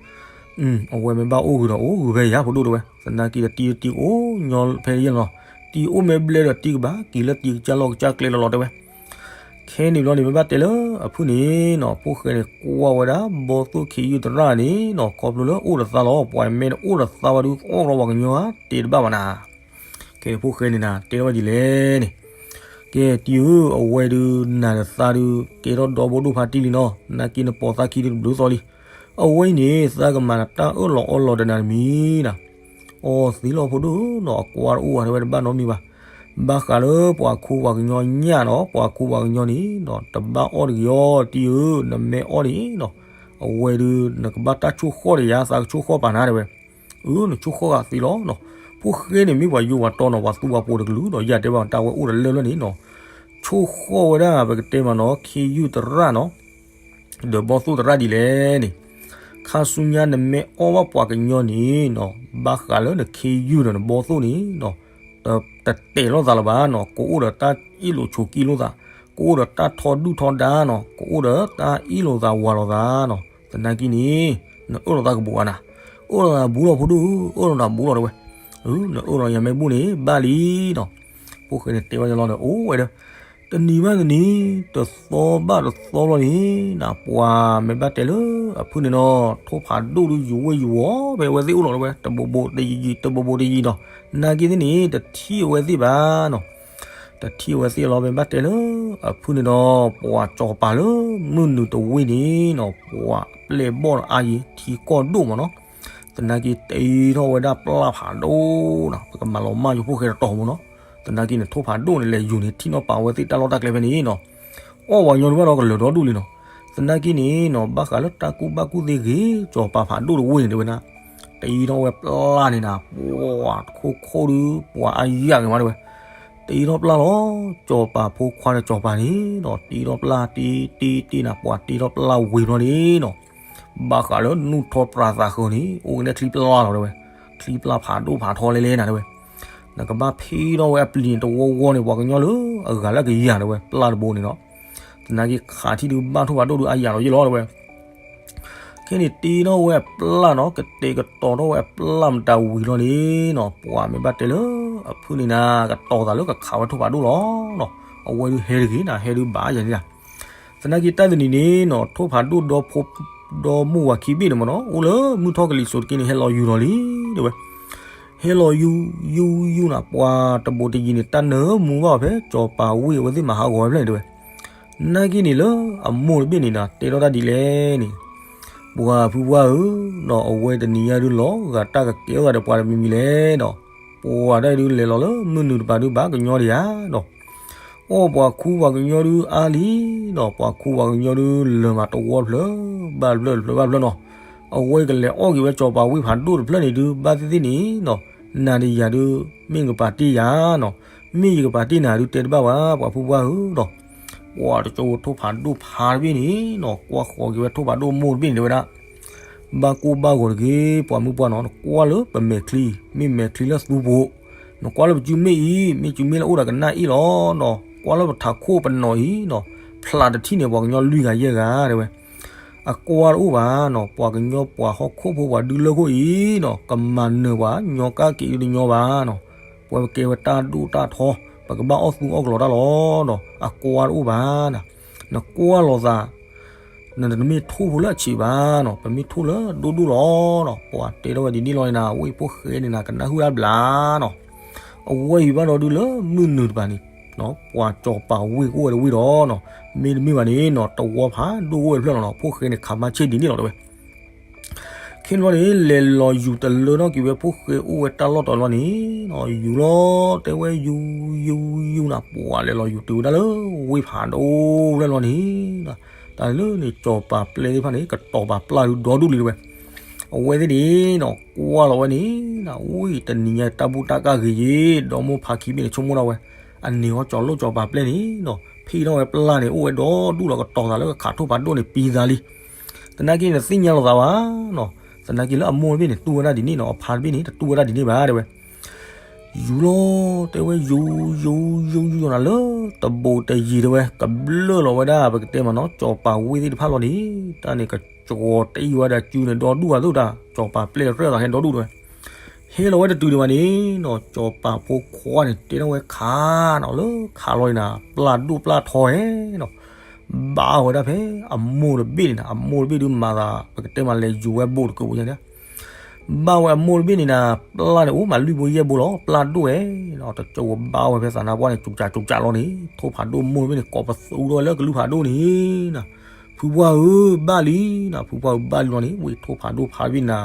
အဝဲမ့ၢ်ဘၣ်အိၣ်ဂုာ်ဒီးအိၣ်ဂုာ်ဖဲယၤဖိဒိၣ်တဲဝဲ, သနာ်က့ဒီးတံၤတံၤအိၣ်ညီဖဲယဲၢ်လီၤ, တံၤအိၣ်မ့ၢ်ဘျဲဒီးတံၤကဘၣ်က့ၤလၢတံၤကစၢ်လီၢ်ကစၢ်ကျဲလီၤလီၤတဲဝဲ. ခဲန့ၣ်ဘျီန့ၣ် မ့ၢ်ဘၣ်တဲလၢအဖုၣ်န့ၣ်နီၤ, ဖိၣ်ဃဲန့ၣ်ကွၢ်ဝဲဒၣ် ဘီသိၣ်ခ့ယုၢ်သရၣ်န့ၣ်နီၤ, ခီဖျိလၢအိၣ်ဒီးသးလီၤ, ပှၤမ့ၢ်တအိၣ်ဒီးသးဝဲဒုး အီၣ်လီၤပှၤကညီဧါ တဲတဘၣ်ဘၣ်နၤ. ကဲဖိၣ်ဃဲန့ၣ်နၤ တဲထီၣ်ဝဲဒ်လဲၣ်န့ၣ်, ကဲတံၤဧၢ, အဝဲဒုးနၤဒီးသးဒုး ကဲထီၣ်ဒီဘိဒိၣ်ဖါတံၢ်လံနီၤ, သနာ်က့နပိာ်သးခံဒုးတဘျုးသီလံ. အဝဲအံၤန့ၣ် သးကမၤနတၢ်အၢၣ်လီၤအီလီၤဒီးနၤတမံၤနၤ အီသံလီၤဖိဒိၣ်နီၤ, အကွၢ်တအိၣ်ဝဲဒၣ်ဘၣ်နီတမံၤဘၣ်. ဘၣ်ဃးလၢပှၤခူပှၤကညီညၣ်နီၤ, ပှၤခူပှၤကညီန့ၣ်နီၤ တဘၣ်အီၣ်တဂ့ၤအီၤတံၤဧၢ, နမ့ၢ်အီၣ်န့ၣ်နီၤ အဝဲဒုးနကဘၣ်တၢ်ဆိၣ်ဃီၣ်ဒီးယၤ သးကဆိၣ်ဃီၣ်ပာ်နၤတဲဝဲ. အၢ နဆိၣ်ဃီၣ်ဂာ်သံလီၤနီၤ. ဖိၣ်ဃဲန့ၣ်မ့ၢ်ပှၤယိၤပှၤတီနီၤ, ပှၤသူပှၤပိၤတကလုာ်ဒီး ယၤတဲဘၣ်တၢ်ဝဲအိၣ်ဒီးလၢၢ်လၢန့ၣ်နီၤ, ဆိၣ်ဃီၣ်ဝဲဒၣ်ပကတဲမးနီၤ ခ့ယုၢ်သရၣ်နီၤ ဒီးဘီသိၣ်သရၣ်ဒ်လဲၣ်န့ၣ်, ခ ခါဆူညါနမ့ၢ်အီၣ်ဘၣ်ပှၤကညီန့ၣ်နီၤ, ဘၣ်ဃးလၢနခ့ယုၢ်ဒီးနဘီသိၣ်န့ၣ်နီၤ, တတဲာ်လိာ်သးလၢၤဘၣ်နီၤ, ကအိၣ်ဒီးတၢ်အ့ၣ်လိာ်ဆိးက့လိာ်သး, ကအိၣ်ဒီးတၢ်ထီဒုၣ်ထီဒါနီၤ, ကအိၣ်ဒီးတၢ်အ့ၣ်လိာ်သးဝၤလိာ်သးနီၤ, သနာ်က့န့ၣ် နအၢၣ်လီၤသးကဘူးဧါနၤ, အၢၣ်လီၤသးဘူးလီၤဖိဒိၣ်ဧၢ, အၢၣ်လီၤသးဘူးလီၤတဲဝဲ, နအၢၣ်လီၤယၤမ့ၢ်ဘူးန့ၣ် ဘၣ်လံနီၤ, ဖိၣ်ဃဲန့ၣ်တဲဝဲလီၤဒီး အိၣ်ဝဲဒီး တနံၤဘၣ်တနံၤ, တသီဘၣ်တသီလီၤန့ၣ်နီၤ, ပှၤမ့ၢ်ဘၣ်တဲလၢအဖုၣ်န့ၣ်နီၤ, ထိၣ်ဖးဒိၣ်ဒုးယူၤဝဲယူၤဝီၤဖဲအဝဲသ့ၣ်အိၣ်လီၤတဲဝဲ, တဘိးဘိးတယံၤယံၤ တဘိးဘိးတယံၤနီၤ, နာ်က့သ့ၣ်န့ၣ် တထံၣ်အဝဲသ့ၣ်ဘၣ်နီၤ, တထံၣ်အဝဲသ့ၣ်လီၤမ့ၢ်ဘၣ်တဲလၢအဖုၣ်န့ၣ်ဒီး ပှၤစီၤပၤလၢမုၢ်နုာ်တဝ့ၢ်န့ၣ်နီၤ, ပှၤပျဲၢ်ဘီၣ်ဒီးအါယံၤ ထံကီၢ်ဒိၣ်မးနီၤ, သနာ်က့တ့ထီၣ်ဝဲဒၣ်ပျၢ်ဖးဒိၣ်နီၤ, ပကမၤလီၤမၢ်ယိဖိၣ်ဃဲတတီၤမးနီၤ, သနာ်က့န့ၣ် ထိၣ်ဖးဒိၣ်န့ၣ် လဲၤယူၤန့ၣ် ထံၣ်နီၣ်ပာ်ဝဲသ့ၣ်တၢ်လီၢ်တၢ်ကျဲဖဲန့ၣ်နီၤ, အီၣ်ပှၤကညီဒုးဘၣ်ဒီးကလၢၤဒီဒူၣ်လံနီၤ, သနာ်က့န့ၣ်နီၤ, ဘၣ်ဃးလၢတၢ်ကူၣ်ဘၣ်ကူၣ်သ့ဂ့ၤ စီၤပၤဖးဒိၣ်တဝ့ၢ်န့ၣ်တဲဝဲဒၣ်, တ့ထီၣ်ဝဲပျၢ်န့ၣ်နီၤ, ပှၤတခိၣ်ခိၣ်ဒုး ပှၤအါယၤဂ့ၤမးတဲဝဲ, တ့ထီၣ်ပျၢ်လီၤ, စီၤပၤဖိခွါဒီးစီၤပၤန့ၣ်နီၤ, တ့ထီၣ်ပျၢ်တ့တ့တ့နီၤ, ပှၤတ့ထီၣ်ပျၢ်ဝံၤဘျီန့ၣ်နီၤ ဘၣ်ဃးလၢနူၢ်ထီပြးသးဃၢၤန့ၣ် အိၣ်ကနဲၣ်ချံပျၢ်လီၤတဲဝဲ, ချံပျၢ်ဖးဒိၣ်ဖးထီလဲၤလဲၤနၤတဲဝဲ, နကဘၣ်ဖ့ထီၣ်ဝဲအပျံၤန့ၣ်တဝီဝီန့ၣ် ပှၤကညီလၢအဂၤလၢကယၤတဲဝဲ ပျၢ်တဘိန့ၣ်နီၤ, သနာ်က့ခးထံၣ်ဒုးဘၣ်ထိၣ်ဖးဒိၣ်ဒုးအါယၤလီၤယ့ၣ်လီၤတဲဝဲ ခဲန့ၣ်တ့ထီၣ်ဝဲအပျၢ်နီၤ, ကတဲာ်ကတီၤထီၣ်ဝဲအပျၢ်မတၤဝံၤလီၤန့ၣ်နီၤ, ပှၤမ့ၢ်ဘၣ်တဲလၢအဖုၣ်န့ၣ်နၤ, ကတီၤသးလၢကခးဝဲထိၣ်ဖးဒိၣ်လီၤနီၤ, အဝဲဒုးဟဲတဂ့ၤနၤ, ဟဲဒုးဘၣ်ယၤန့ၣ်ဧါ သနာ်က့တၢ်တနံၤန့ၣ်နီၤ, ထိၣ်ဖးဒိၣ်ဒီဖိ ဒီမိၢ်ဝၤခံဘ့ၣ်န့ၣ်မ့ၢ်နီၤ, အိၣ်လၢမုၢ်ထီၣ်ကလံၤစိးတက့ၢ်န့ၣ် ဟဲလီၤယူၤလီၤလံတဲဝဲ, ဟဲလီၤယူၤ ယူၤယူၤနၤ, ပှၤတဘိးတယံၤန့ၣ် တၢ်နၢမူဘၣ်အီၤဖဲ စီၤပၤဝ့ၢ်အဝဲသ့ၣ်မၤဟးဂီၤဝဲဖျၢၣ်န့ၣ်တဲဝဲ, နာ်က့န့ၣ်လၢအမိၢ်တဘ့ၣ်န့ၣ်နၤ တဲထီၣ်တၢ်ဒ်လဲၣ်န့ၣ်, ပှၤဖုပှၢ်ဧၢ, ဒီးအဝဲတနံၤညါဒုးလီၤဂာ်တၢ်ကကဲထီၣ်သးဒီးပှၤတမံၤမံၤလဲၣ်ဒီး, ပှၤတၢ်ဒုးလဲၤလီၤလၢမုၢ်နုာ်တပၤဒုးဘၣ်ကညီဒံးဧါဒီး အီၣ်ပှၤခူပှၤကညီဒုးအါလံနီၤ, ပှၤခူပှၤကညီဒုးလၢၤမးတဝီတဖျၢၣ်, ဘၣ်တဖျၢၣ်တဖျၢၣ်ဘၣ်တဖျၢၣ်နီၤ, အဝဲကလဲၤအီၣ်က့ၤဝဲစီၤပၤဝ့ၢ်ဖးဒိၣ်တဖျၢၣ်န့ၣ်ဒုး ဘၣ်သ့ၣ်သ့ၣ်န့ၣ်နီၤ, နၤဒီးယၤဒုး မ့ၢ်နကပာ်တ့ၢ်ယၤနီၤ, မ့ၢ်ယကပာ်တ့ၢ်နၤဒုးတဲတဘၣ်ဘၣ် ပှၤဖုပှၢ်ဧၢဒီး, ပှၤတကၠိဖိထိၣ်ဖးဒိၣ်ဖးတဘ့ၣ်န့ၣ်နီၤ, ကွၢ်ဃီၤက့ၤဝဲထိၣ်ဖးဒိၣ်မိၢ်တဘ့ၣ်န့ၣ်တဲဝဲဒၣ် ဘၣ်ကိၢ်ဘၣ်ဂီၤတဂ့ၤ ပှၤမုၢ်ပှၢ်နီၤ, နကွၢ်လၢပမဲာ်ချံ, မ့ၢ်မဲာ်ချံလၢသူပူၤ, နကွၢ်လၢပစုမ့ၣ်အံၤ, မ့ၢ်စုမ့ၣ်လၢအိၣ်ဒီးကနၣ်အ့ၣ်လီၤနီၤ, ကွၢ်လၢပထးခိၣ်ပနီၣ်အံၤနီၤ, ဖျးတထံၣ်န့ၣ် ပှၤကညီလွံၢ်ဂၤယဲၢ်ဂၤတဲဝဲ, အကွၢ်တအိၣ်ဘၣ်နီၤ, ပှၤကညီပှၤဟီၣ်ခိၣ်ဖိပှၤဒုလၢခိၣ်အံၤနီၤ, ကမၤနၢၤပှၤညီကၣ်က့ၤဒုးညီဘၣ်နီၤ, ပဝဲကဲဝဲတၢ်ဒိၣ်တၢ်ထီ, ပကဘၣ်အီၣ်သူအီၣ်ကလီတၢ်လီၤနီၤ, အကွၢ်တအိၣ်ဘၣ်နီၤ, နကွၢ်လိာ်သး နတမ့ၢ်ထိၣ်ဖိလၢအဆံးဘၣ်နီၤ, ပမ့ၢ်ထိၣ်လၢဒိၣ်ဒိၣ်လီၤနီၤ, ပှၤတဲထီၣ်ဝဲဒ်န့ၣ်လီၤန့ၣ်နၤ, ဝ့ၢ်ဖိၣ်ဃဲန့ၣ်နၤ ကနၣ်ဟုၣ်တၢ်ဘျါနီၤ, အဝဲအံၤဘၣ်ဒီးဒုးလၢမုၢ်နုာ်တပၤန့ၣ်, ပှၤစီၤပၤဝ့ၢ်ကအိၣ်ဝဲတဝ့ၢ်ဒီးနီၤ, မ့တမ့ၢ်ဘၣ်န့ၣ်နီၤ, တဝီဖးဒိၣ်ကအိၣ်ဝဲတဖျၢၣ်လီၤနီၤ, ဖိၣ်ဃဲန့ၣ် ခးမါဆ့ၣ်ဒ်န့ၣ်လီၤတဲဝဲ ခဲန့ၣ်ဘျီန့ၣ် လဲၤလီၤယူၤတလၢထီၣ်က့ၤဝဲဖိၣ်ဃဲအိၣ်ဝဲတၢ်လီၢ်တတီၤလီၤန့ၣ်နီၤ, ယူၤလီၤတဲဝဲယူၤယူၤယူၤနၤ, ပှၤလဲၤလီၤယူၤတုၤဝဲဒၣ်လၢဝ့ၢ်ဖးဒိၣ်ဖျၢၣ်လီၤန့ၣ်နီၤ, တၢ်လၢန့ၣ် စီၤပၤပျဲၢ်သ့ၣ်တဖၣ်န့ၣ် ကတီၤပာ်ပျၢ်ဒုးဒီဒူၣ်လံတဲဝဲ, အဝဲသ့ၣ်န့ၣ်နီၤ ကွၢ်လီၤဝဲန့ၣ်နီၤ, ဝံၤတနံၤညါတၢ်ဘူၣ်တၢ်ကၢ်ဂ့ၤယ့ၣ်, ဒီမိၢ်ဖးခံဘ့ၣ်န့ၣ် ဆိကမိၣ်ဒၣ်ဝဲ, အန့ၣ်ဟီ စီၤလိၣ်စီၤပၤပျဲၢ်န့ၣ်နီၤ ဖံးထီၣ်ဝဲပျၢ်န့ၣ် အိၣ်ဝဲဒီဒူၣ်လီၤ, ကတီၤသးလၢကခးထိၣ်ဖးဒိၣ်န့ၣ် ပံသးလံ. သနာ်က့န့ၣ် တသ့ၣ်ညါလိာ်သးဘၣ်နီၤ. သနာ်က့လၢအမိၢ်တဘ့ၣ်န့ၣ် တူၢ်ဝဲဒၣ်ဒ်န့ၣ်နီၤ, အဖါတဘ့ၣ်န့ၣ် တတူၢ်ဝဲဒၣ်ဒ်န့ၣ်ဘၣ်တဲဝဲ. ယူၤလီၤတဲဝဲ ယူၤ ယူၤ ယူၤ ယူၤနၤလၢတဘိးတယံၤတဲဝဲ, ကဘျၢၣ်လီၤဝဲဒၣ် ပကတဲမးနီၤ စီၤပၤဝ့ၢ်သ့ၣ်တဖၣ်လီၤန့ၣ်, တၢ်န့ၣ် ကကၠီၤတအံၣ်ဝဲဒၣ်စုန့ၣ် ဒီဒူၣ်ဂၤသိၣ်တၢ်, စီၤပၤပျဲၢ်ရဲၣ်သးဟဲဒီဒူၣ်တဲဝဲ. ဟဲလီၤဝဲတတုၤဒံးဘၣ်န့ၣ်နီၤ, စီၤပၤဖိခွါန့ၣ် တဲထီၣ်ဝဲခးနီၤ, လၢခးလီၤအံၤနၤ ပျၢ်ဒိၣ်ပျၢ်ထီဟဲနီၤ, ဘါဝဲဒၣ်ဖဲအမိၢ်တဘ့ၣ်န့ၣ်နၤ, အမိၢ်တဘ့ၣ်ဒုးမၤသး ပကတဲမး လဲၤယူၤဝဲဘိးတကုးဘိညါန့ၣ်, ဘါဝဲအမိၢ်တဘ့ၣ်န့ၣ်နၤ, ပျၢ်န့ၣ်အိၣ်မးလွံၢ်ဘိယဲၢ်ဘိလီၤ, ပျၢ်ဒိၣ်ဝဲနီၤ, တကၠိဘါဝဲဖဲသးနါပှၢ်န့ၣ် ကၠူကၠးကၠူကၠးလီၤန့ၣ်, ထိၣ်ဖးဒိၣ်မိၢ်တဘ့ၣ်န့ၣ် ကိးပသူထီၣ်ဝဲလၢကလုၢ်ဖးဒိၣ်န့ၣ်နၤ, ဖုပှၢ်ဧၢ ဘၣ်လံနၤ, ဖုပှၢ်ဧၢ ဘၣ်လံလီၤန့ၣ်, ဝံၤထိၣ်ဖးဒိၣ်ဖးတဘ့ၣ်နၤ,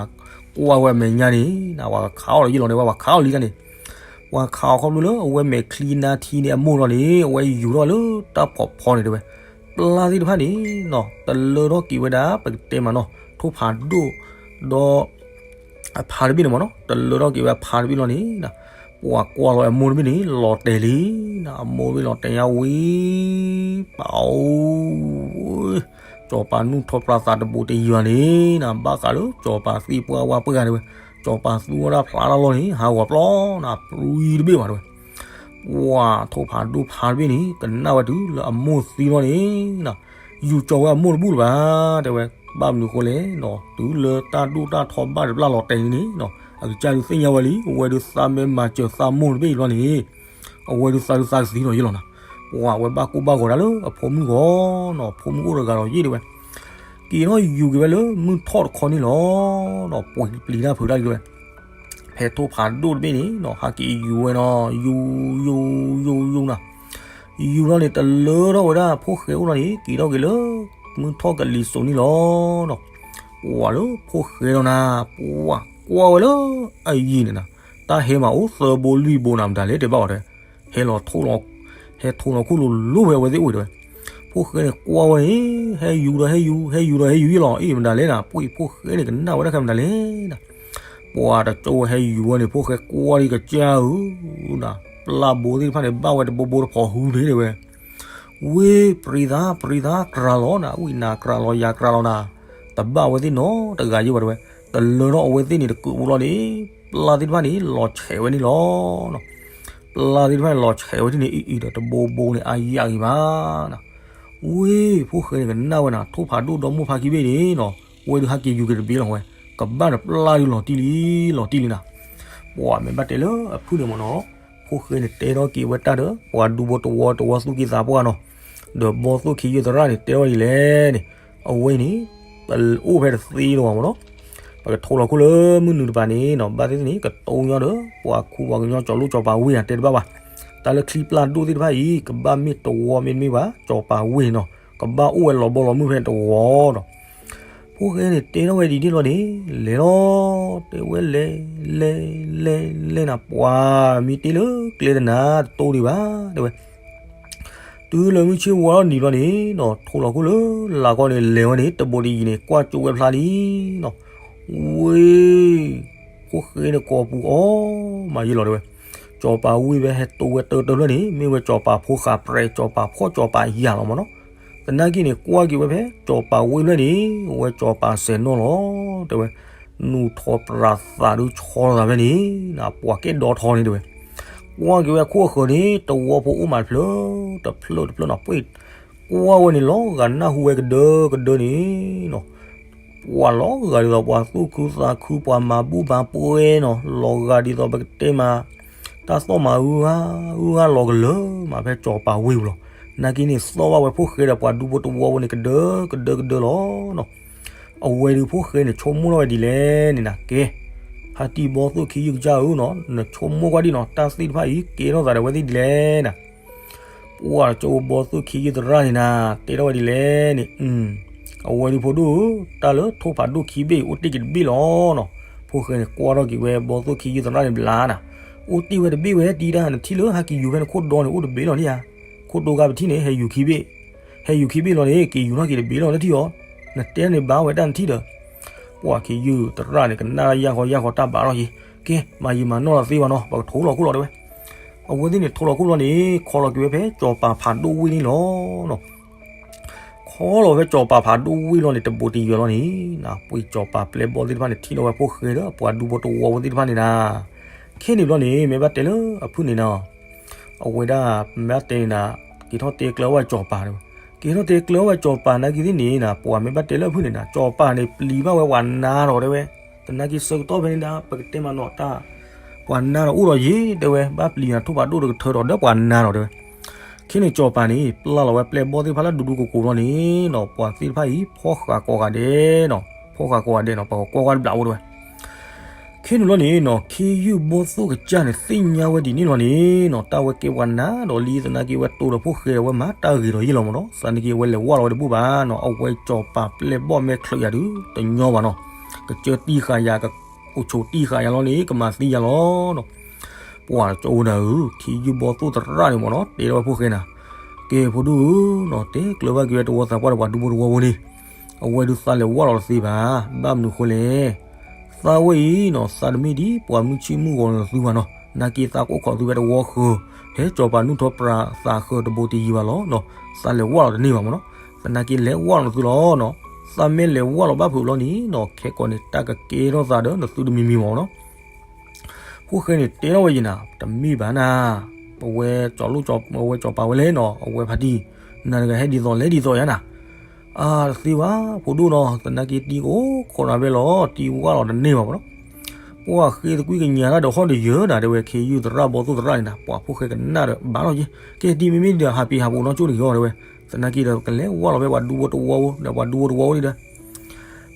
ကွၢ်ဝဲအမဲာ်ညါန့ၣ်နၤ, ပှၤခးအီၤလီၤယ့ၣ်လီၤန့ၣ်, ပှၤခးအီၤလံတၢ်န့ၣ်, ပှၤခးအီၤခီဖျိလၢအဝဲမဲာ်ချံနါထံန့ၣ်အမိၢ်လီၤန့ၣ်, အဝဲယူၤထီၣ်လၢတၢ်ဖီးဖီန့ၣ်တဲဝဲ, ပျၢ်သ့ၣ်တဖၣ်န့ၣ်နီၤ, တလၢထီၣ်က့ၤဝဲဒၣ် ပကတဲမးနီၤ, ထိၣ်ဖးဒိၣ်ဒီး အဖါတဘ့ၣ်န့ၣ်မးနီၤ, တလၢထီၣ်က့ၤဝဲအဖါတဘ့ၣ်လီၤန့ၣ်, ပှၤကွၢ်လီၤအမိၢ်တဘ့ၣ်န့ၣ် လီၤတဲာ်လံနၤ, အမိၢ်တဘ့ၣ်လီၤတဲာ်ညါဝံၤ ပၢ်ဧၢ, စီၤပၤနူၢ်ထီၣ်ပြးသးတဘူးတယံၤဘၣ်န့ၣ်နၤ, ဘၣ်ဃးလၢစီၤပၤသံပှၢ်ဝါပှၢ်ဂၤတဲဝဲ, စီၤပၤသူဝဲဒၣ်ဖျါတၢ်လီၢ်န့ၣ် ဟးဂီၤပျီနၤ ပြံတဘ့ၣ်ဘၣ်တဲဝဲ. ပှၤထိၣ်ဖးဒိၣ်ဖးတဘ့ၣ်န့ၣ် ကနၣ်ဝဲတုၤလၢအမိၢ်သံလီၤန့ၣ်နၤ, ယူၤကၠီဝဲအမိၢ်တဘူၣ်လၢၤဘၣ်တဲဝဲ. ဘၣ်မနုၤဃိလဲၣ်နၤ, တုၤလၢတၢ်ဒိၣ်တၢ်ထီဘၣ်တဘျၣ်လီၤတဲာ်န့ၣ်နၤ, အကစၢ်ဒုးသ့ၣ်ညါဝဲလံ, အဝဲဒုးသးမ့ၢ်မၤစၢၤသးမိၢ်တဘ့ၣ်အံၤလီၤန့ၣ် အဝဲဒုးသးဒုးသးကသံလီၤယ့ၢ်လီၤနၤ. ပှၤဝဲဘၣ်ကိၢ်ဘၣ်ဂီၤဒၣ်လၢအဖိမုၣ်ဂီၢ်နၤ, ဖိမုၣ်အိၣ်တဂၤဒီးယ့ၢ်တဲဝဲ, က့ၤထီၣ်ယူၤက့ၤဝဲလၢမုၢ်ထီၣ်တခီန့ၣ်လီၤ. ပှ့ၤပျံၤတၢ်ဖုးတၢ်လံတဲဝဲ, ဖဲထိၣ်ဖးဒိၣ်တဘ့ၣ်န့ၣ်နၤ ဟးက့ၤယူၤဝဲနၤ, ယူၤ ယူၤ ယူၤ ယူၤနၤ, ယူၤလီၤန့ၣ် တလၢထီၣ်ဝဲဒၣ်ဖိၣ်ဃဲအိၣ်လီၤန့ၣ် က့ၤထီၣ်က့ၤလၢမုၢ်ထီၣ်ကလံၤစိးန့ၣ်လီၤနၤ. ပှၤလၢဖိၣ်ဃဲလီၤနၤ, ပှၤကွၢ်ဝဲလၢအယံၤန့ၣ်နၤ, တၢ်ဟဲမၤအိၣ်သၢဘိလွံၢ်ဘိနၤ မတၤလဲၣ်တဲဘၣ်ဝဲတဲဝဲ, ဟဲလီၤထိၣ်လီၤ ဟဲထိလီၤခိၣ်လိၤလိၤဖဲအဝဲသ့ၣ်အိၣ်တဲဝဲ. ဖိၣ်ဃဲန့ၣ်ကွၢ်ဝဲန့ၣ် ဟဲယူၤဒီးဟဲယူၤ ဟဲယူၤဒီးဟဲယူၤယ့ၢ်လီၤ အ့ၣ်မတၤလဲၣ်နၤ, ပှ့ၤဖိၣ်ဃဲန့ၣ် ကနၣ်ဝဲဒၣ်ခဲမတၤလဲၣ်နၤ. ပှၤတကၠိဝဲဟဲယူၤဝဲန့ၣ် ဖိၣ်ဃဲကွၢ်ဒံးကစၢ်ဧၢနၤ, ပျၢ်ဘိသ့ၣ်တဖၣ်န့ၣ် ဘၣ်ဝဲတဘိဘိတဖီၣ်ဟူန့ၣ်တဲဝဲ. ဝ့ၢ်ပြံၤသး ပြံၤသး ကြၤလီၤနၤ, ဝံၣ်နၤကြၤလီၤ ယၤကြၤလီၤနၤ, တဘၣ်ဝဲသ့ၣ်နီတဂၤယ့ၢ်ဘၣ်တဲဝဲ. တလၢထီၣ်အဝဲသ့ၣ်န့ၣ် တကုးဘူးလီၤန့ၣ် ပျၢ်သ့ၣ်တဖၣ်န့ၣ် လီၤဆဲးဝဲန့ၣ်လီၤ. ပျၢ်သ့ၣ်တဖၣ်န့ၣ် လီၤဆဲးဝဲဒ်န့ၣ် အံၤအံၤဒီးတဘိဘိန့ၣ် အါယၤဂ့ၤမးနၤ. ဝ့ၢ်ဖိၣ်ဃဲန့ၣ် ကနၣ်ဝဲနၤ ထိၣ်ဖးဒိၣ်ဒီမိၢ်ဖးခံဘ့ၣ်န့ၣ်နၤ, ဝဲဒုးဟးက့ၤယူၤက့ၤတဘ့ၣ်လီၤဝဲ, ကဘၣ်နပျၢ်ဒုးလီၤတံၢ်လံ လီၤတံၢ်လံနၤ. ပှၤမ့ၢ်ဘၣ်တဲလၢအဖုၣ်န့ၣ်မ့ၢ်နီၤ, ဖိၣ်ဃဲန့ၣ်တဲထီၣ်က့ၤဝဲတၢ်ဒီး ပှၤဒူဖိတဝီတဝီသူၣ်က့သးပှၢ်နီၤ, ဒီးဘီသိၣ်ခံယုၢ်သရၣ်န့ၣ် တဲထီၣ်ဒ်လဲၣ်န့ၣ်, အဝဲန့ၣ် ပအိၣ်ဖဲတသ့လၢၤဘၣ်မ့ၢ်နီၤ. ပကထိလီၤခိၣ်လၢမုၢ်နုာ်တပၤန့ၣ်နီၤ, ဘၣ်သ့ၣ်သ့ၣ်န့ၣ် ကတိၢ်ညီဒီး ပှၤခူပှၤကညီ ကၠီၤလိၣ်ကၠီၤပၤဝ့ၢ်ဧါ တဲတဘၣ်ဘၣ်. တၢ်လၢချံပျၢ်ဒိၣ်သ့ၣ်တဖၣ်အံၤ ကဘၣ်မ့ၢ်တဝီမ့တမ့ၢ်ဘၣ် ကၠီၤပၤဝ့ၢ်န့ၣ်နီၤ, ကဘၣ်အိၣ်ဝဲလီၤဘီလီၤမုၢ်ဖဲတဝီနီၤ. ဖိၣ်ဃဲန့ၣ်တဲထီၣ်ဝဲဒ်န့ၣ်လီၤန့ၣ်, လဲၤလီၤ, တဲဝဲလဲၤ လဲၤ လဲၤ လဲၤနၤ, ပှၤမ့ၢ်တ့ၢ်လၢကျဲတနၤ တတိၢ်ဒံးဘၣ် တဲဝဲ. တုၤလၢမုၢ်ဆ့ၣ်ဝါထီၣ်နံၤဘျီန့ၣ်နီၤ, ထိလီၤခိၣ်လၢလာ်ကီၢ်န့ၣ် လဲၤဝဲန့ၣ် တဘိတယံၤန့ၣ် ကွၢ်ကၠိဝဲဖျါလံနီၤ. ဝ့ၢ် ဖိၣ်ဃဲန့ၣ်ကိးပူၤအီၤမးယ့ၢ်လီၤတဲဝဲ. ကၠီၤပၤဝ့ၢ်ဝဲဟဲတိဝဲတၢတၢဖျၢၣ်န့ၣ် မ့ၢ်ဝဲကၠီၤပၤဖိဃာ်ပြဲး ကၠီၤပၤဖှီၣ်ကၠီၤပၤယာ်လီၤမ့ၢ်နီၤ. သနာ်က့န့ၣ် ကွၢ်က့ၤဝဲဖဲ ကၠီၤပၤဝ့ၢ်ဖျၢၣ်န့ၣ် ဝဲကၠီၤပၤစဲးနီၣ်လီၤ တဲဝဲ. နူၢ်ထီၣ်ပြးသးဒုးဆီလီၤသးဖဲန့ၣ် ပှၤကဲဒီထီန့ၣ်တဲဝဲ. ကွၢ်က့ၤဝဲအခိၣ်အဃၢၤန့ၣ် တဝီဖိအိၣ်မးတဖျၢၣ် တဖျၢၣ်တဖျၢၣ်နီၤ, ပှ့ၤ ကွၢ်ဝဲန့ၣ်လီၤဂာ်နၢ်ဟူဝဲကဒၢကဒၢန့ၣ်နီၤ. ပှၤလီၤဂာ်ဒ်သိးပှၤသူၣ်ခုသးခု ပှၤမၤဘူၣ်မၤပှဲၤနီၤ, လီၤဂာ်ဒ်သိးပကတဲမး တၢ်သီၣ်မးအုၢ်ဂၤ အုၢ်ဂၤလီၤကလၢာ်မးဖဲကၠီၤပၤဝ့ၢ်ပူၤလီၤ. နာ်က့န့ၣ် သီၣ်ဘၣ်ဝဲဖိၣ်ဃဲဒီးပှၤဒူဖိတဝီဖိန့ၣ် ကဒၢကဒၢကဒၢလီၤနီၤ. အဝဲဒုးဖိၣ်ဃဲန့ၣ် ဆိကမိၣ်ထီၣ်ဝဲဒ်လဲၣ်န့ၣ်နၤ, ကဲ ဖါတံၢ်ဘီသိၣ်ခံယုၢ်ကစၢ်ဧၢနီၤ, နဆိကမိၣ်ကွၢ်ဒံးနီၤ, တၢ်သ့ၣ်တဖၣ်အံၤ ကဲထီၣ်သးဒီးဝဲသ့ၣ်ဒ်လဲၣ်နၤ. ပှၤကၠိဘီသိၣ်ခံယုၢ်သရၣ်န့ၣ်နၤ တဲထီၣ်ဝဲဒ်လဲၣ်န့ၣ်, အဝဲဒုးဖိဒိၣ်ဧၢ, တၢ်လၢထိၣ်ဖးဒိၣ်ခံဘ့ၣ်အံၤ အိၣ်တ့ၢ်က့ၤတဘ့ၣ်လီၤနီၤ. ဖိၣ်ဃဲန့ၣ် ကွၢ်ထီၣ်က့ၤဝဲဘီသိၣ်ခံယုၢ်သရၣ်န့ၣ်ဘျါနၤ, အိၣ်တ့ၢ်ဝဲတဘ့ၣ်ဝဲ တံၤတၢ် နထံၣ်လၢဟဲက့ၤယူၤဖဲနခိၣ်ဒီန့ၣ် အိၣ်တဘ့ၣ်လီၤန့ၣ်ဧါ. ခိၣ်တိဂၤပထံၣ်န့ၣ် ဟဲယူၤခံဘ့ၣ်, ဟဲယူၤခံဘ့ၣ်လီၤန့ၣ် က့ၤယူၤထီၣ်က့ၤတဘ့ၣ်လီၤလၢထံၣ်အီၤ, နတဲန့ၣ်ဘၣ်ဝဲတၢ်နထံၣ်ဒီး ပှၤခံယုၢ်သရၣ်န့ၣ် ကနၣ်ယၢ်ဃီယၢ်ဃီတၢ်ဘၣ်ထီၣ်က့ၤ, ကဲ မၤယံာ်မၤနီၢ်လီၤသ့ဘၣ်နီၤ, ပကထိလီၤခိၣ်လီၤတဲဝဲ. အဝဲသ့ၣ်န့ၣ် ထိလီၤခိၣ်လီၤန့ၣ် ခီလီၤက့ၤဝဲဖဲကၠီၤပၤဖးဒိၣ်ဝ့ၢ်န့ၣ်လီၤနီၤ. ခီလီၤဖဲကၠီၤပၤဖးဒိၣ်ဝ့ၢ်လီၤန့ၣ် တဘိတယံၤလီၤန့ၣ်, ပှ့ၤကၠီၤပၤပျဲၢ်ဘီၣ်သ့ၣ်တဖၣ်န့ၣ် ထံၣ်လီၤဝဲဖိၣ်ဃဲဒီး ပှၤဒူဖိတဝီဖိသ့ၣ်တဖၣ်န့ၣ်နၤ. ခဲန့ၣ်ဘျီန့ၣ် မ့ၢ်ဘၣ်တဲလၢအဖုၣ်န့ၣ်နီၤ, အဝဲဒၣ်မ့ၢ်ဘၣ်တဲန့ၣ်နၤ, က့ၤထီၣ်တဲကျၢၤဝဲကၠီၤပၤ, က့ၤထီၣ်တဲကျၢၤဝဲကၠီၤပၤနာ်က့သ့ၣ်န့ၣ်နၤ, ပှၤမ့ၢ်ဘၣ်တဲလၢအဖုၣ်န့ၣ်နၤ, ကၠီၤပၤန့ၣ်ပျံၤဘၣ်ဝဲပှၤနါဒီးတဲဝဲ, သနာ်က့ဆၢကတီၢ်ဖဲန့ၣ်ဒၣ် ပကတဲမးနီၤတၢ် ပှၤနါဒီးအိၣ်ဒီးယ့ၤတဲဝဲ, ဘၣ်ပျံၤနၤ ထိၣ်ဖးဒိၣ်တကထၢဒီးဒီးပှၤနါဒီးတဲဝဲ. ခဲန့ၣ်ကၠီၤပၤန့ၣ် ပျၢ်လီၤဝဲပျဲၢ်ဘီၣ်သ့ၣ်တဖၣ်လၢဒူဒူကိကိးလီၤန့ၣ်နီၤ, ပှၤသ့ၣ်တဖၣ်အံၤ ဖီၣ်ဃာ်ကိးဂၤဒဲးနီၤ, ဖီၣ်ဃာ်ကိးဂၤဒဲးနီၤ, ပှၤကကွၢ်ကွၢ်တဘျီအိၣ်တဲဝဲ. ခဲန့ၣ်လီၤန့ၣ်နီၤ, ခ့ယုၢ်ဘီၣ်သိၣ်ကစၢ်န့ၣ် သ့ၣ်ညါဝဲဒ်န့ၣ်လီၤန့ၣ်နီၤ, တၢ်ဝဲကဲပှၤနါဒီးလံ သနာ်က့ဝဲတိၢ်ဒီးဖိၣ်ဃဲဒီးဝဲမၤတၢ်ဂ့ၤဒီးယ့ၢ်လီၤမးနီၤ, သနာ်က့ဝဲလဲၤဝၢ်လီၤဝဲတဘူၣ်ဘၣ်နီၤ, အဝဲကၠီၤပၤပျဲၢ်ဘီၣ်မ့ၢ်ချုးယၤဒုး တညီဘၣ်နီၤ, ကစၢၢ်တံၢ်ဃာ်ယၤ ကအိၣ်ဆိးတံၢ်ဃာ်ယၤလီၤန့ၣ် ကမၤသံယၤလီၤနီၤ. ပှၤကၠိဒၣ်ဧၢ, ခ့ယုၢ်ဘီၣ်သိၣ်သရၣ်န့ၣ်မးနီၤ, တဲထီၣ်ဝဲဖိၣ်ဃဲနၤ, ကဲဖိဒိၣ်ဧၢနီၤ, တဲကျၢၤဘၣ်က့ၤဝဲတဝီသးပှၢ်ဒီးပှၤဒူဖိတဝီဖိန့ၣ်, အဝဲဒုးသးလဲၤဝၢ်လီၤတသ့ဘၣ်, ဘၣ်မနုၤဃိလဲၣ်. သးဝဲအံၤနီၤ, သးတမ့ၢ်ဒ်ပှၤမုၢ်ဆ့ၣ်မုၢ်ဂီၤန့ၣ်သုဘၣ်နီၤ, နာ်က့သးကအိၣ်ခိးသုဖဲတဝီဃၢၤ, ဖဲကၠီၤပၤနူၢ်ထီၣ်ပြးသးဃၢၤတဘိတယံၤဘၣ်လီၤနီၤ, သးလဲၤဝၢ်လီၤတန့ၢ်ဘၣ်မးနီၤ. သနာ်က့လဲၤဝၢ်လီၤနသုလီၤနီၤ. သးမ့ၢ်လဲၤဝၢ်လီၤဘၣ်ဖုးလီၤန့ၣ်နီၤ ခဲကိာ်န့ၣ် တၢ်ကကဲထီၣ်သးဒီးနသုတမံၤမံၤမီၤနီၤ. ဖိၣ်ဃဲန့ၣ်တဲထီၣ်ဝဲယံၤနၤ, တမ့ၢ်ဘၣ်နၤ, ပဝဲကၠီၤလိၣ်ကၠီၤ ပဝဲကၠီၤပၤဝဲလဲၣ်နီၤ, အဝဲဖါတံၢ် နၤတဂၤဟဲဒ်သိးလဲၤဒ်သိးယါနၤ. အါ တသ့ဘၣ်, ဖိဒိၣ်နီၤ, သနာ်က့တံၤကအိၣ်ခိးနၤဖဲလီၤ, တံၤဝၢ်လီၤတန့ၢ်ဘၣ်မီၤနီၤ. ပှၤဃ့သကွံၢ်ကညးတၢ်ဒီးဟီၣ်ဒီးယၢၤနၤ တဲဝဲ, ခ့ယုၢ်သရၣ်ဘီသိၣ်သရၣ်န့ၣ်နၤ, ပှၤဖိၣ်ဃဲကနၣ်ဒီးဘၣ်လီၤယ့, ကဲတံၤမ့မ့ၢ်ဒ်ဒီး ဟးပံၤဟးဖိနီၢ်ကၠိၣ်တဂ့ၤအီၤ တဲဝဲ. သနာ်က့ဒီးကလဲၤဝၢ်လီၤဖဲပှၤဒူဖိတဝီဧိၤဒီး ပှၤဒူဖိတဝီဧိၤန့ၣ်ဒီး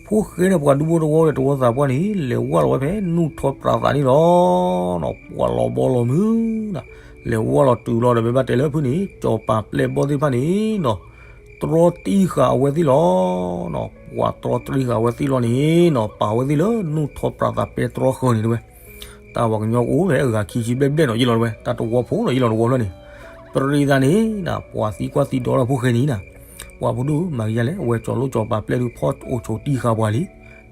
ဖိၣ်ဃဲဒီးပှၤဒူဖိတဝီဒီးတဝီသးပှၢ်န့ၣ် လဲၤဝၢ်လီၤဝဲဖဲနူၢ်ထီပြးသးန့ၣ်လီၤ. ပှၤလီၤဘီလီၤမုၢ်နၤ, လဲၤဝၢ်လီၤတုၤလီၤဒီး မ့ၢ်ဘၣ်တဲလၢဖုန့ၣ် ကၠီၤပၤပျဲၢ်ဘီၣ်သ့ၣ်တဖၣ်န့ၣ်နီၤ, တြီတံၢ်ဃာ်အဝဲသ့ၣ်လီၤ. ပှၤတြီတံၢ်ဃာ်အဝဲသ့ၣ်လီၤန့ၣ်နီၤ, ပာ်ဝဲသ့ၣ်လၢနူၢ်ထီပြးသးပဲတြီဃၢၤန့ၣ်တဲဝဲ. တၢ်ပှၤကညီကအိၣ်ဖဲအဂၤခံဆံဘျဲၣ်ဘျဲၣ်နီၤ ယ့ၢ်လီၤတဲဝဲ, တၢ်တဝီဖိနီၤ ယ့ၢ်လီၤတဝီဖျၢၣ်န့ၣ်, ပရံသးန့ၣ်နၤ ပှၤသံကွၢ်သံဒိးထီၣ်ဖိၣ်ဃဲန့ၣ်နၤ, ပှၤဖိဒိၣ်ဧၢ မၤကယၤလဲၣ်, အဝဲကၠီၤလိၣ်ကၠီၤပၤပျဲၢ်ဒုးဖီၣ်အိၣ်ဆိးတံၢ်ဃာ်ပှၤလံ,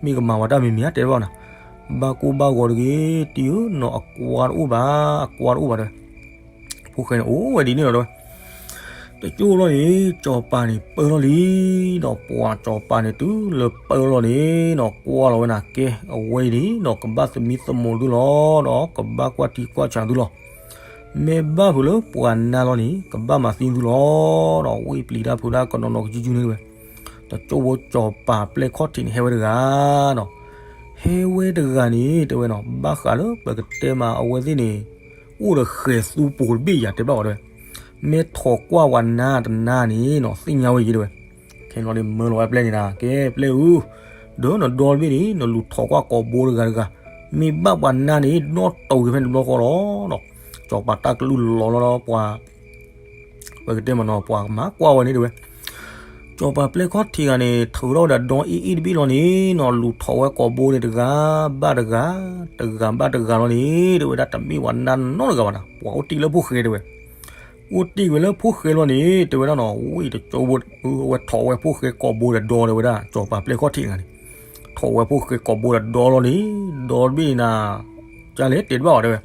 မ့ၢ်ကမၤဝဲတၢ်မံၤမံၤဧါ တဲဘၣ်နၤ, ဘၣ်ကိၢ်ဘၣ်ဂီၤတဂ့ၤ, တံၤဧၢနီၤ အကွၢ်တအိၣ်ဘၣ်, အကွၢ်တအိၣ်ဘၣ်တဲဝဲ. ဖိၣ်ဃဲန့ၣ်အိၣ်ဝဲဒ်န့ၣ်လီၤတဲဝဲ. တကၠိၢ်လီၤန့ၣ် ကၠီၤပၤန့ၣ်ပၢလီၤလံနီၤ, ပှၤကၠီၤပၤန့ၣ်တုၤလၢပၢလီၤန့ၣ်နီၤ ကွၢ်လီၤဝဲနၤ ကဲ အဝဲအံၤန့ၣ်နီၤ ကဘၣ်သမံသမိးသုလီၤဒီး ကဘၣ်ကွၢ်ထံကွၢ်ဆးသုလီၤ. မ့ၢ်ဘၣ်ဖုးလၢပှၤနါလီၤန့ၣ် ကဘၣ်မၤသံသုလီၤနီၤ, ဝ့ၢ်ပျံၤတၢ်ဖုးတၢ်ကနီၤနီၤကစုကစုန့ၣ်တဲဝဲ. တကၠိၢ်ဖိကၠီၤပၤပျဲၢ်ခီၣ်ထံးန့ၣ် ဟဲဝဲတဂၤနီၤ, ဟဲဝဲတဂၤန့ၣ် တဲဝဲနီၤ ဘၣ်ဃးလၢပကတဲမးအဝဲသ့ၣ်န့ၣ် အိၣ်ဒီးဃဲၤသူပိၤတဘ့ၣ်ယၤ တဲဘၣ်ဝဲတဲဝဲ, မ့ၢ်ထိးကွၢ်ဝဲနါတနါန့ၣ်နီၤ သ့ၣ်ညါဝဲယ့ၤတဲဝဲ. ခဲလီၤန့ၣ်မၢလီၤဝဲပျဲၢ်န့ၣ်နၤ ကဲပျဲၢ်ဧၢ, ဒီးနဒီတဘ့ၣ်န့ၣ် နလူၤထိးကွၢ်ကိာ်ဘိတဂၤတဂၤ, မ့ၢ်ဘၣ်ပှၤနါန့ၣ် ဒီတိၤက့ၤဖဲန့ၣ်တဘျီဃီလီၤနီၤ. ကၠီၤပၤတၢ်ကလုၢ်လီၤလီၤဒီးပှၤ ပကတဲမးနီၤ ပှၤကမၤကွၢ်ဝဲန့ၣ်တဲဝဲ. ကၠီၤပၤပျဲၢ်ခီၣ်ထံးဂၤန့ၣ် ထုးထီၣ်ဝဲဒၣ်ဒီအ့ၣ်အ့ၣ်တဘ့ၣ်လီၤန့ၣ်နီၤ လူၤထိးဝဲကိာ်ဘိန့ၣ်တဂၤဘၣ်တဂၤ, တဂၤဘၣ်တဂၤလီၤန့ၣ် တဲဝဲဒၣ်တမ့ၢ်ပှၤနါနီတဂၤဘၣ်နၤ, ပှၤအိၣ်တ့ၢ်လၢဖိၣ်ဃဲတဲဝဲ. အိၣ်တ့ၢ်ဝဲလၢဖိၣ်ဃဲလီၤန့ၣ် တဲဝဲဒၣ်နီၤ ဝံၣ်တကၠိဖိ အဝဲထိးဝဲဖိၣ်ဃဲကိာ်ဘိဒီးဒီတဲဝဲဒၣ် ကၠီၤပၤပျဲၢ်ခီၣ်ထံးဂၤန့ၣ် ထိးဝဲဖိၣ်ဃဲကိာ်ဘိဒီးဒီလီၤန့ၣ် ဒီတဘ့ၣ်န့ၣ်နၤ ကလဲၤတဲတဘၣ်အီၤတဲဝဲ,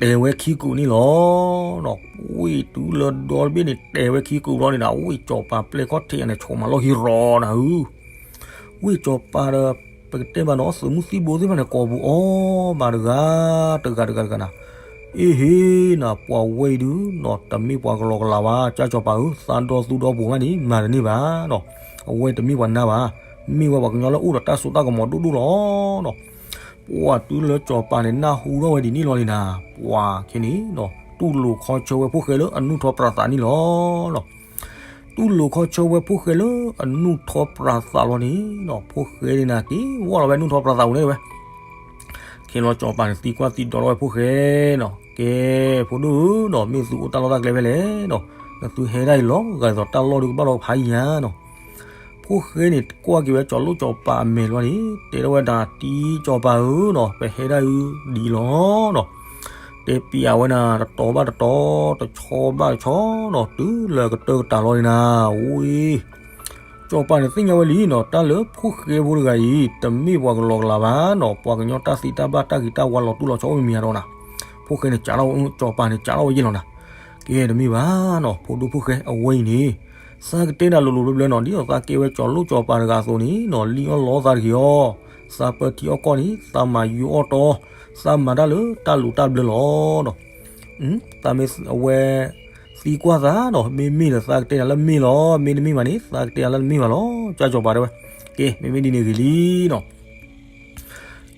တဲဝဲခံကုာ်န့ၣ်လီၤနီၤ. ဝံၣ်တုၤလၢဒီတဘ့ၣ်န့ၣ် တဲဝဲခံကုာ်လီၤန့ၣ်နၤ ဝံၣ်ကၠီၤပၤပျဲၢ်ခီၣ်ထံးဂၤန့ၣ် ဆိးမၤလီၢ်ဟံၣ်ရီၤနၤဧၢ. ဝံၣ်ကၠီၤပၤဒီး ပကတဲမးနီၤ သုးမုၢ်သံၣ်ဘိသ့ၣ်တဖၣ်န့ၣ် ကိာ်ပူၤအီၣ်ဘၣ်တဂၤ တဂၤတဂၤတဂၤနၤ, အ့ဟ့နၤ ပှၤဝဲအံၤဒုနီၤ တမ့ၢ်ပှၤကလီကလးဘၣ် ကၠၢ်ကၠီၤပၤဧၢ, သးဒီသူဒီပူၤဘၣ်န့ၣ် မၤတန့ၢ်ဘၣ်နီၤ, အဝဲတမ့ၢ်ပှၤနါဘၣ်, မ့ၢ်ဝဲပှၤကညီလၢအိၣ်ဒီးတၢ်စိတၢ်ကမီၤဒိၣ်ဒိၣ်လီၤနီၤ. ပှၤတုၤလၢကၠီၤပၤန့ၣ် နၢ်ဟူထီၣ်ဝဲဒ်န့ၣ်လီၤန့ၣ်နၤ, ပှၤခဲန့ၣ်နီၤ တူၢ်လိာ်ခီဆၢဝဲဖိၣ်ဃဲလၢအနူၢ်ထီပြးသးန့ၣ်လီၤနီၤ. တူၢ်လိာ်ခီဆၢဝဲဖိၣ်ဃဲလၢအနူၢ်ထီပြးသးလီၤန့ၣ်နီၤ, ဖိၣ်ဃဲန့ၣ်နၤက့ၤဝၢ်လီၤဝဲနူၢ်ထီပြးသးပူၤန့ၣ်ဝဲ. ခဲလီၤကၠီၤပၤန့ၣ် သံကွၢ်သံဒိးထီၣ်ဝဲဖိၣ်ဃဲနီၤ, ကဲ ဖိဒိၣ်ဧၢနီၤ မ့ၢ်သုအိၣ်တၢ်လီၢ်တၢ်ကျဲဖဲလဲၣ်နီၤ, နသုဟဲဒၣ်အံၤလီၤဂာ်ဒ်သိးတၢ်လီၢ်ဒုးကဘၣ်လီၤဖးယံၤဧါနီၤ. ဖိၣ်ဃဲန့ၣ် ကွၢ်က့ၤဝဲကၠီၤလိၣ်ကၠီၤပၤအမဲာ်လီၤန့ၣ် တဲထီၣ်ဝဲဒၣ်တံၤကၠီၤပၤဧၢနီၤ ပဟဲဒၣ်အံၤဒ်အံၤလီၤနီၤ. တဲပျးဝဲနၤ တတီၤဘၣ်တတီၤ တဆီဘၣ်တဆီနီၤ တုၤလၢကတၢၢ်ကတၢၢ်လီၤန့ၣ်နၤ, ဝံၤ ကၠီၤပၤန့ၣ်သ့ၣ်ညါဝဲလံနီၤ တၢ်လၢဖိၣ်ဃဲဖိတဂၤအံၤ တမ့ၢ်ပှၤကလီကလးဘၣ်နီၤ, ပှၤကညီတၢ်သံတၢ်ဘၣ်တၢ်ဂ့ၤတၢ်ဝါလီၤတူၢ်လီၤဆီအိၣ်မံၤမံၤဧါဒီးနၤ. ဖိၣ်ဃဲန့ၣ် ကၠးထီၣ်ဝဲကၠီၤပၤန့ၣ် ကၠးထီၣ်ဝဲယဲၢ်လီၤနၤ. ကဲတမ့ၢ်ဘၣ်နီၤ ဖိဒိၣ်ဖိၣ်ဃဲ အဝဲအံၤန့ၣ် သးကတဲနၤလိၤလိၤဘျၢဘျၢနီၤ ဒ်သိးသးကဲဝဲကၠီၤလိၣ်ကၠီၤပၤတဂၤအသိးန့ၣ်နီၤ လံၣ်အီၣ်လီသးတဂ့ၤအီၤ, သးပၢထံအီၣ်ကီၢ်န့ၣ် သးမၤယိအီၣ်တီ, သးမၤတၢ်လၢတၢ်လိၤတၢ်ဘျၢလီၤနီၤ. သးမ့ၢ်အဝဲ သံကွၢ်သးနီၤ မ့မ့ၢ်ဒီးသးကတဲနၤလၢမ့ၢ်လီၤ, မ့တမ့ၢ်ဘၣ်န့ၣ် သးကတဲနၤလၢမ့ၢ်ဘၣ်လီၤ, ကၠၢ်ကၠီၤပၤတဲဝဲ. ကဲ မ့မ့ၢ်ဒ်န့ၣ်ဂ့ၤလံနီၤ.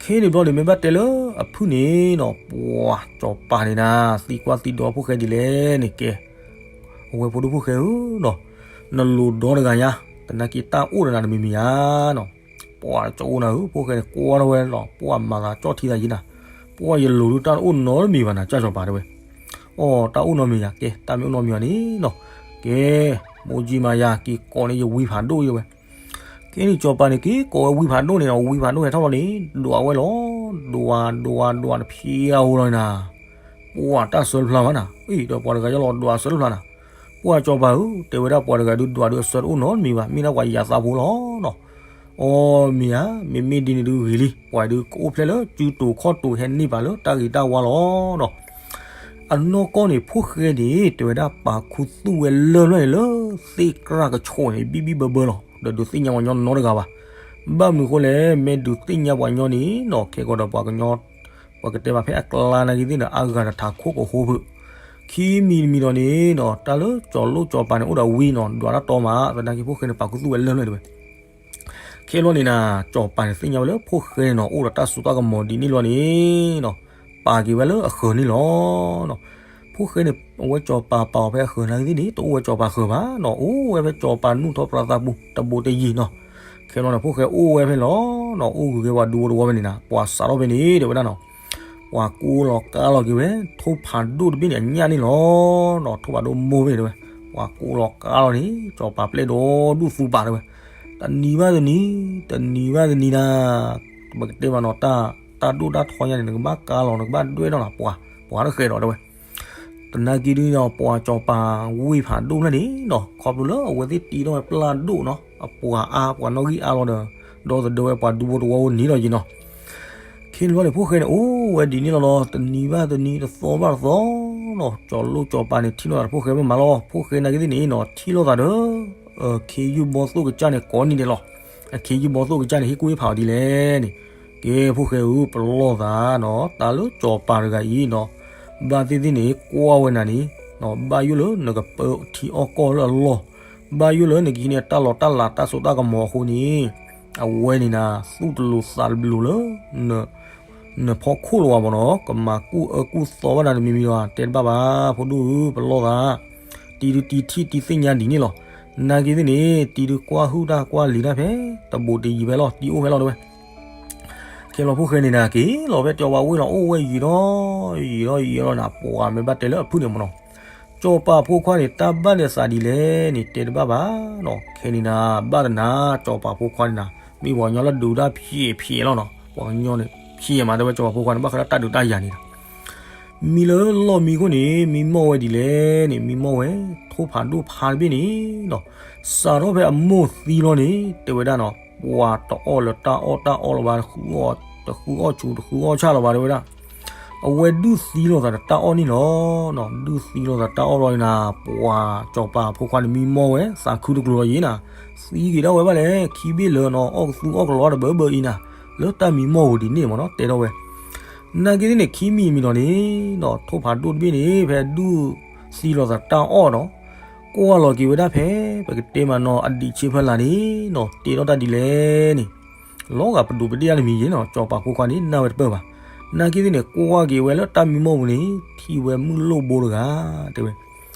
ခဲန့ၣ်ဘျီန့ၣ် မ့ၢ်ဘၣ်တဲလၢအဖုၣ်န့ၣ်နီၤ ပှၤကၠီၤပၤန့ၣ်နၤ သံကွၢ်သံဒိးဖိၣ်ဃဲဒ်လဲၣ်န့ၣ် ကဲ အဝဲဖိဒိၣ်ဖိၣ်ဃဲဧၢနီၤ, နလိၤဒီတဂၤညါ, သနာ်က့တၢ်အိၣ်ဒီးနၤတမံၤမံၤဧါနီၤ. ပှၤကၠီၤအိၣ်နၤဧၢ ဖိၣ်ဃဲန့ၣ်ကွၢ်ထီၣ်ဝဲလီၤ ပှၤမၤသးကၠီၣ်ထံသးယံၤနၤ, ပှၤယလိၤဒုးတၢ်အိၣ်နီတမံၤဘၣ်နၤ ကၠၢ်ကၠီၤပၤတဲဝဲ. အိ တၢ်အိၣ်နီတမံၤယၤ ကဲ တၢ်မ့ၢ်အိၣ်နီတမံၤဘၣ်န့ၣ်နီၤ, ကဲ မိၢ်ကၠံမၤယၤ က့ၤကိးန့ၢ်ယဝံဖးဒိၣ်ယဝဲ. ကဲန့ၣ်ကၠီၤပၤန့ၣ် က့ၤကိးဝဲဝံဖးဒိၣ်န့ၣ်နီၤ, ဝံဖးဒိၣ်ဟဲထီၣ်လီၤန့ၣ် ဒွးဝဲလီၤ, ဒွး ဒွး ဒွးတဖျဲးအါဟိလီၤနၤ, ပှၤတၢ်ဆၢတဖျါဘၣ်နၤ, အံၤဒီးပှၤတဂၤယလီၤဒွးအဆၢတဖျါနၤ, ပှၤကၠီၤပၤဧၢ တဲဝဲဒၣ်ပှၤတဂၤဒုးဒွးဒုးအဆၢတအိၣ်နီတမံၤဘၣ် မ့ၢ်ဒၣ်ပှၤယၤသးဖိလီၤနီၤ. အိ မ့ၢ်ဧါ, မ့မ့ၢ်ဒ်န့ၣ်ဒုးဂ့ၤလံ ပှၤဒုးကအိၣ်ဖျဲၣ်လၢစုတူာ်ခီၣ်တူာ်ဟဲန့ၢ်ပာ်လၢတၢ်ဂ့ၤတၢ်ဝါလီၤနီၤ. အနီၢ်ကီၢ်န့ၣ် ဖိၣ်ဃဲန့ၣ် တဲဝဲဒၣ်ပာ်ခူသူၣ်ဝဲလၢၢ်လၢၢ်န့ၣ်လၢ သ့ၣ်ကြၢ်ကဆိးန့ၣ် ဘံၣ်ဘံၣ်ဘၢဘၢလီၤ. ဒီးဒုးသ့ၣ်ညါပှၤညီနီတဂၤဘၣ်. ဘၣ်မနုၤအဃိလဲၣ်, မ့ၢ်ဒုးသ့ၣ်ညါပှၤညီန့ၣ်နီၤ ခဲကီးဒီးပှၤကညီ ပှၤကတဲဘၣ်ဖဲအကျါနာ်က့သ့ၣ်ဒီး အါဂၤဒီးထးခိၣ်ကဟိဖုး. ခံမံၤတမံၤဒီးန့ၣ်နီၤ တၢ်လၢကၠီၤလိၣ်ကၠီၤပၤန့ၣ် အိၣ်ဒီးဝံနီၤ ဒွးတၢ်တီမး သနာ်က့ဖိၣ်ဃဲန့ၣ် ပာ်ခူသူၣ်ဝဲလၢၢ်လၢၢ်တဲဝဲ ခဲလီၤန့ၣ်နၤ ကၠီၤပၤန့ၣ်သ့ၣ်ညါဝဲလၢဖိၣ်ဃဲန့ၣ်နီၤ အိၣ်ဒီးတၢ်စိတၢ်ကမီၤဒ်န့ၣ်လီၤန့ၣ်နီၤ ပာ်က့ၤဝဲလၢအဃၢၤန့ၣ်လီၤ. ဖိၣ်ဃဲန့ၣ် အဝဲကၠီၤပၤပာ်အီၤဖဲအဃၢၤနာ်က့သ့ၣ်န့ၣ် တအိၣ်ဝဲကၠီၤပၤဃၢၤဘၣ်နီၤ အိၣ်ဝဲဖဲကၠီၤပၤနူၢ်ထီၣ်ပြးသးပူၤ တဘူးတယံၤနီၤ. ခဲလီၤန့ၣ် ဖိၣ်ဃဲအိၣ်ဝဲဖဲလီၤနီၤ အိၣ်ဂုၤက့ၤဝဲဒူဝဲတဝီဖဲန့ၣ်နၤ ပှၤစးထီၣ်ဖဲန့ၣ် တဲဝဲဒၣ်နီၤ ပှၤကူလီၤကါလီၤက့ၤဝဲ ထိၣ်ဖးဒိၣ်တဘ့ၣ်န့ၣ် အညၣ်န့ၣ်လီၤနီၤ ထိၣ်ဖးဒိၣ်မိၢ်ဘ့ၣ်တဲဝဲ ပှၤကူလီၤကါလီၤန့ၣ် ကၠီၤပၤပျဲၢ်ဒီဒူၣ်သူပာ်တဲဝဲ တနံၤဘၣ်တနံၤ တနံၤဘၣ်တနံၤနၤ ပကတဲမးနီၤ တၢ်ဒိၣ်တၢ်ထီညါန့ၣ် နကဘၣ်ကါလီၤ နကဘၣ်ဒွဲၣ်ထီၣ်နၤ ပှၤ ပှၤတဃဲးဒီးတဲဝဲ သနာ်က့ဒ်နီၤ ပှၤကၠီၤပၤဝ့ၢ်ဖးဒိၣ်ဖျၢၣ်န့ၣ်နီၤ ခီဖျိလၢအဝဲသ့ၣ်တ့ထီၣ်ဝဲပျၢ်ဒိၣ်နီၤ အပှၤအါ ပှၤနီၣ်ဂံၢ်အါလီၤဒီး ဒီသဒၢဝဲပှၤဒူဖိတဝီဖိန့ၣ်လီၤယံၤနီၤ. ခဲန့ၣ်ဘျီန့ၣ် ဖိၣ်ဃဲန့ၣ် အိၣ်ဝဲဒ်န့ၣ်လီၤနီၤ တနံၤဘၣ်တနံၤ တသီဘၣ်တသီနီၤ ကၠီၤလိၣ်ကၠီၤပၤန့ၣ် ထံၣ်လိာ်သးဒီးဖိၣ်ဃဲမ့ၢ်မးလီၤ ဖိၣ်ဃဲနာ်က့သ့ၣ်န့ၣ်နီၤ ထံၣ်လိာ်သးဒီး ခ့ယုၢ်ဘီသိၣ်ကစၢ်န့ၣ် ကိးနံၤဒဲးလီၤ. အခ့ယုၢ်ဘီသိၣ်ကစၢ်န့ၣ် ဟ့ၣ်ကူၣ်ဟ့ၣ်ဖးအီၤဒ်လဲၣ်န့ၣ် ကဲဖိၣ်ဃဲဧၢ ပလီၢ်သးနီၤ တၢ်လၢကၠီၤပၤတဂၤအံၤနီၤ ဘၣ်သ့ၣ်သ့ၣ်န့ၣ် ကွၢ်ဝဲနၤန့ၣ် ဘၣ်ယိၣ်လၢနကပၢထံအီၣ်ကီၢ်လၢအလီၢ် ဘၣ်ယိၣ်လၢနကဟံးန့ၢ်တၢ်လီၢ်တၢ်လၤတၢ်စိတၢ်ကမီၤအဃိန့ၣ် အဝဲန့ၣ်နၤ သူၣ်တလိၤသးတဘျုးလၢ နဖီခိၣ်လီၤဘၣ်မ့ၢ်နီၤ ကမၤကူၣ်အၢကူၣ်သီဘၣ်နၤတမံၤမံၤဒီး တဲတဘၣ်ဘၣ် ဖိဒိၣ်ဧၢ ပလီၢ်သး တံၤဒုတံၤထံၣ်တံၤသ့ၣ်ညါဒ်န့ၣ်လီၤ. နာ်က့သ့ၣ်န့ၣ် တံၤဒုကွၢ်ဟုၣ်တၢ်ကွၢ်လံၤတၢ်ဖဲ တဘူးတယံၤဖဲလီၤ တံၤအိၣ်ဖဲလီၤတဲဝဲ ခဲလီၤဖိၣ်ဃဲန့ၣ်နၤ က့ၤလီၤဖဲကၠီၤပၤဝ့ၢ်လီၤ အိၣ်ဝဲယံာ်ဒီး ယံာ်ဒီးယံာ်ဒီးနၤ ပှၤမ့ၢ်ဘၣ်တဲလၢအဖုၣ်န့ၣ်မ့ၢ်နီၤ ကၠီၤပၤဖိခွါန့ၣ် တၢ်ဘၣ်န့ၢ်သးဒ်လဲၣ်န့ၣ် တဲတဘၣ်ဘၣ်နီၤ ခဲန့ၣ်နၤ ဘၣ်တနၤ ကၠီၤပၤဖိခွါန့ၣ်နၤ မ့ၢ်ပှၤကညီလၢဒုးတၢ်ဖျဲးဖျဲးလီၤနီၤ ပှၤကညီန့ၣ် ဖျဲးမးတဲဝဲ ကၠီၤပၤဖိခွါန့ၣ် ဘၣ်ဃးလၢတၢ်ဒုးတၢ်ယၤန့ၣ်ဒီး မံလၢလီၢ်မံခိၣ်န့ၣ် မံမီၢ်ဝဲဒ်လဲၣ်န့ၣ် မံမီၢ်ဝဲ ထိၣ်ဖးဒိၣ်ဖးတဘ့ၣ်န့ၣ်နီၤ စးထီၣ်ဖဲအမိၢ်သံလီၤန့ၣ် တဲဝဲဒၣ်နီၤ ပှၤတအီၣ်လၢတၢ်အီၣ်တၢ်အီလီၤဘၣ် တဃုအီၣ်ဆူၣ်တဃုအီၣ်ဆၣ်လီၤဘၣ်တဲဝဲဒၣ် အဝဲဒုးသံလိာ်သးဒီးတၢ်အီၣ်န့ၣ်လီၤ. ဒုးသံလိာ်သးတၢ်အီၣ်လီၤန့ၣ်နၤ ပှၤကၠီၤပၤဖိခွါန့ၣ် မံမီၢ်ဝဲ သးခုတကျိၤလီၤယံၤနၤ, သံက့ၤဒၣ်ဝဲဘၣ်လဲၣ်, ခံဘ့ၣ်လၢာ်နီၤ အီၣ်ကသူအီၣ်ကလီတဘၢဘၢအံၤနၤ, လၢတၢ်မံမီၢ်ပူၤဒ်န့ၣ်မ့ၢ်နီၤ တဲထီၣ်ဝဲ. နာ်က့သ့ၣ်န့ၣ် ခံမံၤမံၤနီၤန့ၣ်နီၤ ထိၣ်ဖးဒိၣ်တဘ့ၣ်န့ၣ် ဖဲဒုးသံလိာ်သးတၢ်အီၣ်နီၤ ကွၢ်လီၤက့ၤဝဲဒၣ်ဖဲ ပကတဲမးနီၤ အဒံးဆ့ဖၢလာ်န့ၣ်နီၤ တဲထီၣ်တၢ်ဒ်လဲၣ်န့ၣ် လီၤဂာ်ပဒိးပဒ့ၣ်တၢ်တမံၤယံၤနီၤ ကၠီၤပၤဖိခွါန့ၣ် နၢ်ဝဲတပၢၢ်ဘၣ်. နာ်က့သ့ၣ်န့ၣ် ကွၢ်က့ၤဝဲလၢတၢ်မံမီၢ်ပူၤန့ၣ် ထံၣ်ဝဲမုၣ်လိၣ်ဘိတဂၤ တဲဝဲ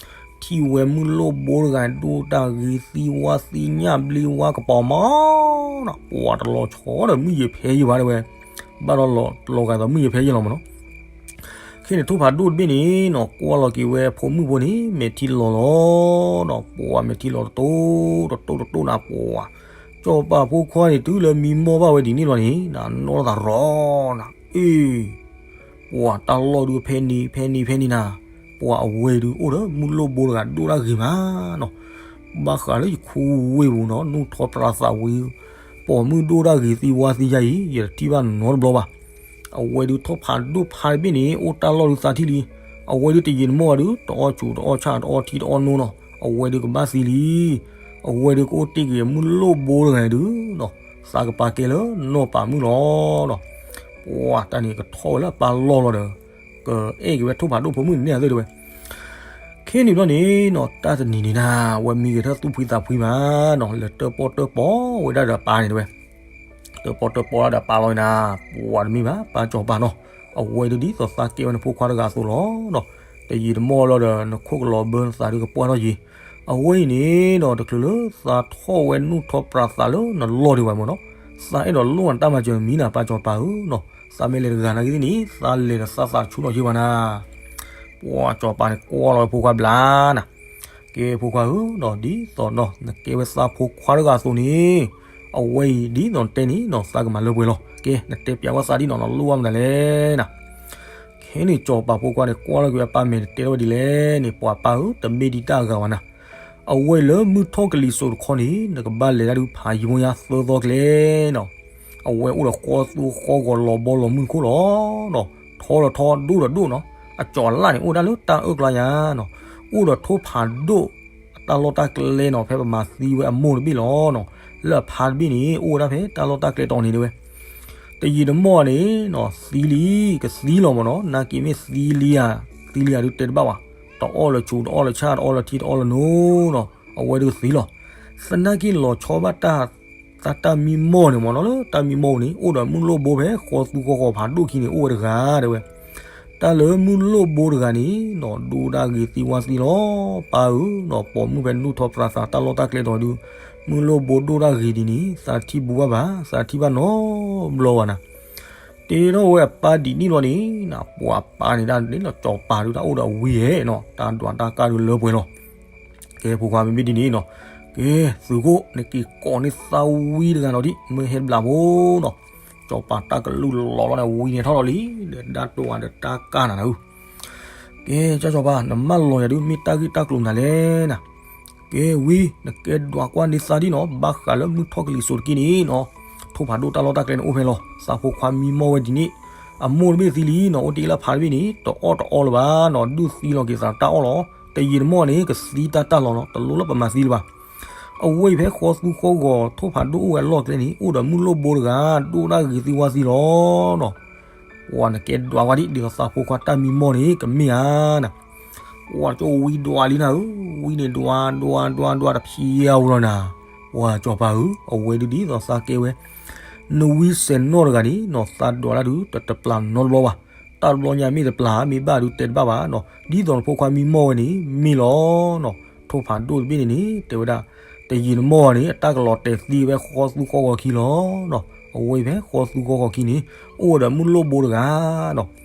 ထံၣ်ဝဲမုၣ်လိၣ်ဘိတဂၤ ဒိၣ်တၢ်ဂ့ၤသံဝါသံညၣ်ဘျံဝါကပီၤမးနီၤ ပှၤတလီၤဆီဒီးမုၣ်ယ့ၤဖဲယံၤဘၣ်တဲဝဲ ဘၣ်ဒီးလီၤဂာ်ဒီးမုၣ်ယ့ၤဖဲယံၤလီၤမ့ၢ်နီၤ. ခဲန့ၣ်ထိၣ်ဖးဒိၣ်တဘ့ၣ်န့ၣ်နီၤ ကွၢ်လီၤက့ၤဝဲဖိမုၣ်ဖိန့ၣ် မဲာ်ထံလီၤလီၤနီၤ ပှၤမဲာ်ထံလီၤတတိၢ်တတိၢ်တတိၢ်နၤ ပှၤ ကၠီၤပၤဖိခွါန့ၣ် တုၤလၢမံမီၢ်ဘၣ်ဝဲဒ်န့ၣ်လီၤန့ၣ် နနီၢ်သးရီနၤ အ့ ပှၤတၢ်လီၢ်ဒုးဖဲန့ၣ်ဖဲန့ၣ်ဖဲန့ၣ်နၤ ပှၤအဝဲဒုးအိၣ်ဒီးမုၣ်လိၣ်ဘိတဂၤဒိၣ်တၢ်ဂ့ၤမးနီၤ ဘၣ်ဃးလၢယခူဝ့ၢ်ပူၤနီၤ နူၢ်ထီၣ်ပြးသးဝံၤ ပိာ်မုၣ်ဒိၣ်တၢ်ဂ့ၤသံဝါသံယါအံၤ ယတထံၣ်ဘၣ်နီတဘျီဘၣ်. အဝဲဒုးထိၣ်ဖးဒိၣ်ဖးတဘ့ၣ်န့ၣ် အိၣ်တၢ်လီၢ်ဒုးသးထံၣ်လံ. အဝဲဒုးတယံာ်တမီၢ်ဘၣ်ဒုး တအီၣ်ဆူၣ်တအီၣ်ဆၣ်တအီထံတအီနိနီၤ အဝဲဒုးကဘၣ်သံလံ. အဝဲဒုးကအိၣ်တ့ၢ်က့ၤမုၣ်လိၣ်ဘိတဂၤဒုးနီၤ သးကပာ်ကဲလၢနီၢ်ပၤမုၣ်လီၤနီၤ ပှၤတၢ်န့ၣ်ကထီၣ်ဝဲလၢအပၢ်လီၢ်လီၤဒီး ကအဲၣ်က့ၤဝဲထိၣ်ဖးဒိၣ်ဖိမုၣ်န့ၣ်န့ၣ်သ့ၣ်တဲဝဲ. ခဲန့ၣ်ဘျီန့ၣ်နီၤ တၢ်တနံၤန့ၣ်နၤ အဝဲမံဂဲၤထၢၣ်သူၣ်ဖှံသးဖှံမးနီၤ လဲၤတၢၣ်ပီၣ်တၢၣ်ပီဝဲဒၣ်ဒီးအပၢ်န့ၣ်တဲဝဲ တၢၣ်ပီၣ်တၢၣ်ပီဒၣ်ဒီးအပၢ်လီၤနၤ ပှၤတမ့ၢ်ဘၣ် ပၢ်ကၠီၤပၤနီၤ အဝဲဒုးဒ်သိးသးကဲဝဲနဖိခွါတဂၤအသိးလီၤနီၤ တယံာ်တမီၢ်လီၤဒီး နခိၣ်ကလီၤဘၢနသးဒုးကပှၢ်ထီၣ်ယံၤ အဝဲအံၤန့ၣ်နီၤ တချုးလၢသးထီၣ်ဝဲနူၢ်ထီၣ်ပြးသးလၢနလီၢ်ဒံးဘၣ်မ့ၢ်နီၤ သးအဲၣ်ဒိးလိၣ်နတၢ်မၤစၢၤမံၤနၤ ပၢ်ကၠီၤပၤဧၢနီၤ သးမ့ၢ်လဲၤတဂၤနာ်က့သ့ၣ်န့ၣ် သးလဲၤဒီးသးသးဆူၣ်ထီၣ်ယံၤဘၣ်နၤ ပှၤကၠီၤပၤန့ၣ်ကွၢ်လီၤဝဲဖိခွါဘျါနၤ ကဲဖိခွါဧၢနီၤ ဒ်သိးနီၤ နကဲဝဲသးဖိခွါတဂၤအသိးန့ၣ် အဝဲအံၤဒ်သိးနတဲန့ၣ်နီၤ သးကမၤလၢပှဲၤလီၤ ကဲ နတဲပျးဝဲသးဒ်နီၤ နလိၣ်ဘၣ်မနုၤလဲၣ်နၤ ခဲန့ၣ်ကၠီၤပၤဖိခွါန့ၣ် ကွၢ်လီၤက့ၤဝဲအပၢ်မဲာ်န့ၣ် တဲထီၣ်ဝဲဒ်လဲၣ်န့ၣ် ပှၤပၢ်ဧၢ တမ့ၢ်ဒ်တၢ်အဂၤဘၣ်နၤ အဝဲအံၤလၢမုၢ်ထီၣ်ကလံၤစိးတခီန့ၣ် နကဘၣ်လဲၤတၢ်ဒုးဖးယံၤမိၢ်ညါသၢသီကျဲနီၤ အဝဲအိၣ်ဒီးဃီသူဃီဂီၤလီၤဘီလီၤမုၢ်ခိၣ်လီၤနီၤ ထီလီၤထီဒိၣ်ဒီးဒိၣ်နီၤ အကၠီၤလၣ်န့ၣ် အိၣ်ဝဲဒၣ်လၢတၢ်အၢၣ်ကျါယၤနီၤ, အိၣ်ဒီးထိၣ်ဖးဒိၣ် အတၢ်လီၢ်တၢ်ကျဲနီၤ, ဖဲပမၤသံဝဲအမိၢ်တဘ့ၣ်လီၤနီၤ, လၢအဖါတဘ့ၣ်န့ၣ် အိၣ်ဝဲဒၣ်ဖဲတၢ်လီၢ်တၢ်ကျဲတီၤန့ၣ်တဲဝဲ, တယံာ်တမီၢ်န့ၣ်နီၤ သံလံ, ကသံလီၤမ့ၢ်နီၤ, နာ်က့မ့ၢ်သံလံဧါ, သံလံဧါဒုးတဲတဘၣ်ဘၣ်, တအီၣ်လၢၤဆူး တအီၣ်လၢၤဆၣ် တအီၣ်လၢၤထံ တအီၣ်လၢၤနိနီၤ, အဝဲဒုးကသံလီၤ. သနာ်က့လီၤဆီဘၣ်တၢ် သးတၢ်မံမီၢ်န့ၣ်မ့ၢ်နီၤ, လၢတၢ်မံမီၢ်န့ၣ် အိၣ်ဒီးမုၢ်လိၣ်ဘိဖဲဃီသူဃီဂီၤဖးဒိၣ်ခံန့ၣ် အိၣ်ဝဲတဂၤတဲဝဲ. တၢ်လၢမုၢ်လိၣ်ဘိတဂၤန့ၣ်နီၤ ဒိၣ်ဒၣ်ဂ့ၤသံဝါသံလီၤ. ပၢ်ဧၢနီၤ, ပိာ်မုၣ်ဖဲနုၢ်ထီၣ်ပြးသးတၢ်လီၢ်တၢ်ကျဲတီၤဒုး မုၢ်လိၣ်ဘိဒိၣ်ဒၣ်ဂ့ၤဒ်န့ၣ် သးထံၣ်ဘူးဘၣ်ဘၣ်, သးထံၣ်ဘၣ်နီတဘျီဘၣ်နၤ. တဲထီၣ်ဝဲအပၢ်ဒ်န့ၣ်ဘျီန့ၣ်နီၤ, ပှၤပၢ်န့ၣ်ဒၣ်န့ၣ်လီၤ ကၠီၤပၤဒုးတၢ်အိၣ်ဒီးဝံဧဲနီၤ, တၢ်ဒွးတၢ်ကၢ်ဒုးလၢပှဲၤလီၤ. ကဲဖိခွါမ့မ့ၢ်ဒ်န့ၣ်နီၤ, ကဲသုးခိၣ် နက့ၤကိးန့ၢ်သးဝံတဂၤနီၤဒံး မ့ၢ်ဟဲတဘျးဖိနီၤ. ကၠီၤပၤတၢ်ကလုၢ်လီၤလီၤန့ၣ် ဝံန့ၣ်ထီၣ်လီၤလံ, ဒီးဒၣ်တိၢ်အါဒီးတၢ်ကၢ်နၤနၤဧၢ. ကဲကၠီၤပၤ နမၢလီၤယၤဒုး မ့ၢ်တၢ်ဂ့ၢ်တၢ်ကျိၤမနုၤလဲၣ်နၤ. ကဲဝံ နကဲဒွးကွၢ်န့ၢ်သးဒ်နီၤ, ဘၣ်ဃးလၢမုၢ်ထီၣ်ကလံၤစိးတက့ၢ်န့ၣ်နီၤ, ထိၣ်ဖးဒိၣ်တၢ်လီၢ်တၢ်ကျဲန့ၣ်အိၣ်ဖဲလီၤ. သးဖိခွါမံမီၢ်ဝဲဒ်န့ၣ်, အမိၢ်တဘ့ၣ်သံလံနီၤ, အိၣ်တ့ၢ်လၢဖါတဘ့ၣ်န့ၣ် တအီၣ်တအီလၢၤဘၣ်နီၤ, ဒုးသံလီၤက့ၤသးတၢ်အီၣ်လီၤ. တယံာ်တမီၢ်န့ၣ် ကသံတၢ်တၢ်လီၤလီၤ, တလိၣ်လၢပမၤသံလၢၤဘၣ်. အဝဲအံၤဖဲဃီသူဃီဂီၤ ထိၣ်ဖးဒိၣ်အိၣ်ဝဲအလီၢ်ကျဲန့ၣ် အိၣ်ဒီးမုၢ်လိၣ်ဘိတဂၤ ဒိၣ်ဒၣ်ဂ့ၤသံဝါသံလီၤနီၤ. ပှၤနကဲဒွးကွၢ်ဒ် ဒ်သိးသးဖိခွါတၢ်မံမီၢ်န့ၣ် ကမ့ၢ်ဧါနၤ. ပှၤကၠီဝံဒွးလံနၤဧၢ, ဝံန့ၣ်ဒွးဒွးဒွးဒွးတဖျဲးဧိၤလီၤနၤ. ပှၤကၠီၤပၤဧၢ, အဝဲဒုးဒ်သိးသးကဲဝဲ နဝံစဲးနီၣ်တဂၤန့ၣ်နီၤ, သးဒွးတၢ်ဒုးတတပျၢ်နီတဘျီဘၣ်. တၢ်တဘျီညါမ့ၢ်တပျၢ် မ့ၢ်ဘၣ်ဒုးတဲတဘၣ်ဘၣ်နီၤ, ဒ်သိးနဖိခွါမံမီၢ်ဝဲန့ၣ် မ့ၢ်လီၤနီၤ. ထိၣ်ဖးဒိၣ်တဘ့ၣ်န့ၣ်န့ၣ် တဲဝဲဒၣ် တယံာ်တမီၢ်န့ၣ် အတၢ်ကလီၤတဲာ်သံဝဲဃီသူဃီဂီၤခံလီၤနီၤ. အဝဲအံၤဖဲဃီသူဃီဂီၤခံန့ၣ် အိၣ်ဝဲဒီးမုၢ်လိၣ်ဘိတဂၤနီၤ.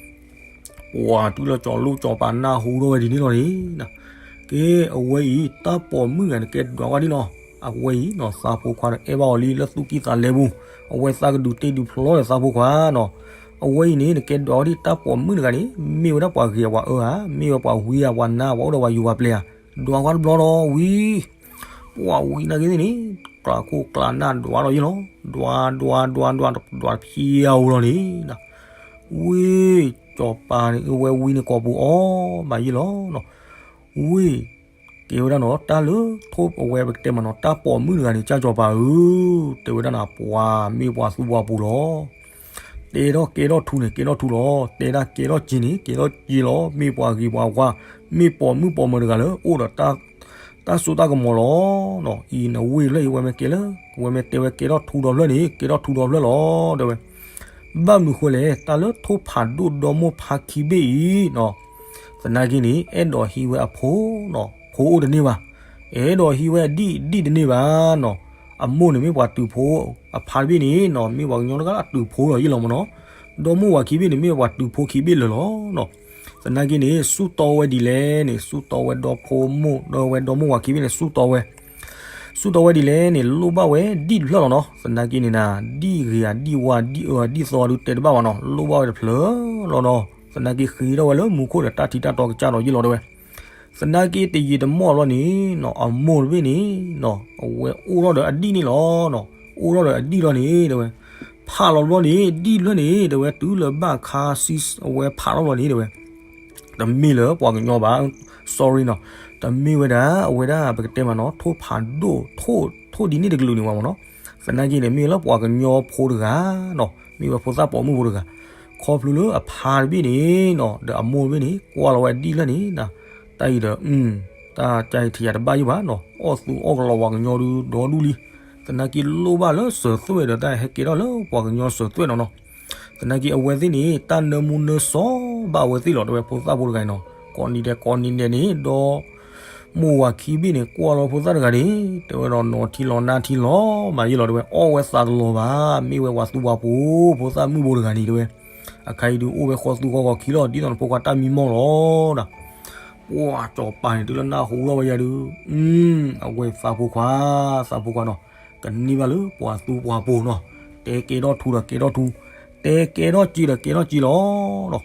ပှၤတုၤလၢကၠီၤလိၣ်ကၠီၤပၤနၢ်ဟူထီၣ်ဝဲဒ်န့ၣ်လီၤန့ၣ်, ကဲအဝဲအံၤ တၢ်ပိာ်မုၣ်ဂၤန့ၣ် ကဲဒွးကွၢ်ဒ်နီၤ. အဝဲအံၤနီၤ သးဖိခွါဒီးအဲၣ်ဘၣ်အီၤလံလၢသူၣ်ကံၢ်သးလဲပူၤ, အဝဲသးကဒုးတ့ဒုးဖျီဒီးသးဖိခွါနီၤ. အဝဲအံၤန့ၣ် နကဲဒွးကွၢ်ဒ်တၢ်ပိာ်မုၣ်တဂၤန့ၣ် မ့ၢ်ဝဲဒၣ်ပှၤဂ့ၤဧါပှၤအၢဧါ, မ့ၢ်ဝဲပှၤဝံဧါပှၤနါ ပှၤအိၣ်ဒီးပှၤယူၤပှၤပျဲၢ်ဧါ. ဒွးကွၢ်တဘျီဒီးဝံ ပှၤဝံနာ်က့သ့ၣ်န့ၣ် ကျးခိၣ်ကျးနၢ်ဒွးလီၤယ့ၢ်လီၤ, ဒွးဒွးဒွးဒွး ဒွးတဖျဲးဧိၤလီၤန့ၣ်, ဝံ ကၠီၤပၤန့ၣ် အဝဲဝံန့ၣ်ကိာ်ပူၤအီၣ်ဘၣ်ယ့ၢ်လီၤနီၤ. ဝံ ကဲဝဲဒၣ်နီၤ တၢ်လၢထိၣ်အဝဲပကတဲမးနီၤ တၢ်ပိာ်မုၣ်တဂၤန့ၣ် ကၠၢ်ကၠီၤပၤဧၢ, တဲဝဲဒၣ်နၤ ပှၤမ့ၢ်ပှၤသူပှၤပူၤလီၤ. တဲထီၣ်ကဲထီၣ်ထူန့ၣ် ကဲထီၣ်ထူလီၤ, တဲဒၣ်ကဲထီၣ်စ့န့ၣ် ကဲထီၣ်စ့လီၤ, မ့ၢ်ပှၤဂ့ၤပှၤဝါ မ့ၢ်ပိာ်မုၣ်ပိာ်မၢၤတဂၤလၢ အိၣ်ဒီး တၢ်စိတၢ်ကမီၤလီၤနီၤ. အံၤနဝံၢ်ဖျၢၣ်အံၤ ဝဲမ့ၢ်ကဲလၢ ဝဲမ့ၢ်တဲဝဲကဲထီၣ်ထူဒီဖျၢၣ်န့ၣ် ကဲထီၣ်ထူဒီဖျၢၣ်လီၤ တဲဝဲ. ဘၣ်မနုၤဃိလဲၣ် တၢ်လၢထိၣ်ဖးဒိၣ်ဒီမိၢ်ဖါခံဘ့ၣ်အံၤနီၤ သနာ်က့န့ၣ် အဲၣ်ဒိးဟံးဝဲအဖိနီၤ ဖိအိၣ်တန့ၢ်ဘၣ်, အဲၣ်ဒိးဟံးဝဲအဒံၣ် ဒံၣ်တန့ၢ်ဘၣ်နီၤ. အမိၢ်န့ၣ်မ့ၢ်ပှၤတုၤဖိ, အဖါတဘ့ၣ်န့ၣ်နီၤ မ့ၢ်ပှၤကညီတဂၤလၢအတုၤဖိလီၤယ့ၢ်လီၤမ့ၢ်နီၤ. ဒီမိၢ်ဝၤခံဘ့ၣ်န့ၣ် မ့ၢ်ပှၤတုၤဖိခံဘ့ၣ်လၢာ်လီၤနီၤ. သနာ်က့န့ၣ် စူၢ်တီဝဲဒ်လဲၣ်န့ၣ် စူၢ်တီဝဲဒီဖိမိၢ် ဒီဝဲဒီမိၢ်ဝၤခံဘ့ၣ်န့ၣ် စူၢ်တီဝဲ စူၢ်တီဝဲဒ်လဲၣ်န့ၣ် လိၣ်ဘၣ်ဝဲဒံၣ်တဖျၢၣ်လီၤနီၤ. သနာ်က့န့ၣ်နၤ ဒံၣ်ဂ့ၤဧါ ဒံၣ်ဝါ ဒံၣ်အၢ ဒံၣ်သီဒုးတဲတဘၣ်ဘၣ်နီၤ လိၣ်ဘၣ်ဝဲတဖျၢၣ်လီၤနီၤ. သနာ်က့ဃ့ထီၣ်ဝဲလၢမူခိၣ်ဒီးတၢ်ထံတၢ်တီကစၢ်ဒီးယ့ၢ်လီၤတဲဝဲ. သနာ်က့တယံာ်တမီၢ်လီၤန့ၣ်နီၤ အမိၢ်တဘ့ၣ်န့ၣ်နီၤ အဝဲအိၣ်ထီၣ်ဒီးအဒံၣ်န့ၣ်လီၤနီၤ. အိၣ်ထီၣ်ဒီးအဒံၣ်လီၤန့ၣ်တဲဝဲ ဖးလီၤဘျီန့ၣ် ဒံၣ်တဖျၢၣ်န့ၣ်တဲဝဲ တုၤလၢဘၣ်ခါဆံ အဝဲဖးထီၣ်ဘျီန့ၣ်တဲဝဲ တမ့ၢ်လၢပှၤကညီဘၣ် sorry နီၤ. တမ့ၢ်ဝဲဒၣ် အဝဲဒၣ်ပကတဲမးနီၤ ထိၣ်ဖးဒိၣ် ထိၣ် ထိၣ်ဒ်န့ၣ်တကလုာ်န့ၣ်ဝဲမးနီၤ. သနာ်က့န့ၣ် မ့ၢ်လၢပှၤကညီဖိတဂၤနီၤ မ့ၢ်ဝဲဖိသၣ်ပိာ်မုၣ်ဖိတဂၤ ခီဖျိလၢအဖါတဘ့ၣ်န့ၣ်နီၤ ဒီးအမိၢ်တဘ့ၣ်န့ၣ် ကွၢ်လီၤဝဲဒံၣ်တဖျၢၣ်န့ၣ်နီၤ တၢ်အံၤဒီး တၢ်ကါအံၤထံၣ်ယၤတဘၣ်ယိၣ်ဘၣ်နီၤ အီၣ်သူအီၣ်ကလီၤပှၤကညီဒုးဒီဒူၣ်လံ. သနာ်က့လိၣ်ဘၣ်လၢစၢၤသွဲၣ်ဒီး တၢ်ဟဲကဲထီၣ်လၢပှၤကညီစၢၤသွဲၣ်နီၤနီၤ. သနာ်က့အဝဲသ့ၣ်န့ၣ် တၢ်နၢမူနၢစီဘၣ်အဝဲသ့ၣ်လီၤ တဲဝဲဖိသၣ်ဖိတဂၤအံၤနီၤ. ကိးနံၤဒဲးကိးနံၤဒဲးန့ၣ် ဒီမိၢ်ဝၤခံဘ့ၣ်န့ၣ် ကွၢ်လီၤဖိသၣ်တဂၤန့ၣ် တဲဝဲဒီးနီၤထံလီၤနါထံလီၤမးယ့ၢ်လီၤ တဲဝဲ အီၣ်ဝဲသးကလီၤဘၣ် မ့ၢ်ဝဲပှၤသူပှၤပိၤ ဖိသၣ်မုၣ်ဖိတဂၤန့ၣ် တဲဝဲ. အခါအံၤဒုးအိၣ်ဝဲဃီသူဃီဂီၤခံလီၤ ဒ်သိးနဖိခွါတၢ်မံမီၢ်လီၤဒီး ပှၤကၠီၤပၤန့ၣ် တုၤလၢနၢ်ဟူထီၣ်ဝဲယၤဒုး အဝဲသးဖိခွါ သးဖိခွါနီၤ ကန့ၢ်ဘၣ်လၢပှၤသူပှၤပိၤနီၤ တဲကဲထီၣ်ထူဒီးကဲထီၣ်ထူ တဲကဲထီၣ်စ့ဒီးကဲထီၣ်စ့လီၤနီၤ.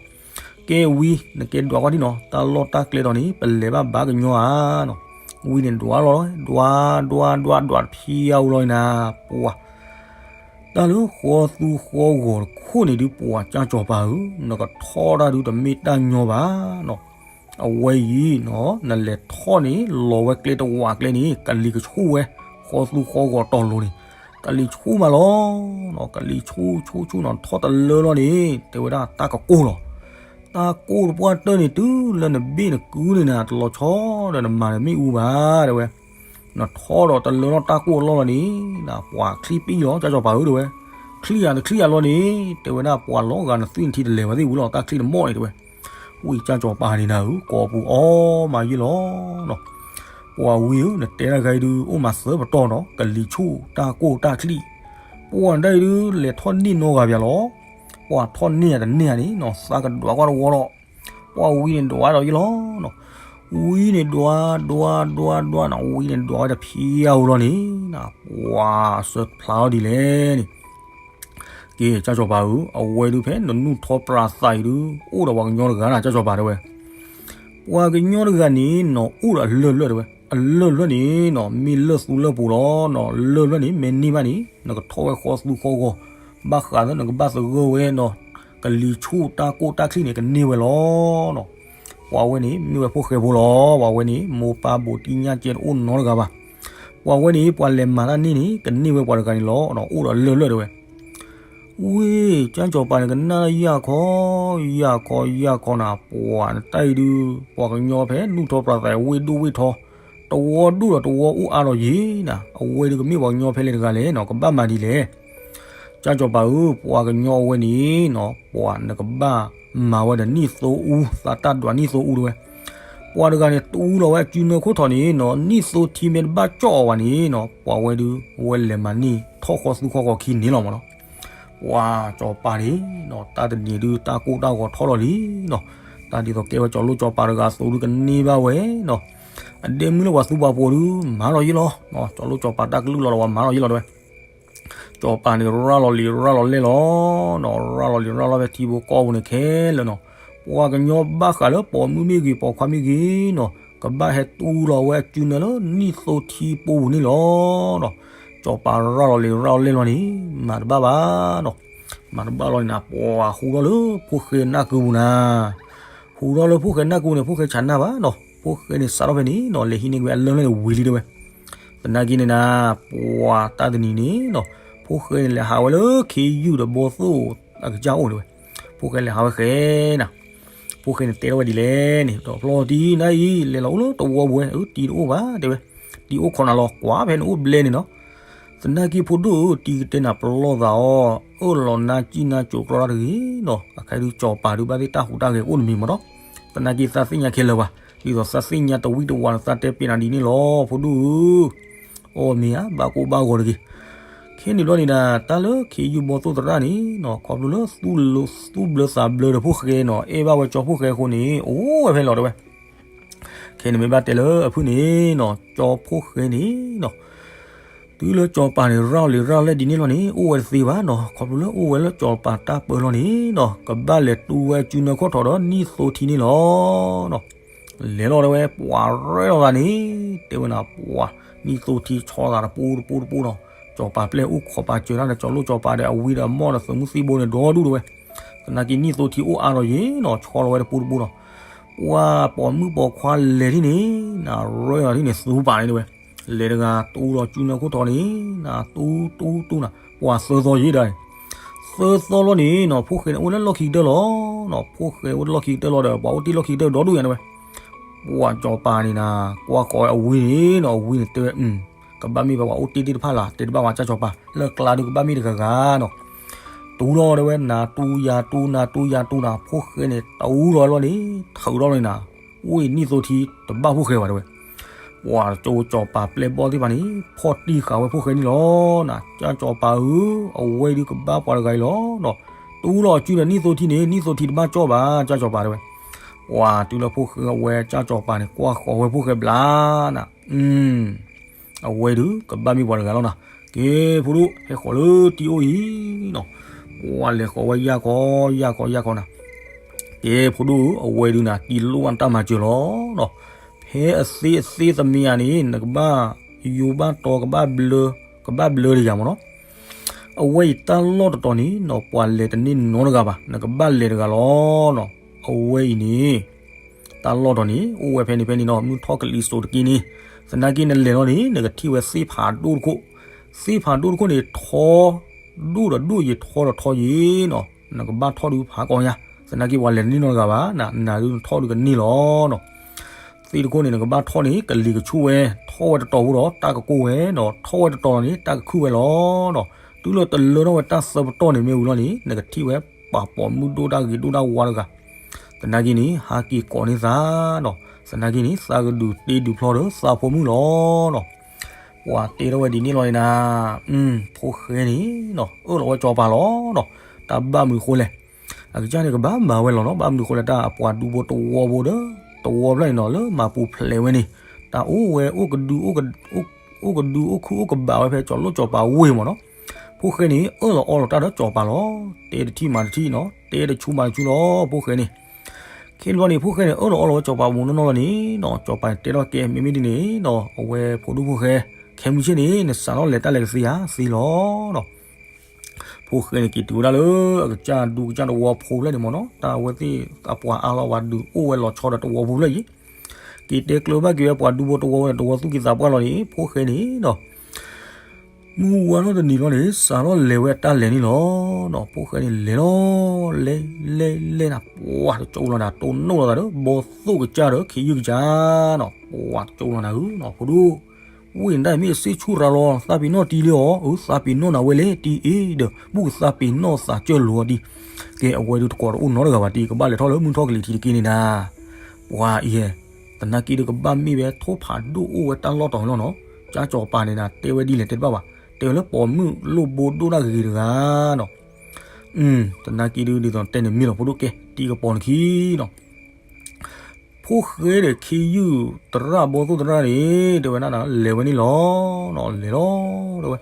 ကဲဝံ နကဲဒွးကွၢ်ဒံၣ်နီၤ တၢ်လီၢ်တၢ်ကျဲတီၤန့ၣ် ပလဲၤဘၣ်ဘါကညီဧါနီၤ. ဝံန့ၣ်ဒွးလီၤ ဒွး ဒွး ဒွး ဒွးတဖံးအါအူလီၤနၤ ပှၤ တၢ်လၢဃီသူဃီဂီၤတခိၣ်န့ၣ်ဒုး ပှၤကၢ်စီၤပၤဧၢ, နကထီၣ်တၢ်ဒုးတမ့ၢ်တၢ်ညီဘၣ်နီၤ. အဝဲအံၤနီၤ နလဲၤထီၣ်န့ၣ် လီၤဝဲကျဲတဝးကျဲန့ၣ် ကလံၤကဆူၣ်ဝဲ, ဃီသူဃီဂီၤတီၤလိၤန့ၣ် ကလံၤဆူၣ်မးလီၤ. ကလံၤဆူၣ်ဆူၣ်ဆူၣ်နီၤ ထီၣ်တလၢလီၤန့ၣ် တဲဝဲဒၣ်တၢ်ကကိၢ်လီၤ. တၢ်ကိၢ်တပှၢ်တၢၢ်န့ၣ် တုၤလၢနဘ့ၣ်နကုန့ၣ်နၤ တလီၤဆီဒီးနမၤတမ့ၢ်အူဘၣ် တဲဝဲ. နထီၣ်ဒီးတလၢလီၤတၢ်ကိၢ်အလီၢ်လီၤန့ၣ် ပှၤချံပံၣ်လီၤ ကၢ်စီၤပၤဧၢ တဲဝဲ. ချံယၤတချံယၤလီၤန့ၣ် တဲဝဲဒၣ် ပှၤလီၤဂာ်နသွံၣ်နထံတလဲၤဝဲသ့ၣ်ဝံၤလီၤ တၢ်ချံတမီၢ်န့ၣ် တဲဝဲ. ဝံၤကၢ်စီၤပၤန့ၣ်နၤဧၢ ကိးပူၤအီၣ်မးယ့ၢ်လီၤနီၤ. ပှၤဝံဧၢ နတဲတၢ်ဂၤအံၤဒုး အိၣ်မးသၢပတီၢ်နီၤ ကလံၤဆူၣ်တၢ်ကိၢ်တၢ်ချံၣ်, ပှၤဒၣ်အံၤဒုး လဲၤထီၣ်န့ၢ်နီတဂၤဘၣ်လီၤ. ပှၤထီၣ်န့ၢ်ယၤတန့ၢ်ယၤန့ၣ်နီၤ သးကဒွးကွၢ်တဝီလီၤ. ပှၤဝံန့ၣ်ဒွးဒီးယ့ၢ်လီၤနီၤ. ဝံန့ၣ်ဒွးဒွးဒွးဒွးနီၤ ဝံန့ၣ်ဒွးဝဲတဖျါဧိၤလီၤန့ၣ် ပှၤစၢဖျါထီၣ်ဒ်လဲၣ်န့ၣ် က့ၤ ကၢ်စီၤပၤဧၢ, အဝဲဒုးဖဲနနူၢ်ထီၣ်ပြးသးအံၤဒုး အိၣ်ဒီးပှၤကညီတဂၤနီၤ ကၢ်စီၤပၤတဲဝဲ. ပှၤကညီတဂၤန့ၣ်နီၤ အိၣ်ဒီးအလၢၢ်လၢၢ်တဲဝဲ, အလၢၢ်လၢၢ်န့ၣ်နီၤ မ့ၢ်လၢၢ်သူလၢၢ်ပူၤလီၤနီၤ, လၢၢ်လၢၢ်န့ၣ် မ့ၢ်န့ၢ်ဘၣ်န့ၣ် နကထီၣ်ဝဲဃီသူဃီဂီၤ, ဘၣ်ဃးလၢနကဘၣ်သဂၢၢ်ဝဲနီၤ, ကလံၤဆူၣ်တၢ်ကိၢ်တၢ်ချံၣ်န့ၣ် ကန့ၢ်ဝဲလီၤနီၤ. ပှၤဝဲန့ၣ် မ့ၢ်ဝဲဖိၣ်ဃဲဖိလီၤ, ပှၤဝဲန့ၣ် မိၢ်ပၢ်ဘူးတံၢ်ညၣ်ကဲတအိၣ်နီတဂၤဘၣ်. ပှၤဝဲန့ၣ် ပှၤလဲၤမၤတၢ်န့ၢ်န့ၣ် ကန့ၢ်ဝဲပှၤတဂၤန့ၣ်လီၤနီၤ, အိၣ်ဒီးလၢၢ်လၢၢ်တဲဝဲ. ဝ့ၢ် ကၢ်စီၤပၤန့ၣ် ကနၣ်ယၢ်ခီ, ယၢ်ခီ ယၢ်ခီနၤ, ပှၤနတၢ်အံၤဒုး ပှၤကညီဖဲနူၢ်ထီၣ်ပြးသးဝ့ၢ်ဒိၣ်ဝ့ၢ်ထီ, တဝီဒိၣ်ဒီးတဝီအိၣ်အါဒီးယ့ၢ်နၤ, အဝဲဒုးကမ့ၢ်ပှၤကညီဖဲလဲၣ်တဂၤလဲၣ်နီၤ, ကဘၣ်မၤဒ်လဲၣ်. ကၢ်စီၤပၤဧၢ, ပှၤကညီအဝဲန့ၣ်နီၤ, ပှၤနကဘၣ်မၤဝဲဒီးနံၣ်သိအူ, သးတၢ်ဒွးနံၣ်သိအူတဲဝဲ. ပှၤတဂၤန့ၣ် တူလီၤဝဲအစုနၢခိၣ်ထီၣ်န့ၣ်နီၤ, နံၣ်သိထံမ့ၢ်တဘၣ်ကၠီၣ်အီၤဘၣ်န့ၣ်နီၤ, ပှၤဝဲဒုး ဝဲလဲၤမၤန့ၢ်ထီၣ်ဃီသူဃီဂီၤခံန့ၣ်လီၤမးနီၤ. ပှၤစီၤပၤန့ၣ်နီၤ, တၢ်တနံၤဒုး တၢ်ကိၢ်တၢ်ဂီၤထီၣ်လီၤလံနီၤ, တၢ်ဒ်သိးကဲဝဲစီၤလိၣ်စီၤပၤတဂၤအသိးဒုးကန့ၢ်ဘၣ်ဝဲနီၤ, အဒဲမုၢ်လၢပှၤသူပှၤပိာ်ဒုး မၤလီၤယ့ၢ်လီၤ, စီၤလိၣ်စီၤပၤတၢ်ကလုၢ်လီၤဒီးပှၤမၤလီၤယ့ၢ်လီၤတဲဝဲ. စီၤပၤန့ၣ် ရၤလီၤလံၤရၤလီၤလဲၢ်လီၤနီၤ, ရၤလီၤလံၤရၤလီၤဖဲထံဖိကီၢ်ဖိန့ၣ်ခဲလၢာ်နီၤ, ပှၤကညီဘၣ်ဃးလၢပိာ်မုၣ်မ့ၢ်ဂ့ၤ ပိာ်ခွါမ့ၢ်ဂ့ၤနီၤ, ကဘၣ်ဟဲတူလီၤဝဲအစုနၢလၢနံၣ်သိထံပူၤန့ၣ်လီၤနီၤ. စီၤပၤရၤလီၤလံၤရၤလီၤလဲၢ်လီၤန့ၣ် မၤတဘၣ်ဘၣ်နီၤ, မၤတဘၣ်လီၤန့ၣ်နၤ, ပှၤဟူထီၣ်လၢဖိၣ်ဃဲနၢ်ကုပူၤနၤ, ဟူထီၣ်လၢဖိၣ်ဃဲနၢ်ကုန့ၣ် ဖိၣ်ဃဲဆးနၢ်ဘၣ်နီၤ, ဖိၣ်ဃဲန့ၣ်စးထီၣ်ဖဲန့ၣ်နီၤ, လဲၤဟံးန့ၢ်ကွံာ်အလၢၢ်လၢ်န့ၣ်ဝံၤလံတဲဝဲ. သနာ်က့န့ၣ်နၤ, ပှၤတၢ်တနံၤန့ၣ်နီၤ, ဖိၣ်ဃဲန့ၣ်လဲၤဟးဝဲလၢခ့ယုၢ်ဒီးဘီသိၣ်အကစၢ်အိၣ်တဲဝဲ, ဖိၣ်ဃဲလဲၤဟးဝဲဃဲနၤ, ဖိၣ်ဃဲန့ၣ်တဲထီၣ်ဝဲဒ်လဲၣ်န့ၣ်, ဒီးဖျီတံၢ်နၤအံၤ လဲၤလီၤအိၣ်လၢတဝီပူၤဝဲ, အၢ တံၤတအိၣ်ဘၣ်တဲဝဲ, တံၤအိၣ်ခိးနၤလီၤ ကွၢ်ဖဲန့ၣ်အိၣ်ဘျဲန့ၣ်နီၤ. သနာ်က့ဖိဒိၣ်ဧၢ, တံၤကတဲနၤပလီၢ်သးအီၤ, အၢၣ်လီၤနါစံၣ်နါစိၤကြီတၢ်တဂ့ၤနီၤ, အခဲဒုးစီၤပၤဒုးဘၣ်သ့ၣ်တၢ်ဟူးတၢ်ဂဲၤအိၣ်တမံၤမးနီၤ. သနာ်က့သးသ့ၣ်ညါခဲလၢာ်ဘၣ်, ဒ်သိးသးသ့ၣ်ညါတဝံၣ်တဝါနသးတဲပ့ၤနၤဒ်န့ၣ်လီၤ ဖိဒိၣ်ဧၢ. အီၣ်မ့ၢ်ဧါ, ဘၣ်ကိၢ်ဘၣ်ဂီၤတဂ့ၤ. ခဲန့ၣ်ဘျီန့ၣ်ဒၣ် တၢ်လၢခ့ယုၢ်ဘီသိၣ်သရၣ်န့ၣ်နီၤ, ခီဖျိလၢ သူၣ်ဘျၢသးဘျၢဒီးဖိၣ်ဃဲနီၤ, အဲၣ်ဘၣ်ဝဲကၠီဖိၣ်ဃဲအဃိန့ၣ် အိၣ်ဝဲဖဲလီၤတဲဝဲ. ခဲန့ၣ်မ့ၢ်ဘၣ်တဲလၢအဖုၣ်န့ၣ်နီၤ, ကၠီဖိၣ်ဃဲန့ၣ်နီၤ, တုၤလၢစီၤပၤန့ၣ် ရၤလီၤလံၤရၤလီၤလဲၢ်ဒ်န့ၣ်လီၤန့ၣ် အိၣ်ဝဲတသ့ဘၣ်နီၤ, ခီဖျိလၢအိၣ်ဝဲလၢစီၤပၤတၢ်ပၢလီၤန့ၣ်နီၤ, ကဘၣ်လဲၤတူဝဲအစုနၢခိၣ်ထီၣ်ဒီးနံၣ်သိထံန့ၣ်လီၤနီၤ. လဲၤလီၤတဲဝဲ, ပှၤရဲၣ်လီၤသးန့ၣ် တဲဝဲနၤ, ပှၤနံၣ်သိထံဆီသးတပူတပူတပူနီၤ, စီၤပၤပျဲၢ်အိၣ်ခိးပာ်စၢၤတၢ်ဒီး စီၤလိၣ်စီၤပၤဒီးအဝံဒီးအမီၢ်ဒီးသုးမုၢ်သံၣ်ဘိန့ၣ် ဒီဒူၣ်တဲဝဲ. သနာ်က့နံၣ်သိထံအိၣ်အါထီၣ်ယ့ၢ်နီၤ, ဆီလီၤဝဲတပူတပူနီၤ. ပှၤပိာ်မုၣ်ပိာ်ခွါလဲၤထံၣ်န့ၣ် နရဲၣ်လီၤထံၣ်န့ၣ် သူပာ်န့ၣ်တဲဝဲ. လဲၤတဂၤ တူလီၤစုနၢခိၣ်ထီၣ်န့ၣ် နတူတူတူနၤ, ပှၤသၢသီယ့ၢ်ဒၣ်န့ၣ်, သၢသီလီၤန့ၣ်နီၤ, ဖိၣ်ဃဲန့ၣ်အိၣ်လၢလီၢ်ခံကတၢၢ်လီၤနီၤ, ဖိၣ်ဃဲအိၣ်လၢလီၢ်ခံကတၢၢ်လီၤဒီး ပှၤအိၣ်တ့ၢ်လီၢ်ခံကတၢၢ်ဒီဒူၣ်ညါတဲဝဲ. ပှၤစီၤပၤန့ၣ်နၤ, ကွၢ်ဃီၤဝဲအဝံန့ၣ်နီၤ, အဝံန့ၣ်တဲဝဲ, အု ကဘၣ်မ့ၢ်ပှၤအိၣ်တ့ၢ်သ့ၣ်တဖၣ်လၢၤ, တဲတဘၣ်ဝဲကၢ်စီၤပၤ, လၢကျါဒုးကဘၣ်မ့ၢ်တဂၤဂၤနီၤ. တူလီၤတဲဝဲ, နတူယၤတူ နတူယၤတူနၤ, ဖိၣ်ဃဲန့ၣ် တူလီၤလီၤန့ၣ် ထုးထီၣ်လီၤန့ၣ်နၤ, အိၣ်အံၤနံၣ်သိထံ တဘၣ်ဖိၣ်ဃဲဘၣ်တဲဝဲ. ပှၤကၠီစီၤပၤပျဲၢ်ဘီၣ်သ့ၣ်တဖၣ်န့ၣ် ဖီၣ်တံၢ်ဃာ်ဝဲဖိၣ်ဃဲန့ၣ်လီၤနၤ, ကၢ်စီၤပၤဧၢ, အဝဲဒုးကဘၣ်ပှၤတဂၤအံၤလီၤနီၤ, တူလီၤစုဒီးနံၣ်သိထံန့ၣ် နံၣ်သိထံတဘၣ်ကၠီၣ်ဘၣ် ကၢ်စီၤပၤတဲဝဲ. ပှၤတုၤလၢဖိၣ်ဃဲအဝဲကၢ်စီၤပၤန့ၣ် ကွၢ်ဃီၤဝဲဖိၣ်ဃဲဘျါနၤ, အဝဲဒုးကဘၣ်မ့ၢ်ပှၤတဂၤလီၤနၤ. ကဲ ဖိဒိၣ် ဟဲဃီၤလၢတံၤအိၣ်အံၤနီၤ, ပှၤလဲၤဃီၤဝဲယၢ်ခီ ယၢ်ခီ ယၢ်ခီနၤ. ကဲ ဖိဒိၣ်ဧၢ, အဝဲဒုးနၤ တံၤလိၣ်ဘၣ်နတၢ်မၤစၢၤလီၤနီၤ. ဖဲအသ့အသ့သမံယၤန့ၣ် နကဘၣ်ယိၤဘၣ်တီ ကဘၣ်ဘျၢ, ကဘၣ်ဘျၢတယၤမးနီၤ. အဝဲအံၤတၢ်လီၢ်တတီၤန့ၣ်နီၤ ပှၤလဲၤတန့ၢ်နီတဂၤဘၣ်, နကဘၣ်လဲၤတဂၤလီၤနီၤ. အဝဲအံၤန့ၣ် တၢ်လီၢ်တတီၤန့ၣ် အိၣ်ဝဲဖဲန့ၣ်ဖဲန့ၣ်နီၤ, မုၢ်ထီၣ်ကလံၤစိးတက့ၢ်န့ၣ်, သနာ်က့နလဲၤလီၤန့ၣ် နကထံၣ်ဝဲသ့ၣ်ဖးဒိၣ်တခိၣ်, သ့ၣ်ဖးဒိၣ်တခိၣ်န့ၣ် ထီ ဒိၣ်ဒီးဒိၣ်ယံၤ ထီဒီးထီယံၤနီၤ, နကဘၣ်ထီၣ်ဒုးဖးကီညါ, သနာ်က့ပှၤလဲၤတန့ၢ်နီတဂၤဘၣ်, နၤဒုးနထီၣ်ဒုးကန့ၢ်လီၤနီၤ. သ့ၣ်တခိၣ်န့ၣ် နကဘၣ်ထီၣ်န့ၣ် ကလံၤကဆူၣ်ဝဲ, ထီၣ်ဝဲတတီၤဖိဒီး တၢ်ကကိၢ်ဝဲနီၤ, ထီၣ်ဝဲတတီၤလီၤန့ၣ် တၢ်ကခုၣ်ဝဲလီၤနီၤ. တုၤလၢတလၢထီၣ်ဝဲတၢ်ဆၢပတီၢ်န့ၣ်မ့ၢ်ဝံၤလီၤန့ၣ် နကထံၣ်ဝဲပှၤပိာ်မုၣ်ဒိၣ်တၢ်ဂ့ၤဒိၣ်တၢ်ဝါတဂၤ, သနာ်က့န့ၣ် ဟးက့ၤကိးန့ၢ်သးနီၤ, သနာ်က့န့ၣ် သးကဒုးတ့ဒုးဖျီဒီးသးဖိမုၣ်လီၤနီၤ. ပှၤတဲထီၣ်ဝဲဒ်န့ၣ်လီၤန့ၣ်နၤ, ဖိၣ်ဃဲန့ၣ်နီၤ အၢၣ်လီၤဝဲစီၤပၤလီၤနီၤ. တၢ်ဘၣ်မနုၤဃိလဲၣ်, အကစၢ်န့ၣ်ကဘၣ်မၤဝဲလီၤနီၤ, ဘၣ်မနုၤဃိလဲၣ် တၢ်အပှၤဒူဖိတဝီဖိဒီး တဝီဖျၢၣ်န့ၣ်နီၤ လၢမၤပူၤဖျဲးဝဲန့ၣ် တၢ်အိၣ်ဝဲ အိၣ်ကဒု အိၣ်ကဒုအိၣ်ခုၣ်အိၣ်ကဘၣ်ဝဲဖဲကၠီၤလိၣ်စီၤပၤဝ့ၢ်မ့ၢ်နီၤ. ဖိၣ်ဃဲန့ၣ် အၢၣ်လီၤအီလီၤတၢ်ဒီးစီၤပၤလီၤ, တဲတထံၣ်မၤတထံၣ်နီၤ, တဲတဆူမၤတဆူလီၤ ဖိၣ်ဃဲန့ၣ်. ခဲန့ၣ်ဘျီန့ၣ် ဖိၣ်ဃဲန့ၣ် အၢၣ်လီၤအီလီၤဝဲစီၤပၤမူနီၢ်နီၢ်လီၤန့ၣ်နီၤ, စီၤပၤန့ၣ်တဲထီၣ်ကဲ မ့မ့ၢ်ဒ်န့ၣ်နီၤ အဝဲဖိဒိၣ်ဖိၣ်ဃဲ ခဲမုၢ်ဆ့ၣ်န့ၣ် နစးထီၣ်လဲၤတၢ်လဲၤကသ့ဧါ, သ့လီၤနီၤ. ဖိၣ်ဃဲန့ၣ်က့ၤတုၤဝဲဒၣ်လၢ အကစၢ်ဒူကစၢ်တဝီဖိဖျၢၣ်န့ၣ်မ့ၢ်နီၤ, တၢ်အဝဲသ့ၣ်အပှၤအါလီၤဝဲဒုးအိၣ်ဝဲလီၤဆီဒီးတဝီဖိဖျၢၣ်အံၤ, က့ၤတဲကျၢၤဘၣ်က့ၤဝဲပှၤဒူဖိတဝီဝဲဒီးတဝီသူၣ်က့သးပှၢ်လီၤန့ၣ် ဖိၣ်ဃဲန့ၣ်နီၤ မုၢ်ဝါထီၣ်တနံၤဘျီန့ၣ် စးထီၣ်လဲၤဝဲတၢ်လဲၤန့ၣ်လီၤနီၤ. ဖိၣ်ဃဲန့ၣ်လဲၤလီၤ လဲၤလဲၤလဲၤနၤ ပှၤတကၠိလီၤနၤ တိၢ်နီၣ်လိာ်သးဒီး ဘီသိၣ်ကစၢ်ဒီးခ့ယုၢ်ကစၢ်နီၤ, ပှၤတကၠိလီၤနၤဧၢနီၤ ဖိဒိၣ် ဝ့ၢ်နဒၣ်မ့ၢ်စ့ဆူၣ်ရၤလီၤ သးပ့ၤနီၣ်တံၢ်လံအီၤ, အၢ သးပ့ၤနီၣ်နၤဝဲလဲၣ်တံၢ်အ့ၣ်ဒီး ဘူၣ်ကသးပ့ၤနီၣ်သးစၢၢ်လိာ်အီၤတံၢ်, ကဲအဝဲဒုးတကိးတအိၣ်နီတဂၤဘၣ်တံၢ် ကဘၣ်လဲၤထီၣ်လၢမုၢ်ထီၣ်ကလံၤထံးတက့ၢ်န့ၣ်နၤ, ပှၤအံၤ သနာ်က့ဒီးကဘၣ်မ့ၢ်ဝဲထိၣ်ဖးဒိၣ်အိၣ်ဝဲတၢ်လီၢ်တီၤန့ၣ်လီၤနီၤ, ကၠၢ်စီၤပၤန့ၣ်နၤ တဲဝဲဒ်လဲၣ်တဲတဘၣ်ဘၣ်, တဲဝဲလၢပိာ်မုၣ်လိၣ်ဘိဒိၣ်တၢ်ဂ့ၤတဂၤနီၤ, သနာ်က့ဒုးဒ်သိးတဲန့ၣ်မ့ၢ်လီၤဖိဒိၣ်ကဲ တံၢ်ကပီၤနခံနီၤ ဖိၣ်ဃဲဒီးခ့ယုၢ်သရၣ်ဘီသိၣ်သရၣ်န့ၣ် တဲဝဲဒၣ်နၤ လဲၤဝဲန့ၣ်လီၤ, လဲၤလီၤ တဲဝဲ,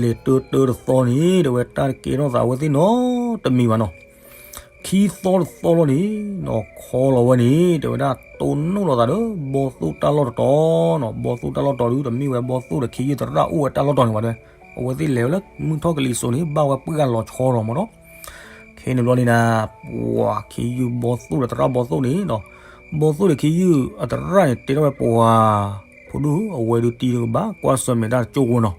လဲၤတၢတၢတသီန့ၣ် တဲဝဲတၢ်တကဲထီၣ်သးဝဲသ့ၣ်နီတမံၤဘၣ်နီၤ, ခံသီတသီလီၤန့ၣ်နီၤ ခီလီၤဝဲန့ၣ် တဲဝဲဒၣ်တိၢ်နီၣ်လိာ်သးဒီး ဘီသိၣ်တၢ်လီၢ်တတီၤနီၤ, ဘီသိၣ်တၢ်လီၢ်တီၤဒုး တမ့ၢ်ဝဲဘီသိၣ်ဒီးခ့ယုၢ်သရၣ်အိၣ်ဝဲတၢ်လီၢ်တီၤန့ၣ်ဘၣ်တဲဝဲ, အဝဲသ့ၣ်လဲၤဝဲလၢမုၢ်ထီၣ်ကလံၤစိးန့ၣ် ဘၣ်ဝဲပှၢ်ဂၤလီၤဆီလီၤမ့ၢ်နီၤ, ခဲန့ၣ်ဘျီန့ၣ်နၤ, ပှၤခ့ယုၢ်ဘီသိၣ်ဒီးသရၣ်ဘီသိၣ်န့ၣ်နီၤ, ဘီသိၣ်ဒီးခ့ယုၢ်အသရၣ်န့ၣ် တဲထီၣ်ဝဲပှၤ, ဖိဒိၣ်ဧၢ အဝဲဒုးတံၢ်ဒီးကဘၣ်ကွၢ်ဆၢၣ်မဲာ်တၢ်တကၠိၢ်ဖိနီၤ,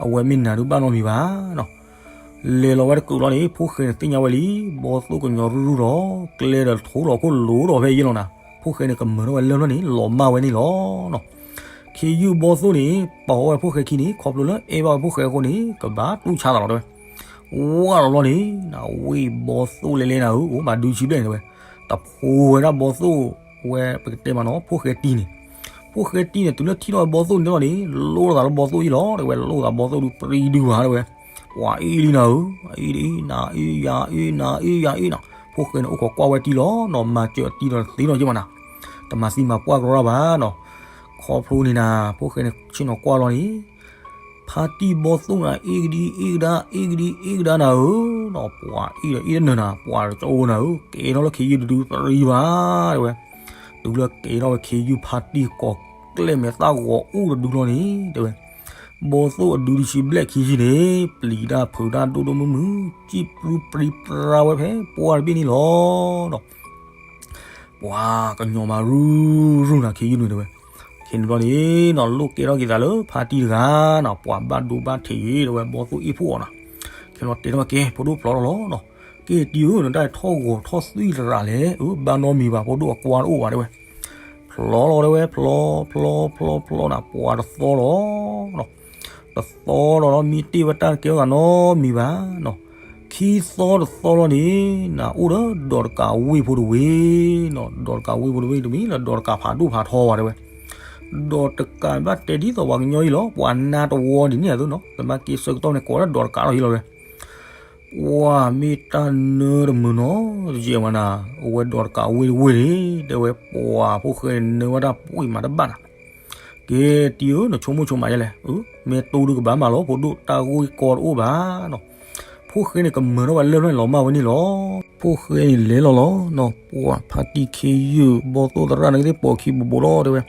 အဝဲမ့ၢ်နၤဒုးဘၣ်နီတမံၤဘၣ်နီၤ, လဲၤလီၤဝဲတကုးလီၤန့ၣ် ဖိၣ်ဃဲန့ၣ်သ့ၣ်ညါဝဲလံ, ဘီသိၣ်ကညီရုၢ်ရုၢ်လီၤ, ကျဲဒီးထိလီၤခိၣ်လိၤဒီးဖဲအံၤလီၤနၤ, ဖိၣ်ဃဲန့ၣ်ကမၢထီၣ်ဝဲလၢၢ်လီၤန့ၣ် လီၤမၢ်ဝဲန့ၣ်လီၤနီၤ ခ့ယုၢ်ဘီသိၣ်န့ၣ် ပိာ်ဝဲဖိၣ်ဃဲခံန့ၣ် ခီဖျိလၢအဲၣ်ဘၣ်ဝဲဖိၣ်ဃဲအဃိန့ၣ် ကဘၣ်တူၢ်ဆါသးလီၤတဲဝဲ, ဝါလီၤလီၤန့ၣ် နဝ့ၢ်ဘီသိၣ်လဲၤလဲၤနၤဧၢ အိၣ်မးဒုဆံဘျဲၣ်န့ၣ်တဲဝဲ, တဖိဝဲဒၣ်ဘီသိၣ်ဝဲပကတဲမးနီၤ ဖိၣ်ဃဲတံၢ်န့ၣ်, ဖိၣ်ဃဲတံၢ်န့ၣ် တုၤလၢထံၣ်ထီၣ်ဝဲဘီသိၣ်န့ၣ်လီၤန့ၣ် လိၣ်သးလၢဘီသိၣ်အံၤလီၤတဲဝဲ, လိၣ်သးဘီသိၣ်ဒုးပြံဒုးဘၣ်တဲဝဲ, ပှၤအ့ၣ်လံနၤဧၢ, အ့ၣ်ဒ်အံၤ နအ့ၣ်ယၤအ့ၣ် နအ့ၣ်ယၤအ့ၣ်နီၤ, ဖိၣ်ဃဲန့ၣ်အိၣ်ခိးကွၢ်ဝဲတံၢ်လီၤနီၤ, မၤစၢၤအတံၢ်ဒီးတသ့နီၤက့မးနၤ, တမၤသံမၤပှၢ်ကရီဒၣ်ဘၣ်နီၤ, ခီဖျိန့ၣ်နၤ ဖိၣ်ဃဲန့ၣ်ဆ့ၣ်နီၤကွၢ်လီၤန့ၣ် ဖါတံၢ်ဘီသိၣ်နၤ အ့ၣ်ကဒံအ့ၣ်ကဒါ အ့ၣ်ကဒံအ့ၣ်ကဒါနၤဧၢနီၤ, ပှၤအ့ၣ်ဒီးအ့ၣ်တနၢၤနၤ ပှၤတကၠိၢ်နၤဧၢ, ကဲထီၣ်လၢခ့ယုၢ်တဒုးပြံဘၣ်တဲဝဲ, တုၤလၢကဲထီၣ်ဝဲခ့ယုၢ်ဖါတံၢ်ကိးကျဲမဲာ်သၣ်ဂီၤအိၣ်တဒုလီၤန့ၣ်တဲဝဲ, ဘီသိၣ်အဒုတဆံဘျဲၣ်ခံဆံန့ၣ် ပျံၤတၢ်ဖုးတၢ်ဒိၣ်ဒိၣ်မုၢ်မုၢ် စံၣ်ပြူပြံပြါဝဲဖဲပှၢ်တဘ့ၣ်န့ၣ်လီၤ ပှၤကညီမးရုၢ်ရုၢ်နၤ ခ့ယုၢ်နုာ်တဲဝဲ, ခဲန့ၣ်ဘျီန့ၣ်နီၤ လိၣ်ကဲထီၣ်က့ၤသးလၢဖါတံၢ်တဂၤနီၤ, ပှၤဘၣ်ဒိဘၣ်ထံးအံၤတဲဝဲ ဘီသိၣ်အ့ၣ်ဖှိၣ်အီၤနီၤ, ခဲန့ၣ်တဲထီၣ်ကဲ ဖိဒိၣ်ဖျီထီၣ်လီၤနီၤ, ကဲတံၢ်ဧၢ နတၢ်ထီၣ်ဂီၤထီၣ်သွံၣ်တရးလဲၣ်, အၢ ဘၣ်နီတမံၤဘၣ် ဖိဒိၣ်အကွၢ်တအိၣ်ဘၣ်တဲဝဲ, ဖျီလီၤတဲဝဲ ဖျီ ဖျီဖျီဖျီနၤ ပှၤတသီလီၤ တသီလီၤလီၤ မ့ၢ်တ့ၢ်ဝဲတၢ်တကဲထီၣ်သးနီတမံၤဘၣ်နီၤ, ခံသီတသီလီၤန့ၣ် နအိၣ်ဒီးဒီးတကးဝ့ၢ်ဖိတဝ့ၢ်နီၤ, ဒီးတကးဝ့ၢ်ဖိတဝ့ၢ်တမ့ၢ်လၢဒီးတကးဖးဒိၣ်ဖးထီဘၣ်တဲဝဲ, ဒီးတကးဘၣ်တဲဒ်သိးပှၤကညီအံၤလီၤ, ပှၤနါတဝီဒ်န့ၣ်အသိးနီၤ, တဘၣ်က့ၤဆၢကတီၢ်န့ၣ်ကိးဝဲဒၣ်ဒီးတကးလီၤဟံၣ်လီၤတဲဝဲ ပှၤမ့ၢ်တၢ်နၢတမုာ်နီၤ ယဲၢ်ဝဲနၤ, အဝဲဒီးတကးဝ့ၢ်တဝ့ၢ်န့ၣ် တဲဝဲပှၤဖိၣ်ဃဲန့ၣ်နၢဝဲတၢ်ပှ့ၤမးတဘၣ်နၤ, ကဲတံၢ်ဧၢ နဆိကမိၣ်ဆိကမးယဲလဲၣ်, မ့ၢ်တိၢ်ဒုးကဘၣ်မးလီၤ ဖိဒိၣ်တၢ်ဂ့ၢ်ကီတအိၣ်ဘၣ်နီၤ, ဖိၣ်ဃဲန့ၣ်ကမၢထီၣ်ဝဲလၢၢ်ဖျၢၣ်န့ၣ်လီၤမၢ်ဝဲန့ၣ်လီၤ, ဖိၣ်ဃဲန့ၣ်လဲၤလီၤလီၤနီၤ, ပှၤဖါတံၢ်ခ့ယုၢ်ဘီသိၣ်သရၣ်န့ၣ်ကသ့ၣ်ပိာ်ခံဘူးဘူးလီၤတဲဝဲ,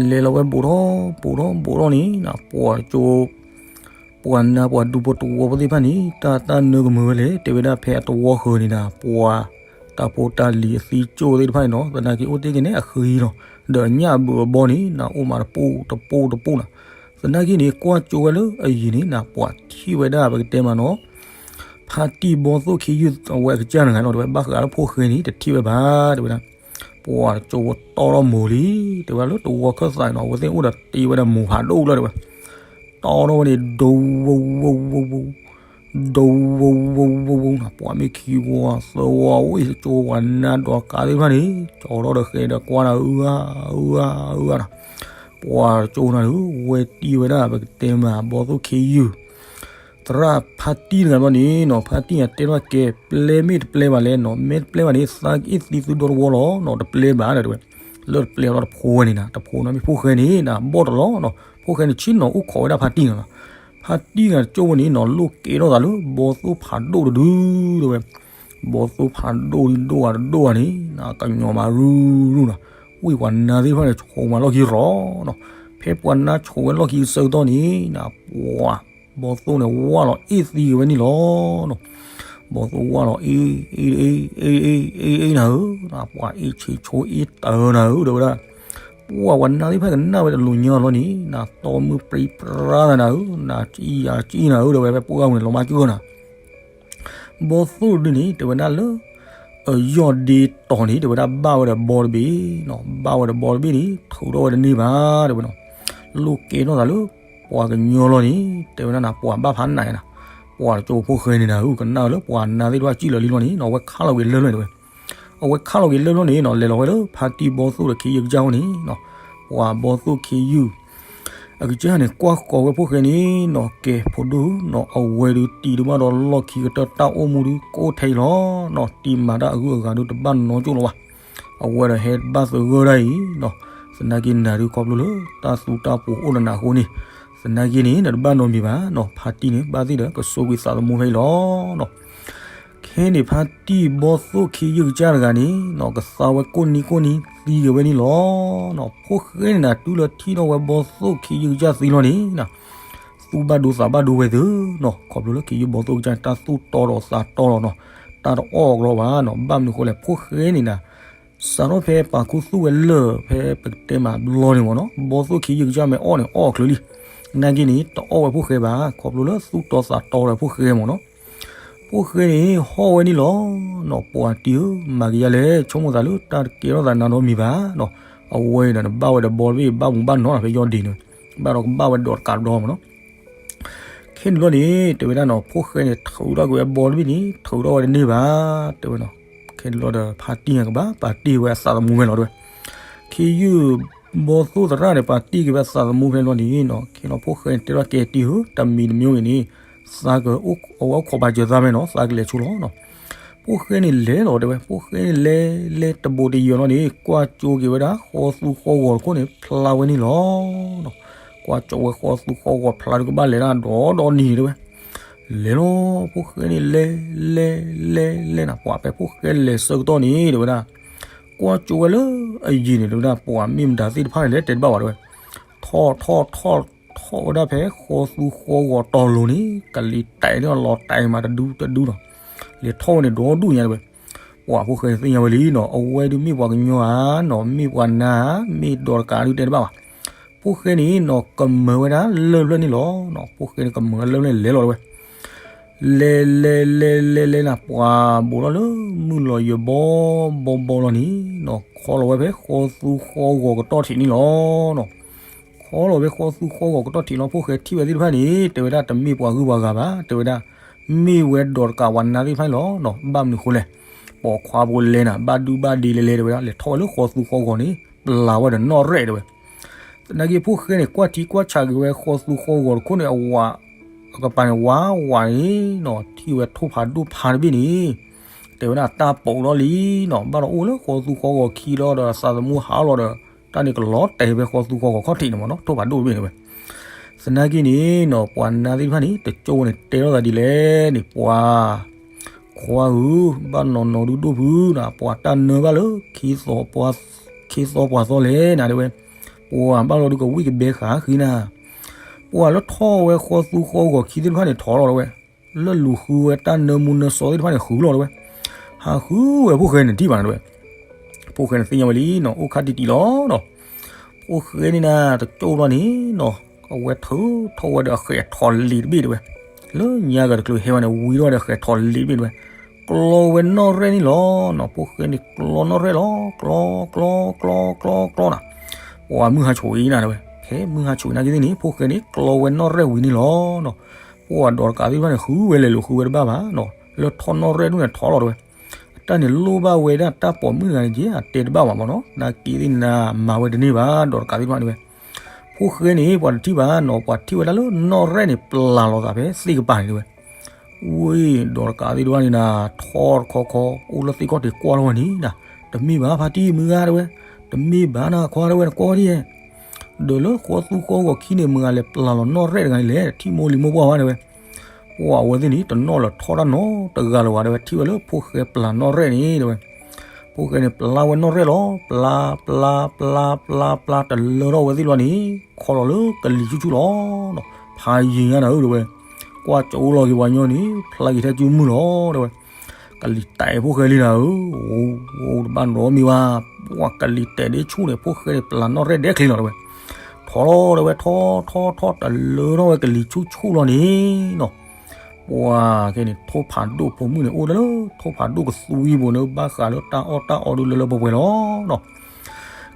လဲၤလီၤဝဲဘူးထီၣ်ဘူးထီၣ်ဘူးထီၣ်န့ၣ် ပှၤကၠိ ပှၤနါပှၤဒူဖိတဝီဖိသ့ၣ်တဖၣ်န့ၣ် တၢ်တၢ်နၢကမၢဝဲလဲၣ် တဲဝဲဒၣ်ဖဲအတဝီဃၢၤန့ၣ်ဒီး ပှၤတၢ်ဖိတၢ်လံၤအသံကၠိၣ်သ့ၣ်တဖၣ်န့ၣ်နီၤ သနာ်က့အိၣ်တ့ၢ်က့ၤန့ၣ်အဃံလီၤ ဒီးအညၣ်ဘုးအဘီန့ၣ် နအိၣ်မးတပူၤတပူၤတပူၤနီၤ သနာ်က့န့ၣ် ကွၢ်ကၠိဝဲလၢအယံၤန့ၣ် နပှၤထံၣ်ဝဲဒၣ်ပကတဲမးနီၤ ဖါတံၢ်ဘီသိၣ်ခ့ယုၢ်အဝဲအကစၢ်တဂၤနီၤ တဲဝဲဘၣ်ဃးလၢဖိၣ်ဃဲန့ၣ် တထံၣ်ဝဲဘၣ် တဲဝဲဒၣ် ပှၤကၠိဖိတီထီၣ်မိၤလံ တဲဝဲဒၣ်လၢတဝီခၢၣ်သးနီၤ အဝဲသ့ၣ်အိၣ်ဒီးတ့ဝဲဒၣ်မိၤဖးဒိၣ်လီၤ တဲဝဲ တီထီၣ်ဝဲန့ၣ် ဒိဝိဝိဝိဝိ ဒိဝိဝိဝိဝိနီၤ ပှၤမ့ၢ်ခံဝီသၢဝီအိၣ်အံၤ ကၠိပှၤနါဒီးကးသ့ၣ်တဖၣ်န့ၣ် ကၠီထီၣ်ဒီးဃဲဒီးကွၢ်နၤ အၢ အၢ အၢနီၤ ပှၤကၠိနၤဒီး ဝဲတံၢ်ဝဲဒၣ် ပကတဲမး ဘီသိၣ်ခ့ယုၢ် သရၣ်ဖါတံၢ်တဂၤဘျီန့ၣ်နီၤ ဖါတံၢ်အတဲထီၣ်ကဲ ပျဲမ့ၢ်တပျဲဘၣ်လဲၣ်နီၤ မ့ၢ်တပျဲဘၣ်န့ၣ် သးကအ့ၣ်သံသုဒီတဝီလီၤနီၤ တပျဲဘၣ်ဒီးတဲဝဲ လၢတပျဲလီၤတဖိဝဲန့ၣ်နီၤ တဖိနီၤမ့ၢ်ဖိၣ်ဃဲန့ၣ်နီၤ ဘီၣ်တလီၤနီၤ ဖိၣ်ဃဲန့ၣ်ဆ့ၣ်နီၤအိၣ်ခိးဝဲဒၣ်ဖါတံၢ်နီၤ ဖါတံၢ်ဂၤကၠိဝဲန့ၣ်နီၤ လိၣ်ကဲထီၣ်သးလၢ ဘီသိၣ်ဖးဒိၣ်တဒု တဲဝဲ ဘီသိၣ်ဖးဒိၣ်ဒိၣ်ဂၤတဒိၣ်ဂၤန့ၣ် ကညီၤမးရူရူနီၤ ဝံၢ်ပှၤနါသ့ၣ်တဖၣ်န့ၣ် ဆိးမးလီၢ်ခံရီၤနီၤ ဖဲပှၤနါဆိးဝဲလီၢ်ခံကဆၢကတီၢ်န့ၣ်နီၤ ပှၤ ဘီသိၣ်န့ၣ် ဝၢ်လီၤအ့ၣ်သံက့ၤဝဲန့ၣ်လီၤနီၤ ဘီသိၣ်ဝၢ်လီၤအ့ၣ် အ့ၣ် အ့ၣ် အ့ၣ် အ့ၣ် အ့ၣ် အ့ၣ်နၤဧၢ ပှၤအ့ၣ်ဆံးဆိအ့ၣ်တၢၤနၤဧၢ တဲဝဲဒၣ် ပှၤ ပှၤနါသ့ၣ်တဖၣ်ကနၣ်ဝဲတလူၤညါလီၤန့ၣ် နတီမုၢ်ပြံပြါနၤဧၢ နကံယၤကံနၤဧၢ တဲဝဲ ဖဲပှၢ်ပူၤန့ၣ် လီၤမၢ်ကၢၢ်နၤ ဘီသိၣ်တဒုန့ၣ် တဲဝဲဒၣ်လၢ အယီၢ်ဒ့တီၤန့ၣ် တဲဝဲဒၣ်ဘၣ်ဝဲဒီးဘီတဘ့ၣ်နီၤ ဘၣ်ဝဲဒီးဘီတဘ့ၣ်န့ၣ် ထုးထီၣ်ဝဲတန့ၢ်ဘၣ် တဲဝဲနီၤ လိၣ်ကဲထီၣ်သးလၢ ပှၤကညီလီၤန့ၣ် တဲဝဲဒၣ်နၤ ပှၤဘၣ်ဖးနးနၤ ပှၤကၠိဖိၣ်ဃဲန့ၣ်နၤဧၢ ကနၣ်ဝဲလၢပှၤနါသ့ၣ်တဖၣ်စံၣ်လီၤလံလီၤန့ၣ်နီၤ အဝဲခါလီၤက့ၤလၢၢ်ဖျၢၣ်တဲဝဲ အဝဲခါလီၤက့ၤလၢၢ်ဖျၢၣ်န့ၣ်နီၤ လဲၤလီၤဝဲလၢဖါတံၢ်ဘီသိၣ်ဒီးခ့ယုၢ်ကစၢ်အအိၣ်န့ၣ်နီၤ ပှၤဘီသိၣ်ခ့ယုၢ် အကစၢ်န့ၣ် ကွၢ်ဃီၤဝဲဖိၣ်ဃဲန့ၣ်နီၤ ကဲဖိဒိၣ်နီၤ အဝဲဒုးတံၤတဘၣ်ဒီးလီၢ်ခံကတၢၢ်တၢ်အိၣ်မူဒုး ကအိၣ်ထဲအံၤလီၤနီၤ တံၤမၤတၢ်အဂုၤအဂၤဒုးတဘၣ်နီတကၠိၢ်လီၤဘၣ် အဝဲဒီးဟဲဘၣ်သဂၢၢ်ဒၣ်အံၤနီၤ သနာ်က့နၤဒုးခီဖျိလၢ တၢ်သူတၢ်ပှိၤအိၣ်ဒီးနၤအဃိန့ၣ် သနာ်က့န့ၣ် နတဘၣ်နီတမံၤဘၣ်နီၤ ဖါတံၢ်န့ၣ် ဘၣ်သ့ၣ်ဒီးကဆိၣ်ကွံာ်သးသမူဖဲအံၤလီၤနီၤ ခဲန့ၣ် ဖါတံၢ်ဘီသိၣ်ခ့ယုၢ်ကစၢ်တဂၤန့ၣ်နီၤ ကသါဝဲကိၢ်နံၤကိၢ်နံၤသံက့ၤဝဲန့ၣ်လီၤနီၤ ဖိၣ်ဃဲန့ၣ်နၤ တုၤလၢထံၣ်ထီၣ်ဝဲဘီသိၣ်ခ့ယုၢ်ကစၢ်သံလီၤန့ၣ်နီၤ သူၣ်ဘၣ်ဒိသးဘၣ်ဒိဝဲသုနီၤ ခီဖျိလၢခ့ယုၢ်ဘီသိၣ်ကစၢ်န့ၣ် တၢ်သူၣ်တီဒီးသးတီလီၤနီၤ တၢ်တအီၣ်အကျီဘၣ်နီၤ ဘၣ်မနုၤအဃိလဲၣ် ဖိၣ်ဃဲန့ၣ်နၤ စးထီၣ်ဖဲပာ်ခူသူၣ်ဝဲလၢၢ် ဖဲပကတဲမးဘျီန့ၣ်မ့ၢ်နီၤ ဘီသိၣ်ခ့ယုၢ်ကစၢ်မ့ၢ်အီၣ်န့ၣ် အီၣ်အချၢလံ နာ်က့န့ၣ် တအီၣ်ဝဲဖိၣ်ဃဲဘၣ် ခီဖျိလၢသူၣ်တီသးတီဒီးဖိၣ်ဃဲမ့ၢ်နီၤ ဖိၣ်ဃဲန့ၣ် ဟီၣ်ဝဲန့ၣ်လီၤနီၤ ပှၤတံၢ်ဧၢ မၤကယၤလဲၣ် ဆိကမိၣ်သးလၢတၢ်တကဲထီၣ်သးနၤနီတမံၤဘၣ်နီၤ အဝဲန့ၣ်ဒီးနဘၣ်ဝဲဒီးဘီတဘ့ၣ် ဘၣ်မူဘၣ်နီၤဖဲယီၢ်ဒ့န့ၣ် ဘၣ်ဒီးကဘၣ်ဝဲဒီးတကးဒီမ့ၢ်နီၤ ခဲန့ၣ်ဘျီန့ၣ် တဲဝဲဒၣ်နီၤ ဖိၣ်ဃဲန့ၣ် ထုးထီၣ်က့ၤဝဲဘီတဘ့ၣ်န့ၣ် ထုးထီၣ်ဝဲတန့ၢ်ဘၣ် တဲဝဲနီၤ ခဲန့ၣ်ဘျီဒီး ဖါတံၢ်န့ၣ်ကဘၣ်ပာ်တ့ၢ်ဝဲအသးသမူဝဲလီၤတဲဝဲ ခ့ယုၢ်ဘီသိၣ်သရၣ်န့ၣ် ပာ်တ့ၢ်က့ၤဝဲအသးသမူဖဲလီၤန့ၣ်နီၤ ခဲလီၤဖိၣ်ဃဲန့ၣ် တဲထီၣ်ကဲတံၢ်ဧၢ တမံၤတမံၤဂ့ၤန့ၣ် သးကအိၣ် အဝဲအိၣ်ခိးပာ်စၢၤသးဖဲနီၤ သးကလဲၤဆိလီၤနီၤ ဖိၣ်ဃဲန့ၣ်လဲၤလီၤတဲဝဲ ဖိၣ်ဃဲန့ၣ်လဲၤ လဲၤတဘိးတယၢၤလီၤန့ၣ် ကွၢ်ကၠိက့ၤဝဲဒၣ် ဃီသူဃီဂီၤတခိၣ်န့ၣ် ဖျါဝဲန့ၣ်လီၤနီၤ ကွၢ်ကၠိဝဲဃီသူဃီဂီၤဖျါဒုး ကဘၣ်လဲၤဒၣ်ဒီဒီနံၤန့ၣ်တဲဝဲ လဲၤလီၤ ဖိၣ်ဃဲန့ၣ်လဲၤ လဲၤ လဲၤ လဲၤနၤ ပှၤဖဲဖိၣ်ဃဲလဲၤဆၢကတီၢ်န့ၣ် တဲဝဲဒၣ် ကွၢ်ကၠိဝဲလၢအယံၤန့ၣ် တဲဝဲဒၣ် ပှၤမ့ၢ်မတၤသ့ၣ်တဖၣ်န့ၣ် လဲၤတဲတဘၣ်ဘၣ်တဲဝဲ ထီၣ်ထီၣ်ထီၣ်ထီၣ်ဝဲဒၣ်ဖဲဃီသူဃီဂီၤတီၤလိၤန့ၣ် ကလံၤတဲာ်န့ၣ်လီၤတဲာ်မးတဒူတဒူနီၤ လဲၤထီၣ်ဝဲန့ၣ်ဒီဒူၣ်ညါတဲဝဲ ပှၤဖိၣ်ဃဲန့ၣ်သ့ၣ်ညါဝဲလံနီၤ အဝဲဒုးမ့ၢ်ပှၤကညီဧါနီၤ မ့ၢ်ပှၤနါ မ့ၢ်ဒီးတကးဒုးတဲတဘၣ်ဘၣ် ဖိၣ်ဃဲန့ၣ်နီၤ ကမၢဝဲဒၣ်လၢၢ်ဖျၢၣ်န့ၣ်လီၤနီၤ ဖိၣ်ဃဲန့ၣ်ကမၢဝဲလၢၢ်ဖျၢၣ်န့ၣ်လဲၤလီၤတဲဝဲ လဲၤလဲၤလဲၤလဲၤလဲၤနၤ ပှၤဘူးထီၣ်လၢမုၢ်လီၤယၢၤဘီဘီဘီလီၤန့ၣ်နီၤ ခီလီၤဝဲဖဲဃီသူဃီဂီၤကတီၢ်ထံးန့ၣ်လီၤနီၤ ခီလီၤဝဲဃီသူဃီဂီၤကတီၢ်ထံးလီၤ ဖိၣ်ဃဲထံၣ်ဝဲသ့ၣ်တဖၣ်န့ၣ် တဲဝဲဒၣ်တမ့ၢ်ပှၤဂုၤပှၤဂၤဘၣ် တဲဝဲဒၣ် မ့ၢ်ဝဲဒီးတကးပှၤနါသ့ၣ်တဖၣ်န့ၣ်လီၤနီၤ ဘၣ်မနုၤအဃိလဲၣ် ပိာ်ခွါဖိလဲၤနၤ ဘၣ်ဒုဘၣ်ဒ့လဲၤလဲၤတဲဝဲဒၣ် လဲၤထီၣ်ဝဲလၢဃီသူဃီဂီၤန့ၣ် ပျၢ်ဝဲဒီးနီၣ်ရဲၣ်တဲဝဲ သနာ်က့ဖိၣ်ဃဲန့ၣ် ကွၢ်ထံကွၢ်ဆးက့ၤဝဲဃီသူဃီဂီၤတခိၣ်န့ၣ် အဝၤ အကပၤန့ၣ် ဝါဝၤန့ၣ်နီၤ ထံၣ်ဝဲထိၣ်ဖးဒိၣ်ဖးတဘ့ၣ်န့ၣ် တဲဝဲဒၣ်တၢ်ပိာ်ထီၣ်လံနီၤ ဘၣ်ဒီးအိၣ်လၢဃီသူဃီဂီၤခံလီၤဒီး သးသမူဟးလီၤဒီး တၢ်န့ၣ်ကလီၤတဲာ်ဖဲဃီသူဃီဂီၤခီၣ်ထံးန့ၣ်မ့ၢ်နီၤ ထိၣ်ဖးဒိၣ်တဘ့ၣ်န့ၣ်ဝဲ သနာ်က့န့ၣ်နီၤ ပှၤနါသ့ၣ်တဖၣ်န့ၣ် တကၠိဝဲန့ၣ် တဲထီၣ်သးဒ်လဲၣ်န့ၣ် ပှၤ ခွါဧၢ, ဘၣ်နီၢ်နီၢ်ဒုးဒိၣ်ဖုနၤ, ပှၤတၢ်နၢဘၣ်လၢ ခ့သီပှၤသီလဲၣ်နၤတဲဝဲ, ပှၤဘၣ်လီၤဒုးကဝံၣ်ကဘဲဃာ်ဃံနၤ, ပ ပှၤလၢထီၣ်ဝဲဃီသူဃီဂီၤခံသ့ၣ်တဖၣ်န့ၣ်ထီၣ်လီၤတဲဝဲ, လၢလူၤဃုဝဲတၢ်နၢမူနၢစီသ့ၣ်တဖၣ်န့ၣ်ဃုလီၤတဲဝဲ, ဟးဃုဝဲဖိၣ်ဃဲန့ၣ်ထံၣ်ဘၣ်နၤတဲဝဲ, ဖိၣ်ဃဲန့ၣ်သ့ၣ်ညါဝဲလံနီၤ အိၣ်ခါတံၢ်တံၢ်လီၤနီၤ, ဖိၣ်ဃဲန့ၣ်နၤ တကၠိၣ်လီၤန့ၣ်နီၤ, အဝဲထုးထီၣ်ဝဲဒီးအဃဲးထီၣ်လံာ်တဘ့ၣ်တဲဝဲ, လၢညါကတချုးဟဲဝဲန့ၣ် ဝံထီၣ်ဝဲဒီးအဃဲးထီၣ်လံာ်တဘ့ၣ်တဲဝဲ, ကျီဝဲနီၣ်ရဲၣ်န့ၣ်လီၤနီၤ, ဖိၣ်ဃဲန့ၣ်ကျီနီၣ်ရဲၣ်လီၤ, ကျီ ကျီ ကျီ ကျီ ကျီနၤ, ပှၤမုၢ်ဟါဆိၣ်အံၤနၤတဲဝဲ, ခဲမုၢ်ဟါဆိၣ်အံၤနာ်က့သ့ၣ်န့ၣ် ဖိၣ်ဃဲန့ၣ်ကျီဝဲနီၣ်ရဲၣ်ဝံၤန့ၣ်လီၤနီၤ, ပှၤဒီးတကးသ့ၣ်တဖၣ်န့ၣ် ဃုဝဲလဲၤလူၤဃုဝဲတဘၣ်ဘၣ်နီၤ, လၢထီၣ်နီၣ်ရဲၣ်ဒိၣ်န့ၣ်ထီၣ်လီၤတဲဝဲ, အတၢ်န့ၣ်လိၣ်ဘၣ်ဝဲဒၣ်တၢ်ပိာ်မုၣ်တဂၤန့ၣ်က့ အတဲတဘၣ်ဘၣ်မ့ၢ်နီၤ, နာ်က့သ့ၣ်န့ၣ်နၤ မၤဝဲတန့ၢ်ဘၣ် ဒီးတကးသ့ၣ်တဖၣ်တဲဝဲ, ဖိၣ်ဃဲန့ၣ် ပှၤတထံၣ်ဘၣ်နီၤ, ပှၤထံၣ်ဝဲဒၣ်လၢနီၣ်ရဲၣ်န့ၣ် ပျၢ်လီၤသးဖဲသ့ၣ်ကပၤန့ၣ်တဲဝဲ, ဝ့ၢ် ဒီးတကးသ့ၣ်တဖၣ်န့ၣ်နၤ ထီတခီခီ အိၣ်လၢသ့ၣ်ခီၣ်ထံးကွၢ်လီၤဝဲန့ၣ်နၤ, တမ့ၢ်ဘၣ်ဖါတံၢ်မုၢ်ဂၤတဲဝဲ, တမ့ၢ်ဘၣ်နၤခွါတဲဝဲ နကွၢ်ဒ်ယဲ ဒီးလၢဃီသူဃီဂီၤခံန့ၣ် မတၤဂၤလဲၤပျၢ်လီၤနီၣ်ရဲၣ်တဂၤန့ၣ်လဲၣ်, ထံၣ်မိၢ်လံၤမိၢ်ပှၢ်ဝဲတဲဝဲ, ပှၤအဝဲသ့ၣ်န့ၣ် တနီၣ်လၢၤထီၣ်တၢ်နီတဂၤလၢၤဘၣ်တဲဝဲ, ထံၣ်ဝဲလၢဖိၣ်ဃဲပျၢ်နီၣ်ရဲၣ်န့ၣ်တဲဝဲ, ဖိၣ်ဃဲန့ၣ်ပျၢ်ဝဲနီၣ်ရဲၣ်လီၤ, ပျၢ် ပျၢ် ပျၢ် ပျၢ် ပျၢ် တလၢထီၣ်ဝဲသ့ၣ်လီၤန့ၣ် ခီလီၤလၢကလံၤဆူၣ်ဆူၣ်လီၤနီၤ, ဖးယံၤညါနၤဧၢတဲဝဲ, ကွၢ်ကၠိလီၤက့ၤပှၤညီန့ၣ် ဖျါက့ၤထဲကုမုၢ်လီၤတဲဝဲ ကလံၤတဲာ်ဖိၣ်ဃဲလံနၤဧၢ, အိၣ်တဘၣ်နီတမံၤဘၣ်, ပှၤကလံၤတဲာ်ဒ့ဆူၣ်န့ၣ် ဖိၣ်ဃဲန့ၣ်ပျၢ်နီၣ်ရဲၣ်ဒဲချ့လီၤတဲဝဲ, ထီလီၤတဲဝဲ ထီ ထီ ထီ တလၢထီၣ်ဝဲကလံၤဆူၣ်ဆူၣ်လီၤန့ၣ်နီၤ, ပှၤခဲန့ၣ် ထိၣ်ဖးဒိၣ်ဖိမုၣ်န့ၣ် အိၣ်လၢလၢထိၣ်ဖးဒိၣ်ကသွံပူၤန့ၣ် ဘၣ်ဃးလၢတၢ်အီၣ်တၢ်အီဒုးလၢလၢပှဲၤပှဲၤလီၤနီၤ,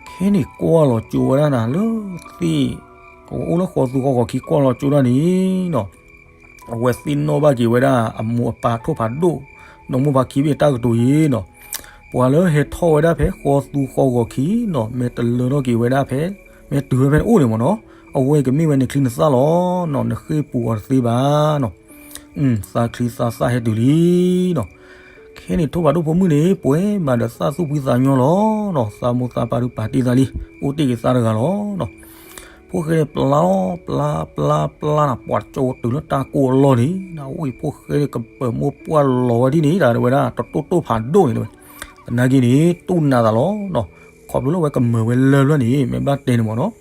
ခဲန့ၣ်ကွၢ်လီၤကၠိဝဲဒၣ်နၤလၢသ့ၣ်, ကဝဲအိၣ်လၢဃီသူဃီဂီၤခံကွၢ်လီၤကၠိဒၣ်န့ၣ်နီၤ အဝဲသ့ၣ်နီၣ်ဘၣ်က့ၤဝဲဒၣ်အမိၢ်အပၢ်ထိၣ်ဖးဒိၣ်, နီၢ်မိၢ်ဖါခံဘ့ၣ်တၢ်ကတိၤယံၤနီၤ, ပှၤလၢဟဲထီၣ်ဝဲဒၣ်ဖဲဃီသူဃီဂီၤခံနီၤ မ့ၢ်တလၢထီၣ်က့ၤဝဲဒၣ်ဖဲ, မ့ၢ်တုၤဝဲဖဲန့ၣ်အိၣ်န့ၣ်မ့ၢ်နီၤ, အဝဲကမ့ၢ်ဝဲနချံနသၣ်လီၤနီၤ, နဃ့ၢ်ပူၤအီၤတသ့ဘၣ်နီၤ, သးချံသးသၣ်ဟဲတုၤလံနီၤ, ခဲန့ၣ်ထိၣ်ဖးဒိၣ်ဖိမုၣ်န့ၣ် ပှဲၤမးဒီးသးသူၣ်ဖှံသးညီလီၤနီၤ, သးမိၢ်သးပၢ်ဒုးပာ်တ့ၢ်သးလံ, အိၣ်တ့ၢ်က့ၤသးတဂၤလီၤနီၤ ဖိၣ်ဃဲန့ၣ်ပျၢ်လီၤ ပျၢ် ပျၢ် ပျၢ်နၤ ပှၤကၠိတုၤလၢတၢ်ကိၢ်အလီၢ်န့ၣ်, ဝံဖိၣ်ဃဲန့ၣ်ကပၢၤမိၢ်ပှၢ်လီၤဝဲဒ်န့ၣ်ဒၣ်တဲဝဲဒၣ် တတိၢ်တိၢ်ဖးဒိၣ်န့ၣ်တဲဝဲ, သနာ်က့န့ၣ် တူၢ်နးသးလီၤနီၤ, ခီဖျိလၢအဝဲကမၤဝဲလၢၢ်ဖျၢၣ်န့ၣ် မ့ၢ်ဘၣ်တဲန့ၣ်မ့ၢ်နီၤ,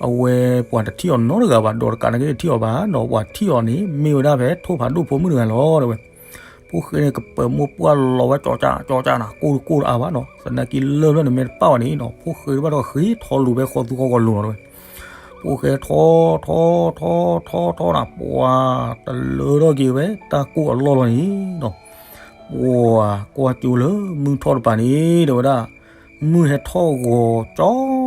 အဝဲပှၤတထံၣ်အီၤနီတဂၤဘၣ် ဒီးတကးနာ်က့တထံၣ်အီၤဘၣ်နီၤ, ပှၤထံၣ်အီၤန့ၣ် မ့ၢ်ဝဲဒၣ်ဖဲထိၣ်ဖးဒိၣ်ဖိမုၣ်တဂၤလီၤတဲဝဲ ဖိၣ်ဃဲန့ၣ်ကပၢၤမိၢ်ပှၢ်လီၤဝဲကၠီကၠၢ်ကၠီကၠၢ်နၤ ကိၢ်တကိၢ်တအါဘၣ်နီၤ, သနာ်က့လၢၢ်ဖျၢၣ်န့ၣ်မ့ၢ်တပၣ်ဘၣ်န့ၣ်နီၤ ဖိၣ်ဃဲတဘၣ်ဒီးဃ့ထီလိာ်ဖဲဃီသူဃီဂီၤလိၤလီၤတဲဝဲ, ဖိၣ်ဃဲထီ ထီ ထီ ထီ ထီနၤ ပှၤတလၢထီၣ်က့ၤဝဲတၢ်ကိၢ်အလီၢ်လီၤန့ၣ်နီၤ, ပှၤကွၢ်ကၠိလၢမုၢ်ထီၣ်တပၤန့ၣ် တဲဝဲဒၣ် မုၢ်ဟဲထီၣ်ဂီ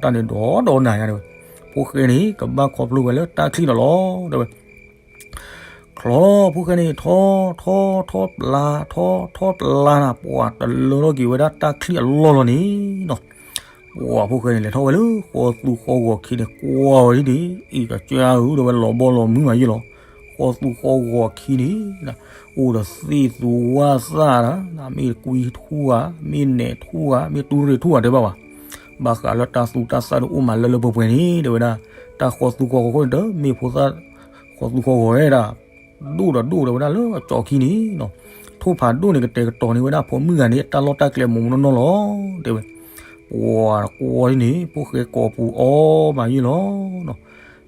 ၤကၠီကဝီၤကရီနီၤ ပှၤတၢ်န့ၣ်ဒီးဒီးနၤညါတဲဝဲ, ဖိၣ်ဃဲန့ၣ် ကဘၣ်ခီဖျိဝဲလၢတၢ်ချံၣ်လီၤလီၤတဲဝဲ ချီလီၤ ဖိၣ်ဃဲန့ၣ် ထီ ထီ ထီ ပျၢ် ထီ ထီ ပျၢ်နၤ ပှၤတလၢထီၣ်က့ၤဝဲဒၣ်တၢ်ချံၣ်အလီၢ်လီၤန့ၣ်နီၤ, ပှၤဖိၣ်ဃဲန့ၣ် လဲၤထီၣ်ဝဲလၢဃီသူဃီဂီၤခံန့ၣ် ကွၢ်ဝဲဒ်န့ၣ် အံၤကစၢ်ဧၢ တဲဝဲ လီၤဘီလီၤမုၢ်မးယ့ၢ်လီၤ, ဃီသူဃီဂီၤခံန့ၣ် အိၣ်ဒီးသ့ၣ်သူဝၣ်သၣ်ဒၣ် မ့ၢ်ကွံထူၣ်ဧါ မ့ၢ်နဲးထူၣ်ဧါ မ့ၢ်တူရ့ၣ်ထူၣ်ဧါ တဲဘၣ်ဝဲ, ဘၣ်ဃးလၢတၢ်သူတၢ်သၣ်ဒုးအိၣ်မးလၢလၢပှဲၤပှဲၤန့ၣ် တဲဝဲဒၣ်, တၢ်ဃီသူဃီဂီၤခိၣ်န့ၣ် တမ့ၢ်ဖိသၣ် ဃီသူဃီဂီၤဝဲဒၣ် ဒိၣ်ဒီးဒိၣ်ဒီးဝဲဒၣ်လၢအကၠီခံန့ၣ်နီၤ, ထိၣ်ဖးဒိၣ်န့ၣ် ကတဲာ်ကတီၤန့ၢ်ဝဲဒၣ်ဖိမုၣ်ဂၤန့ၣ် တၢ်လီၢ်တၢ်ကျဲမိၢ်မိၢ်နီၢ်နီၢ်လီၤ တဲဝဲ, ပှၤတကွီဒ်န့ၣ် ဖိၣ်ဃဲကိးပူၤအီၣ်မးယ့ၢ်လီၤနီၤ,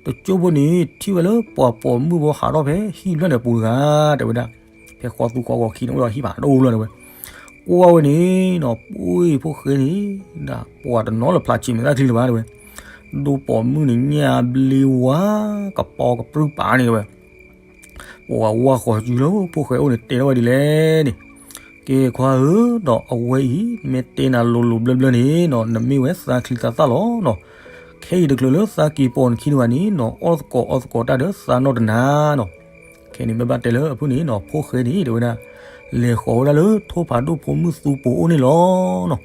တကၠိဖိန့ၣ် ထံၣ်ဝဲလၢပှၤပိာ်မုၣ်ဖိဟးထီၣ်ဖဲဟံၣ်ဖျၢၣ်န့ၣ်အပူၤတဂၤ တဲဝဲဒၣ်, ဖဲဃီသူဃီဂီၤခံန့ၣ် အိၣ်ဒီးဟံၣ်ဖးဒိၣ်လီၤတဲဝဲ, ကွၢ်ဝဲန့ၣ်နီၤ ပှ့ၤဖိၣ်ဃဲန့ၣ် ဒၣ်ပှၤတနီၤလၢဖျါဆံးမဲာ်သၣ်ချံလၢၤဘၣ်တဲဝဲ, ဒိၣ်ပိာ်မုၣ်န့ၣ် ညၣ်ဘျ့ဝါ ကပီၤကပြုၢ်ပာ်န့ၣ်တဲဝဲ ပှၤဝါဃီၤစုလၢဖိၣ်ဃဲအိၣ်န့ၣ် တဲထီၣ်ဝဲဒ်လဲၣ်န့ၣ်, ကဲခွါဧၢ, ဒီးအဝဲအံၤ မ့ၢ်တဲနၤလိၤလိၤဘျၢဘျၢန့ၣ်နီၤ နမ့ၢ်ဝဲသးချံသးသၣ်လီၤနီၤ, ခဲအံၤတချုးလၢသးက့ၤပိာ်နခံတဂၤန့ၣ်နီၤ အီၣ်သကိးအီသကိးတၢ်ဒီးသးနီၢ်တနၤနီၤ, ခဲန့ၣ်မ့ၢ်ဘၣ်တဲလၢအဖုၣ်န့ၣ်နီၤ ဖိၣ်ဃဲန့ၣ် တဲဝဲဒၣ်, လဲၤဃီၤဝဲဒၣ်လၢထိၣ်ဖးဒိၣ်ဖိမုၣ်သူပူၤအိၣ်န့ၣ်လီၤနီၤ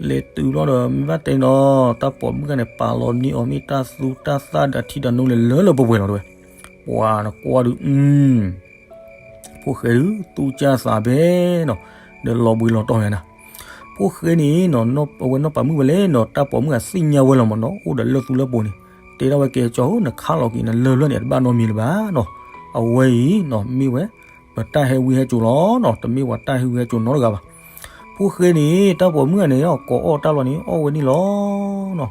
လဲၤတုၤဘျီဒီး မ့ၢ်ဘၣ်တဲနီၤ တၢ်ပိာ်မုၣ်ဂၤန့ၣ် ပာ်လီၤန့ၢ်အီၤမ့ၢ်တၢ်သူတၢ်သၣ်ဒီးထံဒီးနိလၢလၢပှဲၤပှဲၤလီၤတဲဝဲ, ပှၤနကွၢ်ဒုး အ ဖိၣ်ဃဲဒုး သူၣ်ကၢ်သးဘဲနီၤ, ဒီးလီၤဘှံးလီၤတီၤညါနၤ, ဖိၣ်ဃဲန့ၣ်နီၤ အဝဲနီၢ်ပာ်မုၣ်ဝဲလဲၣ်နီၤ တၢ်ပိာ်မုၣ်ဂၤသ့ၣ်ညါဝဲလီၤမ့ၢ်နီၤ အိၣ်ဒီးလၢသူလၢပိၤန့ၣ်, တဲဒၣ်ဝဲ ကဲကၠီဧၢ နခးလီၤက့ၤနလၢၢ်ဖျၢၣ်န့ၣ် တဘၣ်နီတမံၤလၢၤဘၣ်နီၤ, အဝဲအံၤနီၤ မ့ၢ်ဝဲ ပတၢ်ဟဲဝံဟဲစိၤလီၤနီၤ, တမ့ၢ်ပှၤတၢ်ဟဲဝံဟဲစိၤနီတဂၤဘၣ်. ဖိၣ်ဃဲန့ၣ် တၢ်ပိာ်မုၣ်ဂၤန့ၣ် ကိးအီၣ်တၢ်လီၤန့ၣ် အီၣ်ဝဲန့ၣ်လီၤနီၤ.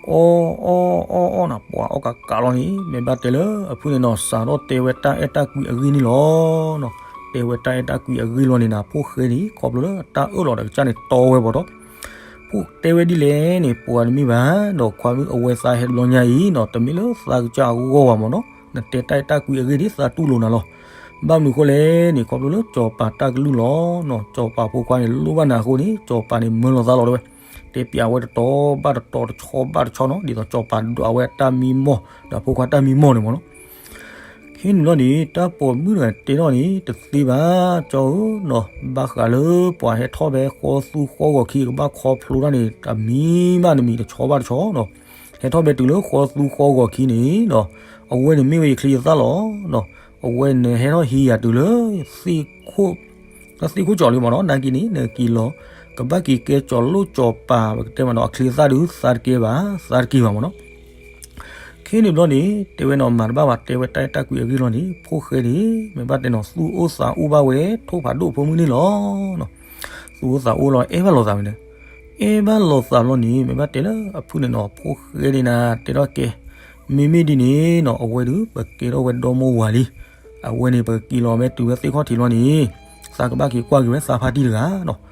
အီၣ်အီၣ်အီၣ်အီၣ်နၤ ပှၤအီၣ်ကးကးလီၤန့ၣ် မ့ၢ်ဘၣ်တဲလၢအဖုၣ်န့ၣ်နီၤ စးထီၣ်တဲဝဲတၢ်အဲၣ်တၢ်ကွံအဂ့ၢ်န့ၣ်လီၤ. တဲဝဲတၢ်အဲၣ်တၢ်ကွံအဂ့ၢ်လီၤန့ၣ်နၤ ဖိၣ်ဃဲန့ၣ် ခီဖျိလၢတၢ်အၢၣ်လီၤဒီးကစၢ်န့ၣ်တီဝဲဘၣ်ဒီး ဖိၣ်တဲဝဲဒ်လဲၣ်န့ၣ် ပှၤတမ့ၢ်ဘၣ်ဒီး ခွါမုၣ်အဝဲသးဟဲတဘျီညါအံၤနီၤ တမ့ၢ်လၢသးကစၢ်အဂီၢ်ဘၣ်မ့ၢ်နီၤ နတဲတၢ်အဲၣ်တၢ်ကွံအဂ့ၢ်ဒ်သးတူၢ်လိာ်နၤလီၤ. ဘၣ်မနုၤအဃိလဲၣ်န့ၣ် ခီဖျိလၢစီၤပၤတၢ်ကလုၢ်လီၤနီၤ စီၤပၤဖိခွါန့ၣ် လိၣ်ဘၣ်နၤအဃိန့ၣ် စီၤပၤန့ၣ်မၢလီၤသးလီၤတဲဝဲ တဲပျးဝဲတတီၤဘၣ်တတီၤ တဆီဘၣ်တဆီနီၤ ဒ်သိးစီၤပၤဒွးဝဲတၢ်မံမီၢ် ဒီးဖိခွါတၢ်မံမီၢ်န့ၣ်မ့ၢ်နီၤ ခဲန့ၣ်လီၤန့ၣ် တၢ်ပိာ်မုၣ်တဂၤတဲထီၣ်န့ၣ် တသ့ဘၣ် ကၠီဧၢနီၤ ဘၣ်ဃးလၢပှၤဟဲထီၣ်ဖဲဃီသူဃီဂီၤခံ ကဘၣ်ခီဖျိတၢ်န့ၣ် တမံၤဘၣ်တမံၤ တဆီဘၣ်တဆီနီၤ ဟဲထီၣ်ဖဲတုၤလၢဃီသူဃီဂီၤခံန့ၣ်နီၤ အဝဲန့ၣ်မ့ၢ်ဝဲယချံယသၣ်လီၤနီၤ အဝဲနဟဲထီၣ်ဟံးယၤတုၤလၢ သ့ၣ်ခိၣ် သ့ၣ်ခိၣ်ကၠီၤလံမ့ၢ်နီၤ နာ်က့န့ၣ် နက့ၤလီၤ ကဘၣ်က့ၤကဲကၠီၤလိၣ်ကၠီၤပၤ ပကတဲမ့ၢ်နီၤ အချံအသၣ်ဒုး သးတကဲဘၣ် သးတက့ၤဘၣ်မ့ၢ်နီၤ ခဲန့ၣ်ဘျီန့ၣ် တဲဝဲနီၤ မၤတဘၣ်ဘၣ် တဲဝဲတၢ်အဲၣ်တၢ်ကွံအဂ့ၢ်လီၤန့ၣ် ဖိၣ်ဃဲန့ၣ် မ့ၢ်ဘၣ်တဲနီၤ သူၣ်အိၣ်သးအိၣ်ဘၣ်ဝဲ ထိၣ်ဖးဒိၣ်ဖိမုၣ်န့ၣ်လီၤ. သူၣ်အိၣ်သးအိၣ်လီၤ အဲၣ်ဘၣ်လိာ်သးဝဲန့ၣ် အဲၣ်ဘၣ်လိာ်သးလီၤန့ၣ် မ့ၢ်ဘၣ်တဲလၢအဖုၣ်န့ၣ်နီၤ ဖိၣ်ဃဲန့ၣ်နၤ တဲထီၣ်ကဲ မ့မ့ၢ်ဒ်န့ၣ်နီၤ အဝဲဒုး ပကဲထီၣ်ဝဲဒီမိၢ်ဝၤလံ အဝဲန့ၣ် ပကက့ၤလီၤမ့ၢ်တုၤဝဲသ့ၣ်ခီၣ်ထံးလီၤန့ၣ် သးကဘၣ်က့ၤကွၢ်က့ၤဝဲသးဖါတံၢ်တဂၤနီၤ.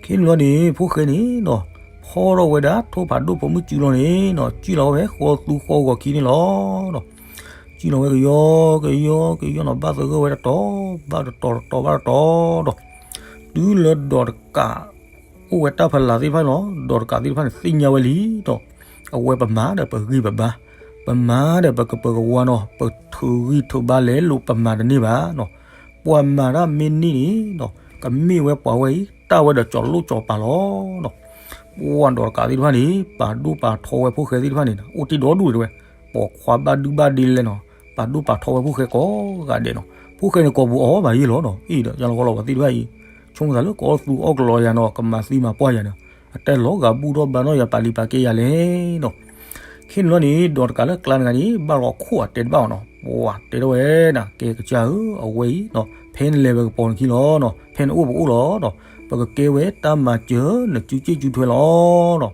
ခဲန့ၣ်လီၤန့ၣ် ဖိၣ်ဃဲန့ၣ်နီၤ ဖီၣ်ထီၣ်ဝဲဒၣ်ထိၣ်ဖးဒိၣ်ဖိမုၣ်စုလီၤန့ၣ်နီၤ စံၣ်လီၤဝဲဖဲဃီသူဃီဂီၤခံန့ၣ်လီၤ. စံၣ်လီၤဝဲကယီကယီကယီနီၤ ဘၣ်သဂၢၢ်ဝဲတတီၤဘၣ်တတီၤ တတီၤဘၣ်တတီၤဒီး တုၤလၢဒီးတကး အိၣ်ဝဲတၢ်ဖးလၢ်သ့ၣ်တဖၣ်န့ၣ်လီၤ. ဒီးတကးသ့ၣ်တဖၣ်န့ၣ် သ့ၣ်ညါဝဲလံဒီး အဝဲပမၤဒီးပဂံၢ်ပဘါ ပမၤဒီးပကပၢၤကဝါနီၤ ပထုးဂံၢ်ထုးဘါလဲၤလိာ်ပမၤတန့ၢ်ဘၣ်နီၤ. ပှၤမၤတၢ်မ့ၢ်န့ၢ်န့ၣ်နီၤ ကမ့ၢ်ဝဲပှၤဝဲအံၤ တၢ်ဝဲဒီးကၠီၤလိၣ်ကၠီၤပၤလီၤနီၤ. ပှၤဒီးတကးသ့ၣ်တဖၣ်န့ၣ် ပာ်ဒိၣ်ပာ်ထီဝဲဖိၣ်ဃဲသ့ၣ်တဖၣ်န့ၣ် အိၣ်တ့ၢ်ဒီဒူၣ်တဲဝဲ ပိာ်ခွါဘၣ်ဒုဘၣ်ဒ့လဲၣ်နီၤ ပာ်ဒိၣ်ပာ်ထီဝဲဖိၣ်ဃဲကိးဂၤဒဲးနီၤ. ဖိၣ်ဃဲန့ၣ် ကိာ်ပူၤအီၤဘၣ်ယ့ၢ်လီၤနီၤ အံၤဒီး ယလီၤကီလီၤပှၤသ့ၣ်တဖၣ်အံၤ ဆိကမိၣ်သးလၢကီသူအီၣ်ကလီယၤနီၤ ကမၤသံမၤပှၢ်ယၤန့ၣ် အတဲလီၤဂာ်ဘူၣ်ထီၣ်ဘါနီၣ်ယၤ ပာ်လံၤပာ်ကဲယၤလဲၣ်နီၤ. ခဲန့ၣ်လီၤန့ၣ် ဒီးတကးလၢကျါတဂၤန့ၣ် ဘၣ်လီၤခိၣ်အတဲတဘၣ်အီၤနီၤ ပှၤတဲထီၣ်ဝဲဒၣ် ကဲကစၢ်ဧၢ အဝဲအံၤနီၤ ဖဲနလဲၤဝဲကပီၤနခံလီၤနီၤ ဖဲနအိၣ်ပအိၣ်လီၤနီၤ ပကကဲဝဲတၢ်မၤစၢၤ နစုစ့ၣ်စုထွဲလီၤနီၤ.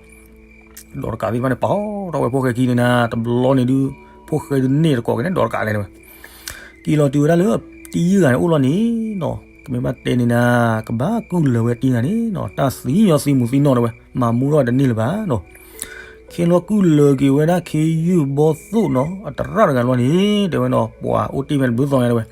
ဒီးတကးသ့ၣ်တဖၣ်န့ၣ် ပာ်ထီၣ်ဝဲဖိၣ်ဃဲခံန့ၣ်နၤ တဘျီန့ၣ်ဒုး ဖိၣ်ဃဲဒုးန့ၢ်တကိးက့ၤန့ၣ် ဒီးတကးလဲၣ်ဝဲ က့ၤလီၤတုၤဝဲဒၣ်လၢတံၤဂၤန့ၣ်အိၣ်လီၤန့ၣ်နီၤ ကမ့ၢ်ဘၣ်တဲန့ၣ်နၤ ကဘၣ်ကုၢ်လၢာ်ဝဲတံၤဂၤန့ၣ်နီၤ တၢ်သံညီသံမူၤသံနီၢ်တဲဝဲ မၤမူထီၣ်ဝဲတန့ၢ်လၢၤဘၣ်နီၤ. ခဲလီၤကုၢ်လၢာ်က့ၤဝဲဒၣ်ခ့ယုၢ်ဘီသိၣ်နီၤ အတရၣ်တဂၤလီၤန့ၣ် တဲဝဲနီၤ ပှၤအိၣ်တ့ၢ်ဖဲတဘျုးသီညါတဲဝဲ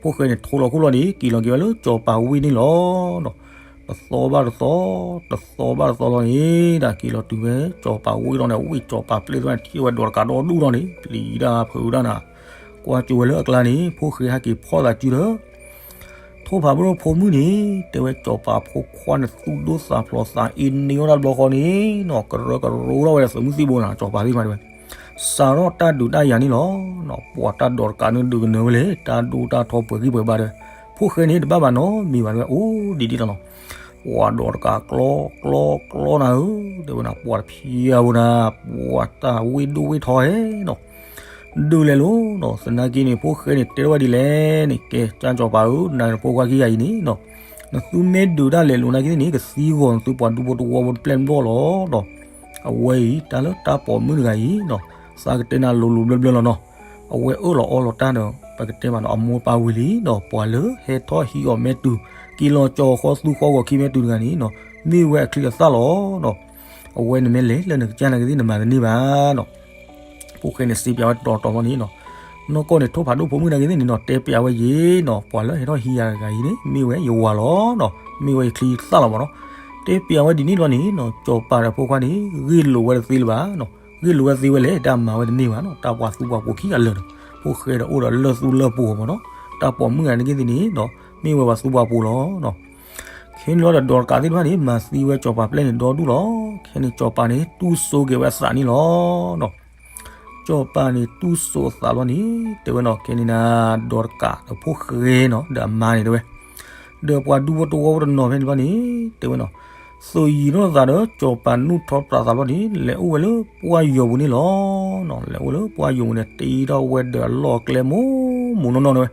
ဖိၣ်ဃဲန့ၣ် ထိလီၤခိၣ်လီၤန့ၣ် က့ၤလီၤက့ၤဝဲလၢစီၤပၤဝ့ၢ်န့ၣ်လီၤနီၤ. တသီဘၣ်တသီ တသီဘၣ်တသီလီၤန့ၣ် တၢ်က့ၤလီၤတုၤဝဲစီၤပၤဝ့ၢ်လီၤန့ၣ် အဝ့ၢ်စီၤပၤပျဲၢ်သ့ၣ်တဖၣ်န့ၣ် ထံၣ်ဝဲဒီးတကးဒီဒူၣ်လီၤန့ၣ် ပျံၤတၢ်ဖုးတၢ်နၤ ကွၢ်ကၠိဝဲလၢအကျါန့ၣ် ဖိၣ်ဃဲဟဲက့ၤဖီၣ်သးစုဒီး ထိၣ်ဖးဒိၣ်ဖိမုၣ်န့ၣ် တဲဝဲစီၤပၤဖိခွါန့ၣ် သူၣ်ဒိၣ်သးဖျိးသးအ့န့ၢ်ဝဲဒၣ်တဘျီဃီန့ၣ်နီၤ ကရၢကရိထီၣ်ဝဲဒီးသုးမုၢ်သံၣ်ဘိနၤ စီၤပၤသ့ၣ်တဖၣ်တဲဝဲ စးထီၣ်တၢ်ဒုးတၢ်ယၤန့ၣ်လီၤနီၤ ပှၤတၢ်ဒိးတကးန့ၣ်ဒုးကနၢၤဝဲလဲၣ် တၢ်ဒိတၢ်ထီပှဲၤဂံၢ်ပှဲၤဘါတဲဝဲ ဖိၣ်ဃဲန့ၣ် တဘၣ်ဘၣ်နီတမံၤဘၣ်တဲဝဲ အိၣ်ဒံးဒ်လီၤနီၤ ပှၤဒိးတကးကျီကျီကျီနၤဧၢ တဲဝဲနၤ ပှၤတဖျါဖိနၤ ပှၤတၢ်ဝ့ၢ်ဒိၣ်ဝ့ၢ်ထီဟဲနီၤ ဒုးလဲၤလိၤနီၤ သနာ်က့န့ၣ် ဖိၣ်ဃဲန့ၣ် တဲထီၣ်ဝဲဒ်လဲၣ်န့ၣ် ကဲ ကၢ်စီၤပၤဧၢ နၤဖိခွါခံဂၤအံၤန့ၣ်နီၤ နသုမ့ၢ်ဒုးတၢ်လဲၤလိၤနာ်က့န့ၣ် ကသံဂီၤနသုပှၤဒူဖိတဝီဖိတပျဲၢ်တဘျီလီၤနီၤ အဝဲအံၤ တၢ်လၢတၢ်ပိာ်မုၣ်တဂၤအံၤနီၤ သးကတဲနၤလိၤလိၤဘျၢဘျၢလီၤနီၤ အဝဲအၢၣ်လီၤအီလီၤတၢ်ဒီး ပကတဲမးနီၤ အမိၢ်ပၢ်ဝံၤလံနီၤ ပှၤလၢဟဲထီၣ်ဟံးအီၤမ့ၢ်တုၤ က့ၤလီၤကၠီၤဃီသူဃီဂီၤခံမ့ၢ်တုၤတဂၤန့ၣ်နီၤ မ့ၢ်ဝဲအချံအသၣ်လီၤနီၤ အဝဲန့ၣ်မ့ၢ်လဲၤလၢနကစၢ်နာ်က့သ့ၣ် နမၤတန့ၢ်ဘၣ်နီၤ ဖိၣ်ဃဲန့ၣ် စံးပျးဝဲတီၤတီၤလီၤန့ၣ်နီၤ နီၢ်ကီၢ်န့ၣ် ထိၣ်ဖးဒိၣ်ဖိမုၣ်နာ်က့သ့ၣ်န့ၣ်နီၤ တဲပျးဝဲယ့ၤနီၤ ပှၤလၢဟဲထီၣ်ဟံးယၤတဂၤအံၤန့ၣ် မ့ၢ်ဝဲယဝၤလီၤနီၤ မ့ၢ်ဝဲယချံသၣ်လီၤမးနီၤ တဲပျးဝဲဒ်န့ၣ်လီၤန့ၣ်နီၤ စီၤပၤဒီးဖိခွါန့ၣ် ဂ့ၢ်လိာ်ဝဲတသ့လၢၤဘၣ်နီၤ ဂ့ၢ်လိာ်ဝဲသ့ဝဲလဲၣ် တၢ်မၤဝဲတန့ၢ်ဘၣ်နီၤ တၢ်ပှၤသူပှၤပိာ်ခံဂၤလၢာ်နီၤ ဖိၣ်ဃဲဒီးအိၣ်ဒီးလၢၢ်သူလၢၢ်ပူၤမးနီၤ တၢ်ပိာ်မုၣ်ဂၤနာ်က့သ့ၣ်န့ၣ်နီၤ မ့ၢ်ဝဲပှၤသူပှၤပိာ်လီၤနီၤ ခဲန့ၣ်လီၤဒီး ဒီးတကးသ့ၣ်တဖၣ်န့ၣ် မၤသံဝဲစီၤပၤပျဲၢ်န့ၣ်ဒီဒူၣ်လီၤ. ခဲန့ၣ်စီၤပၤန့ၣ် တူၢ်စိက့ၤဝဲအသးန့ၣ်လီၤ. စီၤပၤန့ၣ် တူၢ်စိအသးလီၤန့ၣ် တဲဝဲနီၤ ခဲန့ၣ်နၤ ဒီးတကးဒီးဖိၣ်ဃဲနီၤ ဒီးအမါန့ၣ်တဲဝဲ ဒီးပှၤဒူဖိတဝီဖိတနီၤဖဲန့ၣ်လီၤန့ၣ် တဲဝဲနီၤ သုးယံၤထီၣ်သးဒီး စီၤပၤနူၢ်ထီၣ်ပြးသးလီၤန့ၣ် လဲၤအိၣ်ဝဲလၢပှၢ်ယိာ်ပူၤန့ၣ်လီၤ. လဲၤအိၣ်လၢပှၢ်ယိာ်ပူၤန့ၣ် တ့ထီၣ်ဝဲဒီးအလီၢ်အကျဲမိၢ်မိၢ်နီၢ်နီၢ်တဲဝဲ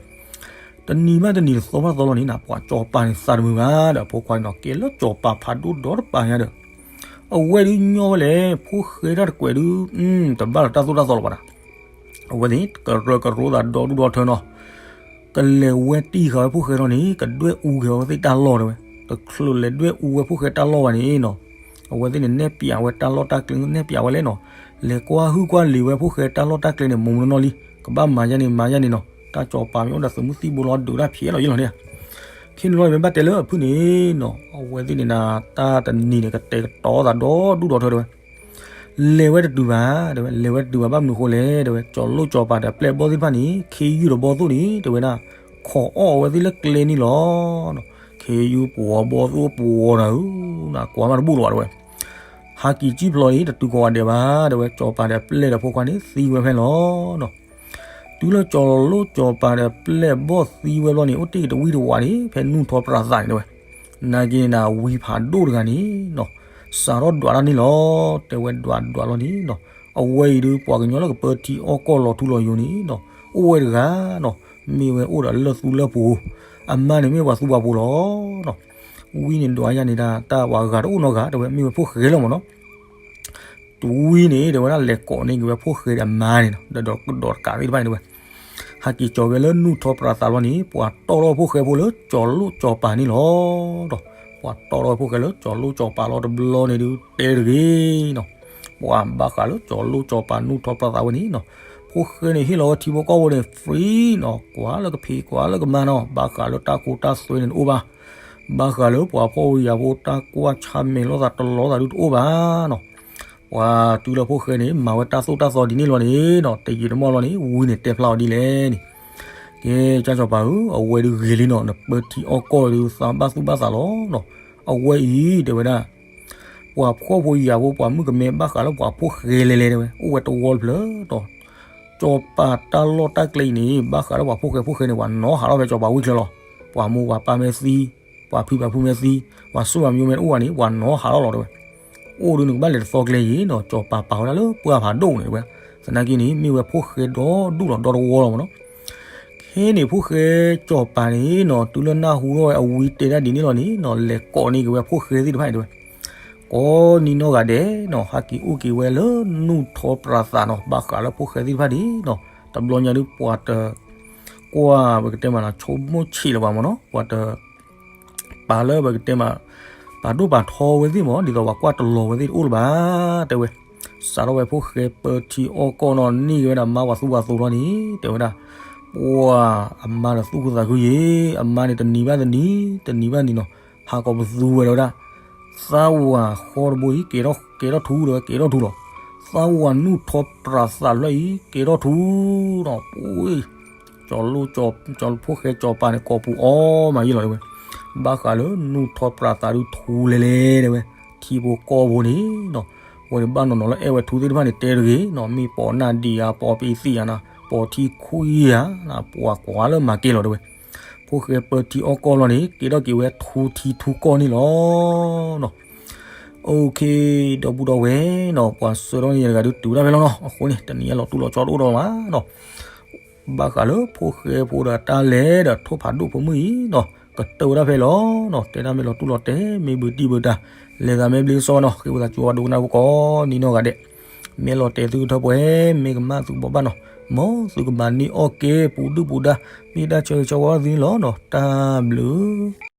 တနံၤဘၣ်တနံၤ တသီဘၣ်တသီလီၤန့ၣ်နၤ ပှၤစီၤပၤန့ၣ်သးတမုာ်ဘၣ်ဒီး ဖိခွါန့ၣ်နီၤ ကဲလၢစီၤပၤဖးဒိၣ်ဒီးတပၤညါဒီး အဝဲဒုးညီဝဲလဲၣ်, ဖိၣ်ဃဲတၢ်တကွဲးဒုး တဘၣ်လီၤတၢ်သိၣ်တၢ်သီလီၤဘၣ်ဒီး, အဝဲသ့ၣ် ကရၢကရိသးဒီဒူၣ်ဒီထၢနီၤ, ကလဲၤဝဲတံၢ်ဃာ်ဝဲဖိၣ်ဃဲထီၣ်န့ၣ် ကဒွဲၣ်အူက့ၤဝဲသ့ၣ်တၢ်လီၢ်တဲဝဲ, တချုးလဲၤဒွဲၣ်အူဝဲဖိၣ်ဃဲတၢ်လီၢ်ဘၣ်န့ၣ်နီၤ, အဝဲသ့ၣ်န့ၣ်နဲၣ်ပၠးဝဲတၢ်လီၢ်တၢ်ကျဲ နဲၣ်ပၠးဝဲလဲၣ်နီၤ, လဲၤကွၢ်ဟုၣ်ကွၢ်လံာ်ဝဲဖိၣ်ဃဲတၢ်လီၢ်တၢ်ကျဲန့ၣ် မိၢ်မနီၢ်လံ, ကဘၣ်မၤယါန့ၣ်မၤယါန့ၣ်နီၤ, တၢ်စီၤပၤမ့ၢ်အိၣ်ဒီးသုးမုၢ်သံၣ်ဘိလီၤဒုးတၢ်ဖျဲးလီၤယဲလီၤန့ၣ် ခဲန့ၣ်လီၤ မ့ၢ်ဘၣ်တဲလၢအဖုၣ်န့ၣ်နီၤ, အဝဲသ့ၣ်န့ၣ်ဒၣ် တၢ်တနံၤန့ၣ် ကတဲာ်ကတီၤသးဒီဒူၣ်ဒီထၢတဲဝဲ, လဲၤဝဲတတုၤဘၣ်တဲဝဲ, လဲၤဝဲတတုၤဘၣ် ဘၣ်မနုၤဃိလဲၣ်တဲဝဲ, ကၠီၤလိၣ်ကၠီၤပၤဒီးပျဲၢ်ဘီၣ်သ့ၣ်တဖၣ်န့ၣ် ခ့ယုၢ်ဒီးဘီၣ်သိၣ်န့ၣ် တဲဝဲဒၣ် ခိးအီၣ်အဝဲသ့ၣ်လၢကျဲန့ၣ်လီၤ. ခ့ယုၢ်ပှီၤဘီၣ်သိၣ်ပှီၤနၤဧၢ, ကွၢ်မးတဘူၣ်လီၤဘၣ်တဲဝဲ, ဟးကံၢ်ကံၣ်ဖျိးန့ၣ် တတုၤကိးဂၤဒဲးဘၣ်တဲဝဲ, ကၠီၤပၤဒီးပျဲၢ်ဒီးဖိခွါန့ၣ် သံဝဲဖဲလီၤနီၤ. တုၤလၢကၠီၤလိၣ်ကၠီၤပၤဒီးပျဲၢ်ဘီၣ်သံဝဲဘျီန့ၣ် အိၣ်တ့ၢ်က့ၤတဝံၣ်တဝးန့ၣ် ဖဲနူၢ်ထီပြးသးန့ၣ်တဲဝဲ, နာ်က့န့ၣ်ဒၣ် ဝံဖးဒိၣ်တဂၤန့ၣ်နီၤ, စးထီၣ်ဒွးတၢ်န့ၣ်လီၤ. တဲဝဲဒွးဒွးလီၤန့ၣ်နီၤ, အဝဲအံၤဒုး ပှၤကညီလၢကပၢထံအီၣ်ကီၢ်လီၤထူလီၤယိာ်န့ၣ်နီၤ, အိၣ်ဝဲတဂၤနီၤ, မ့ၢ်ဝဲအိၣ်ဒီးလၢသူလၢပူၤ, အမါန့ၣ်မ့ၢ်ပှၤသူပှၤပူၤလီၤနီၤ. ဝံန့ၣ်ဒွးယၤန့ၣ်ဒၣ် တၢ်ပှၤဂၤတအိၣ်နီတဂၤ တဲဝဲ မ့ၢ်ဝဲဖိၣ်ဃဲလီၤမၢ်နီၤ. တဝံန့ၣ် တဲဝဲဒၣ် လဲၤကိးန့ၢ်က့ၤဝဲဖိၣ်ဃဲဒီးအမါန့ၣ်နီၤ, ဒီးဒီးတကးသ့ၣ်တဖၣ်န့ၣ်တဲဝဲ, ဟးက့ၤကၠီၤဝဲလၢနူၢ်ထီပြးသးလီၤန့ၣ် ပှၤတီၢ်ထီၣ်ဖိၣ်ဃဲဖိလၢကၠီၤလိၣ်ကၠီၤပၤန့ၣ်လီၤ. ပှၤတီၢ်ထီၣ်ဝဲဖိၣ်ဃဲလၢကၠီၤလိၣ်ကၠီၤပၤလီၤတဘျီန့ၣ်ဒုး တဲတဂ့ၤနီၤ, ပှၤဘၣ်ဃးလၢကၠီၤလိၣ်ကၠီၤပၤနူၢ်ထီပြးသးဝဲန့ၣ်နီၤ, ဖိၣ်ဃဲန့ၣ်ဟ့ၣ်လီၤဝဲထံဖိကီၢ်ဖိန့ၣ် free နီၤ, ကွၢ်လၢကဖံးကွၢ်လၢကမၤနီၤ, ဘၣ်ဃးလၢတၢ်ခိတၢ်သွဲန့ၣ်တအိၣ်ဘၣ်. ဘၣ်ဃးလၢပှၤဖှီၣ်ဖိယာ်ဖိတၢ်ကွၢ်ဆၢၣ်မဲာ်လိာ်သးတလီၤသးဒုးတအိၣ်ဘၣ်နီၤ. ပှၤတုၤလၢဖိၣ်ဃဲန့ၣ် မၤဝဲတၢ်သိၣ်တၢ်သီဒ်န့ၣ်လီၤန့ၣ်နီၤ, တယံာ်တမီၢ်လီၤန့ၣ် ဝံန့ၣ်တဲဖျါအီၤဒ်လဲၣ်န့ၣ်, ကဲ ကၠၢ်စီၤပၤဧၢ, အဝဲဒုးဂ့ၤလံနီၤ, နပၢထံအီၣ်ကီၢ်ဒုးသးဘၣ်သူၣ်ဘၣ်သးလီၤနီၤ. အဝဲအံၤ တဲဝဲဒၣ် ပှၤဖှီၣ်ဖိယာ်ဖိ ပှၤမုၣ်ကမဲဘၣ်ဃးလၢပှၤဖိၣ်ဃဲလဲၤလဲၤတဲဝဲ အိၣ်ဝဲတဝီတဖျၢၣ်ဒီး ကၠီၤပၤတၢ်လီၢ်တၢ်ကျဲအံၤန့ၣ် ဘၣ်ဃးလၢပှၤဖိၣ်ဃဲဖိၣ်ဃဲန့ၣ် ပှၤနီၤဟးထီၣ်ဖဲကၠီၤပၤဝံချၢလီၤ. ပှၤမိၢ်ပှၤပၢ်မ့ၢ်သံ, ပှၤဖံပှၤဖုမ့ၢ်သံ, ပှၤစိပှၤမံၤမ့ၢ်တအိၣ်ဘၣ်န့ၣ် ပှၤနီၤဟးထီၣ်လီၤတဲဝဲ. အိၣ်ဒုးနကဘၣ်လဲၤတသီကျဲအံၤနီၤ, ကၠီၤပၤပာ်ဝဲဒၣ်လၢပှၢ်ဖးဒိၣ်န့ၣ်တဲဝဲ. သနာ်က့န့ၣ် မ့ၢ်ဝဲဖိၣ်ဃဲဒီဒူၣ်လီၤဒီတဝီလီၤမၢ်နီၤ. ခဲန့ၣ်ဖိၣ်ဃဲကၠီၤပၤန့ၣ်နီၤ တုၤလၢနၢ်ဟူထီၣ်ဝဲအဝံတဲဒၣ်ဒ်န့ၣ်လီၤန့ၣ်နီၤ လဲၤကိးန့ၢ်က့ၤဝဲဖိၣ်ဃဲသ့ၣ်တဖၣ်န့ၣ်တဲဝဲ ကိးနံၤနီၢ်ဂၤဒဲးနီၤ ဟးက့ၤအိၣ်က့ၤဝဲလၢနူၢ်ထီပြးသးနီၤ ဘၣ်ဃးလၢဖိၣ်ဃဲသ့ၣ်တဖၣ်န့ၣ်နီၤ တဘျီညါဒုးပှၤတ ကွၢ်ပကတဲမးနီၤ ဆိကမိၣ်ဆံးလၢၤဘၣ်မၢ်နီၤ ပှၤတ ပာ်လၢပကတဲမး ပာ်ဒိၣ်ပာ်ထီဝဲသ့ၣ်မၢ် ဒ်သိးပှၤကွၢ်တလီၤဝဲသ့ၣ်တအိၣ်လၢၤဘၣ် တဲဝဲ. စးထီၣ်ဝဲဖိၣ်ဃဲပၢထံအီၣ်ကီၢ်နီၤ န့ၢ်က့ၤဝဲဒၣ်မါပှၤသူပှၤသိးလီၤန့ၣ် တဲဝဲဒၣ် ပှၤအမါဒီးသူၣ်ခုသးခုယ့ၤ အမါန့ၣ်တနံၤဘၣ်တနံၤ တနံၤဘၣ်နံၤနီၤ ဟးကိးပသူဝဲဒၣ်ဝဲဒၣ် သးဝၤဃီတဘိအံၤ ကဲထီၣ်ထူဒီးကဲထီၣ်ထူလီၤ. သးဝၤနူၢ်ထီပြးသးလၢအံၤ ကဲထီၣ်ထူနီၤ ပှၤ ကၠီၤလိၣ်ကၠီၤ ဖိၣ်ဃဲကၠီၤပၤန့ၣ် ကိးပူၤအီၣ်မးယ့ၢ်လီၤတဲဝဲ. ဘၣ်ဃးလၢနူၢ်ထီပြးသးဒုးထူလဲၤလဲၤတဲဝဲ ထံဖိကီၢ်ဖိန့ၣ်နီၤ အဝဲန့ၣ်ဘၣ်နီၤနီၤလၢအဲၣ်ဝဲထူသ့ၣ်တဖၣ်န့ၣ် တဲတဂ့ၤနီၤ မ့ၢ်ပိာ်နၢ်ဒံးဧါ ပိာ်ပံသံၣ်ဧါနၤ ပိာ်ထံခွံဧါ ပှၤကွၢ်လၢမၤကဲလီၤတဲဝဲ. ဖိၣ်ဃဲပၢထံအီၣ်ကီၢ်လီၤန့ၣ် ကဲထီၣ်က့ၤဝဲထူထံထူကီၢ်န့ၣ်လီၤနီၤ. အိၣ်ခ့ ဒီပုၢ်ဒီဝဲၢ်နီၤ ပှၤဆှၢထီၣ်န့ၢ်ယၤတဂၤဒုးတုၤဒၣ်ဖဲလီၤနီၤ အဃိန့ၣ် တနံၤအံၤလီၤတူၢ်လီၤဆီတအိၣ်ဒီးမးနီၤ ဘၣ်ဃးလၢဖိၣ်ဃဲဖိဒီးတၢ်လဲၤဒီးထိၣ်ဖးဒိၣ်ဖိမုၣ်အံၤနီၤ ကတၢၢ်ဝဲဒၣ်ဖဲလီၤနီၤ တဲဒၣ်မ့ၢ်လီၤတူၢ်လီၤတဲာ် မ့ၢ်ဘုးတံၢ်ဘုးတၢ် လဲၤသးမ့ၢ်ဘျ့စီနီၤ ဃ့ဝံသးစူၤဝဲဒိကနၣ်ဖိကိးနံၤနီၢ်ဂၤဒဲး မ့ၢ်လီၤတဲာ်သုကထၢပှဲၤ မ့ၢ်ကမၣ်သုကဘိးဘၣ်နီၤ မ်သုကမၤန့ၢ်အီၣ်ကဲပူၤဒုၣ်ပူၤဒါ မ့ၢ်တၢ်ဆၢဂ့ၤဆၢဝါသုန့ၣ်လီၤနီၤ တၢ်ဘျုး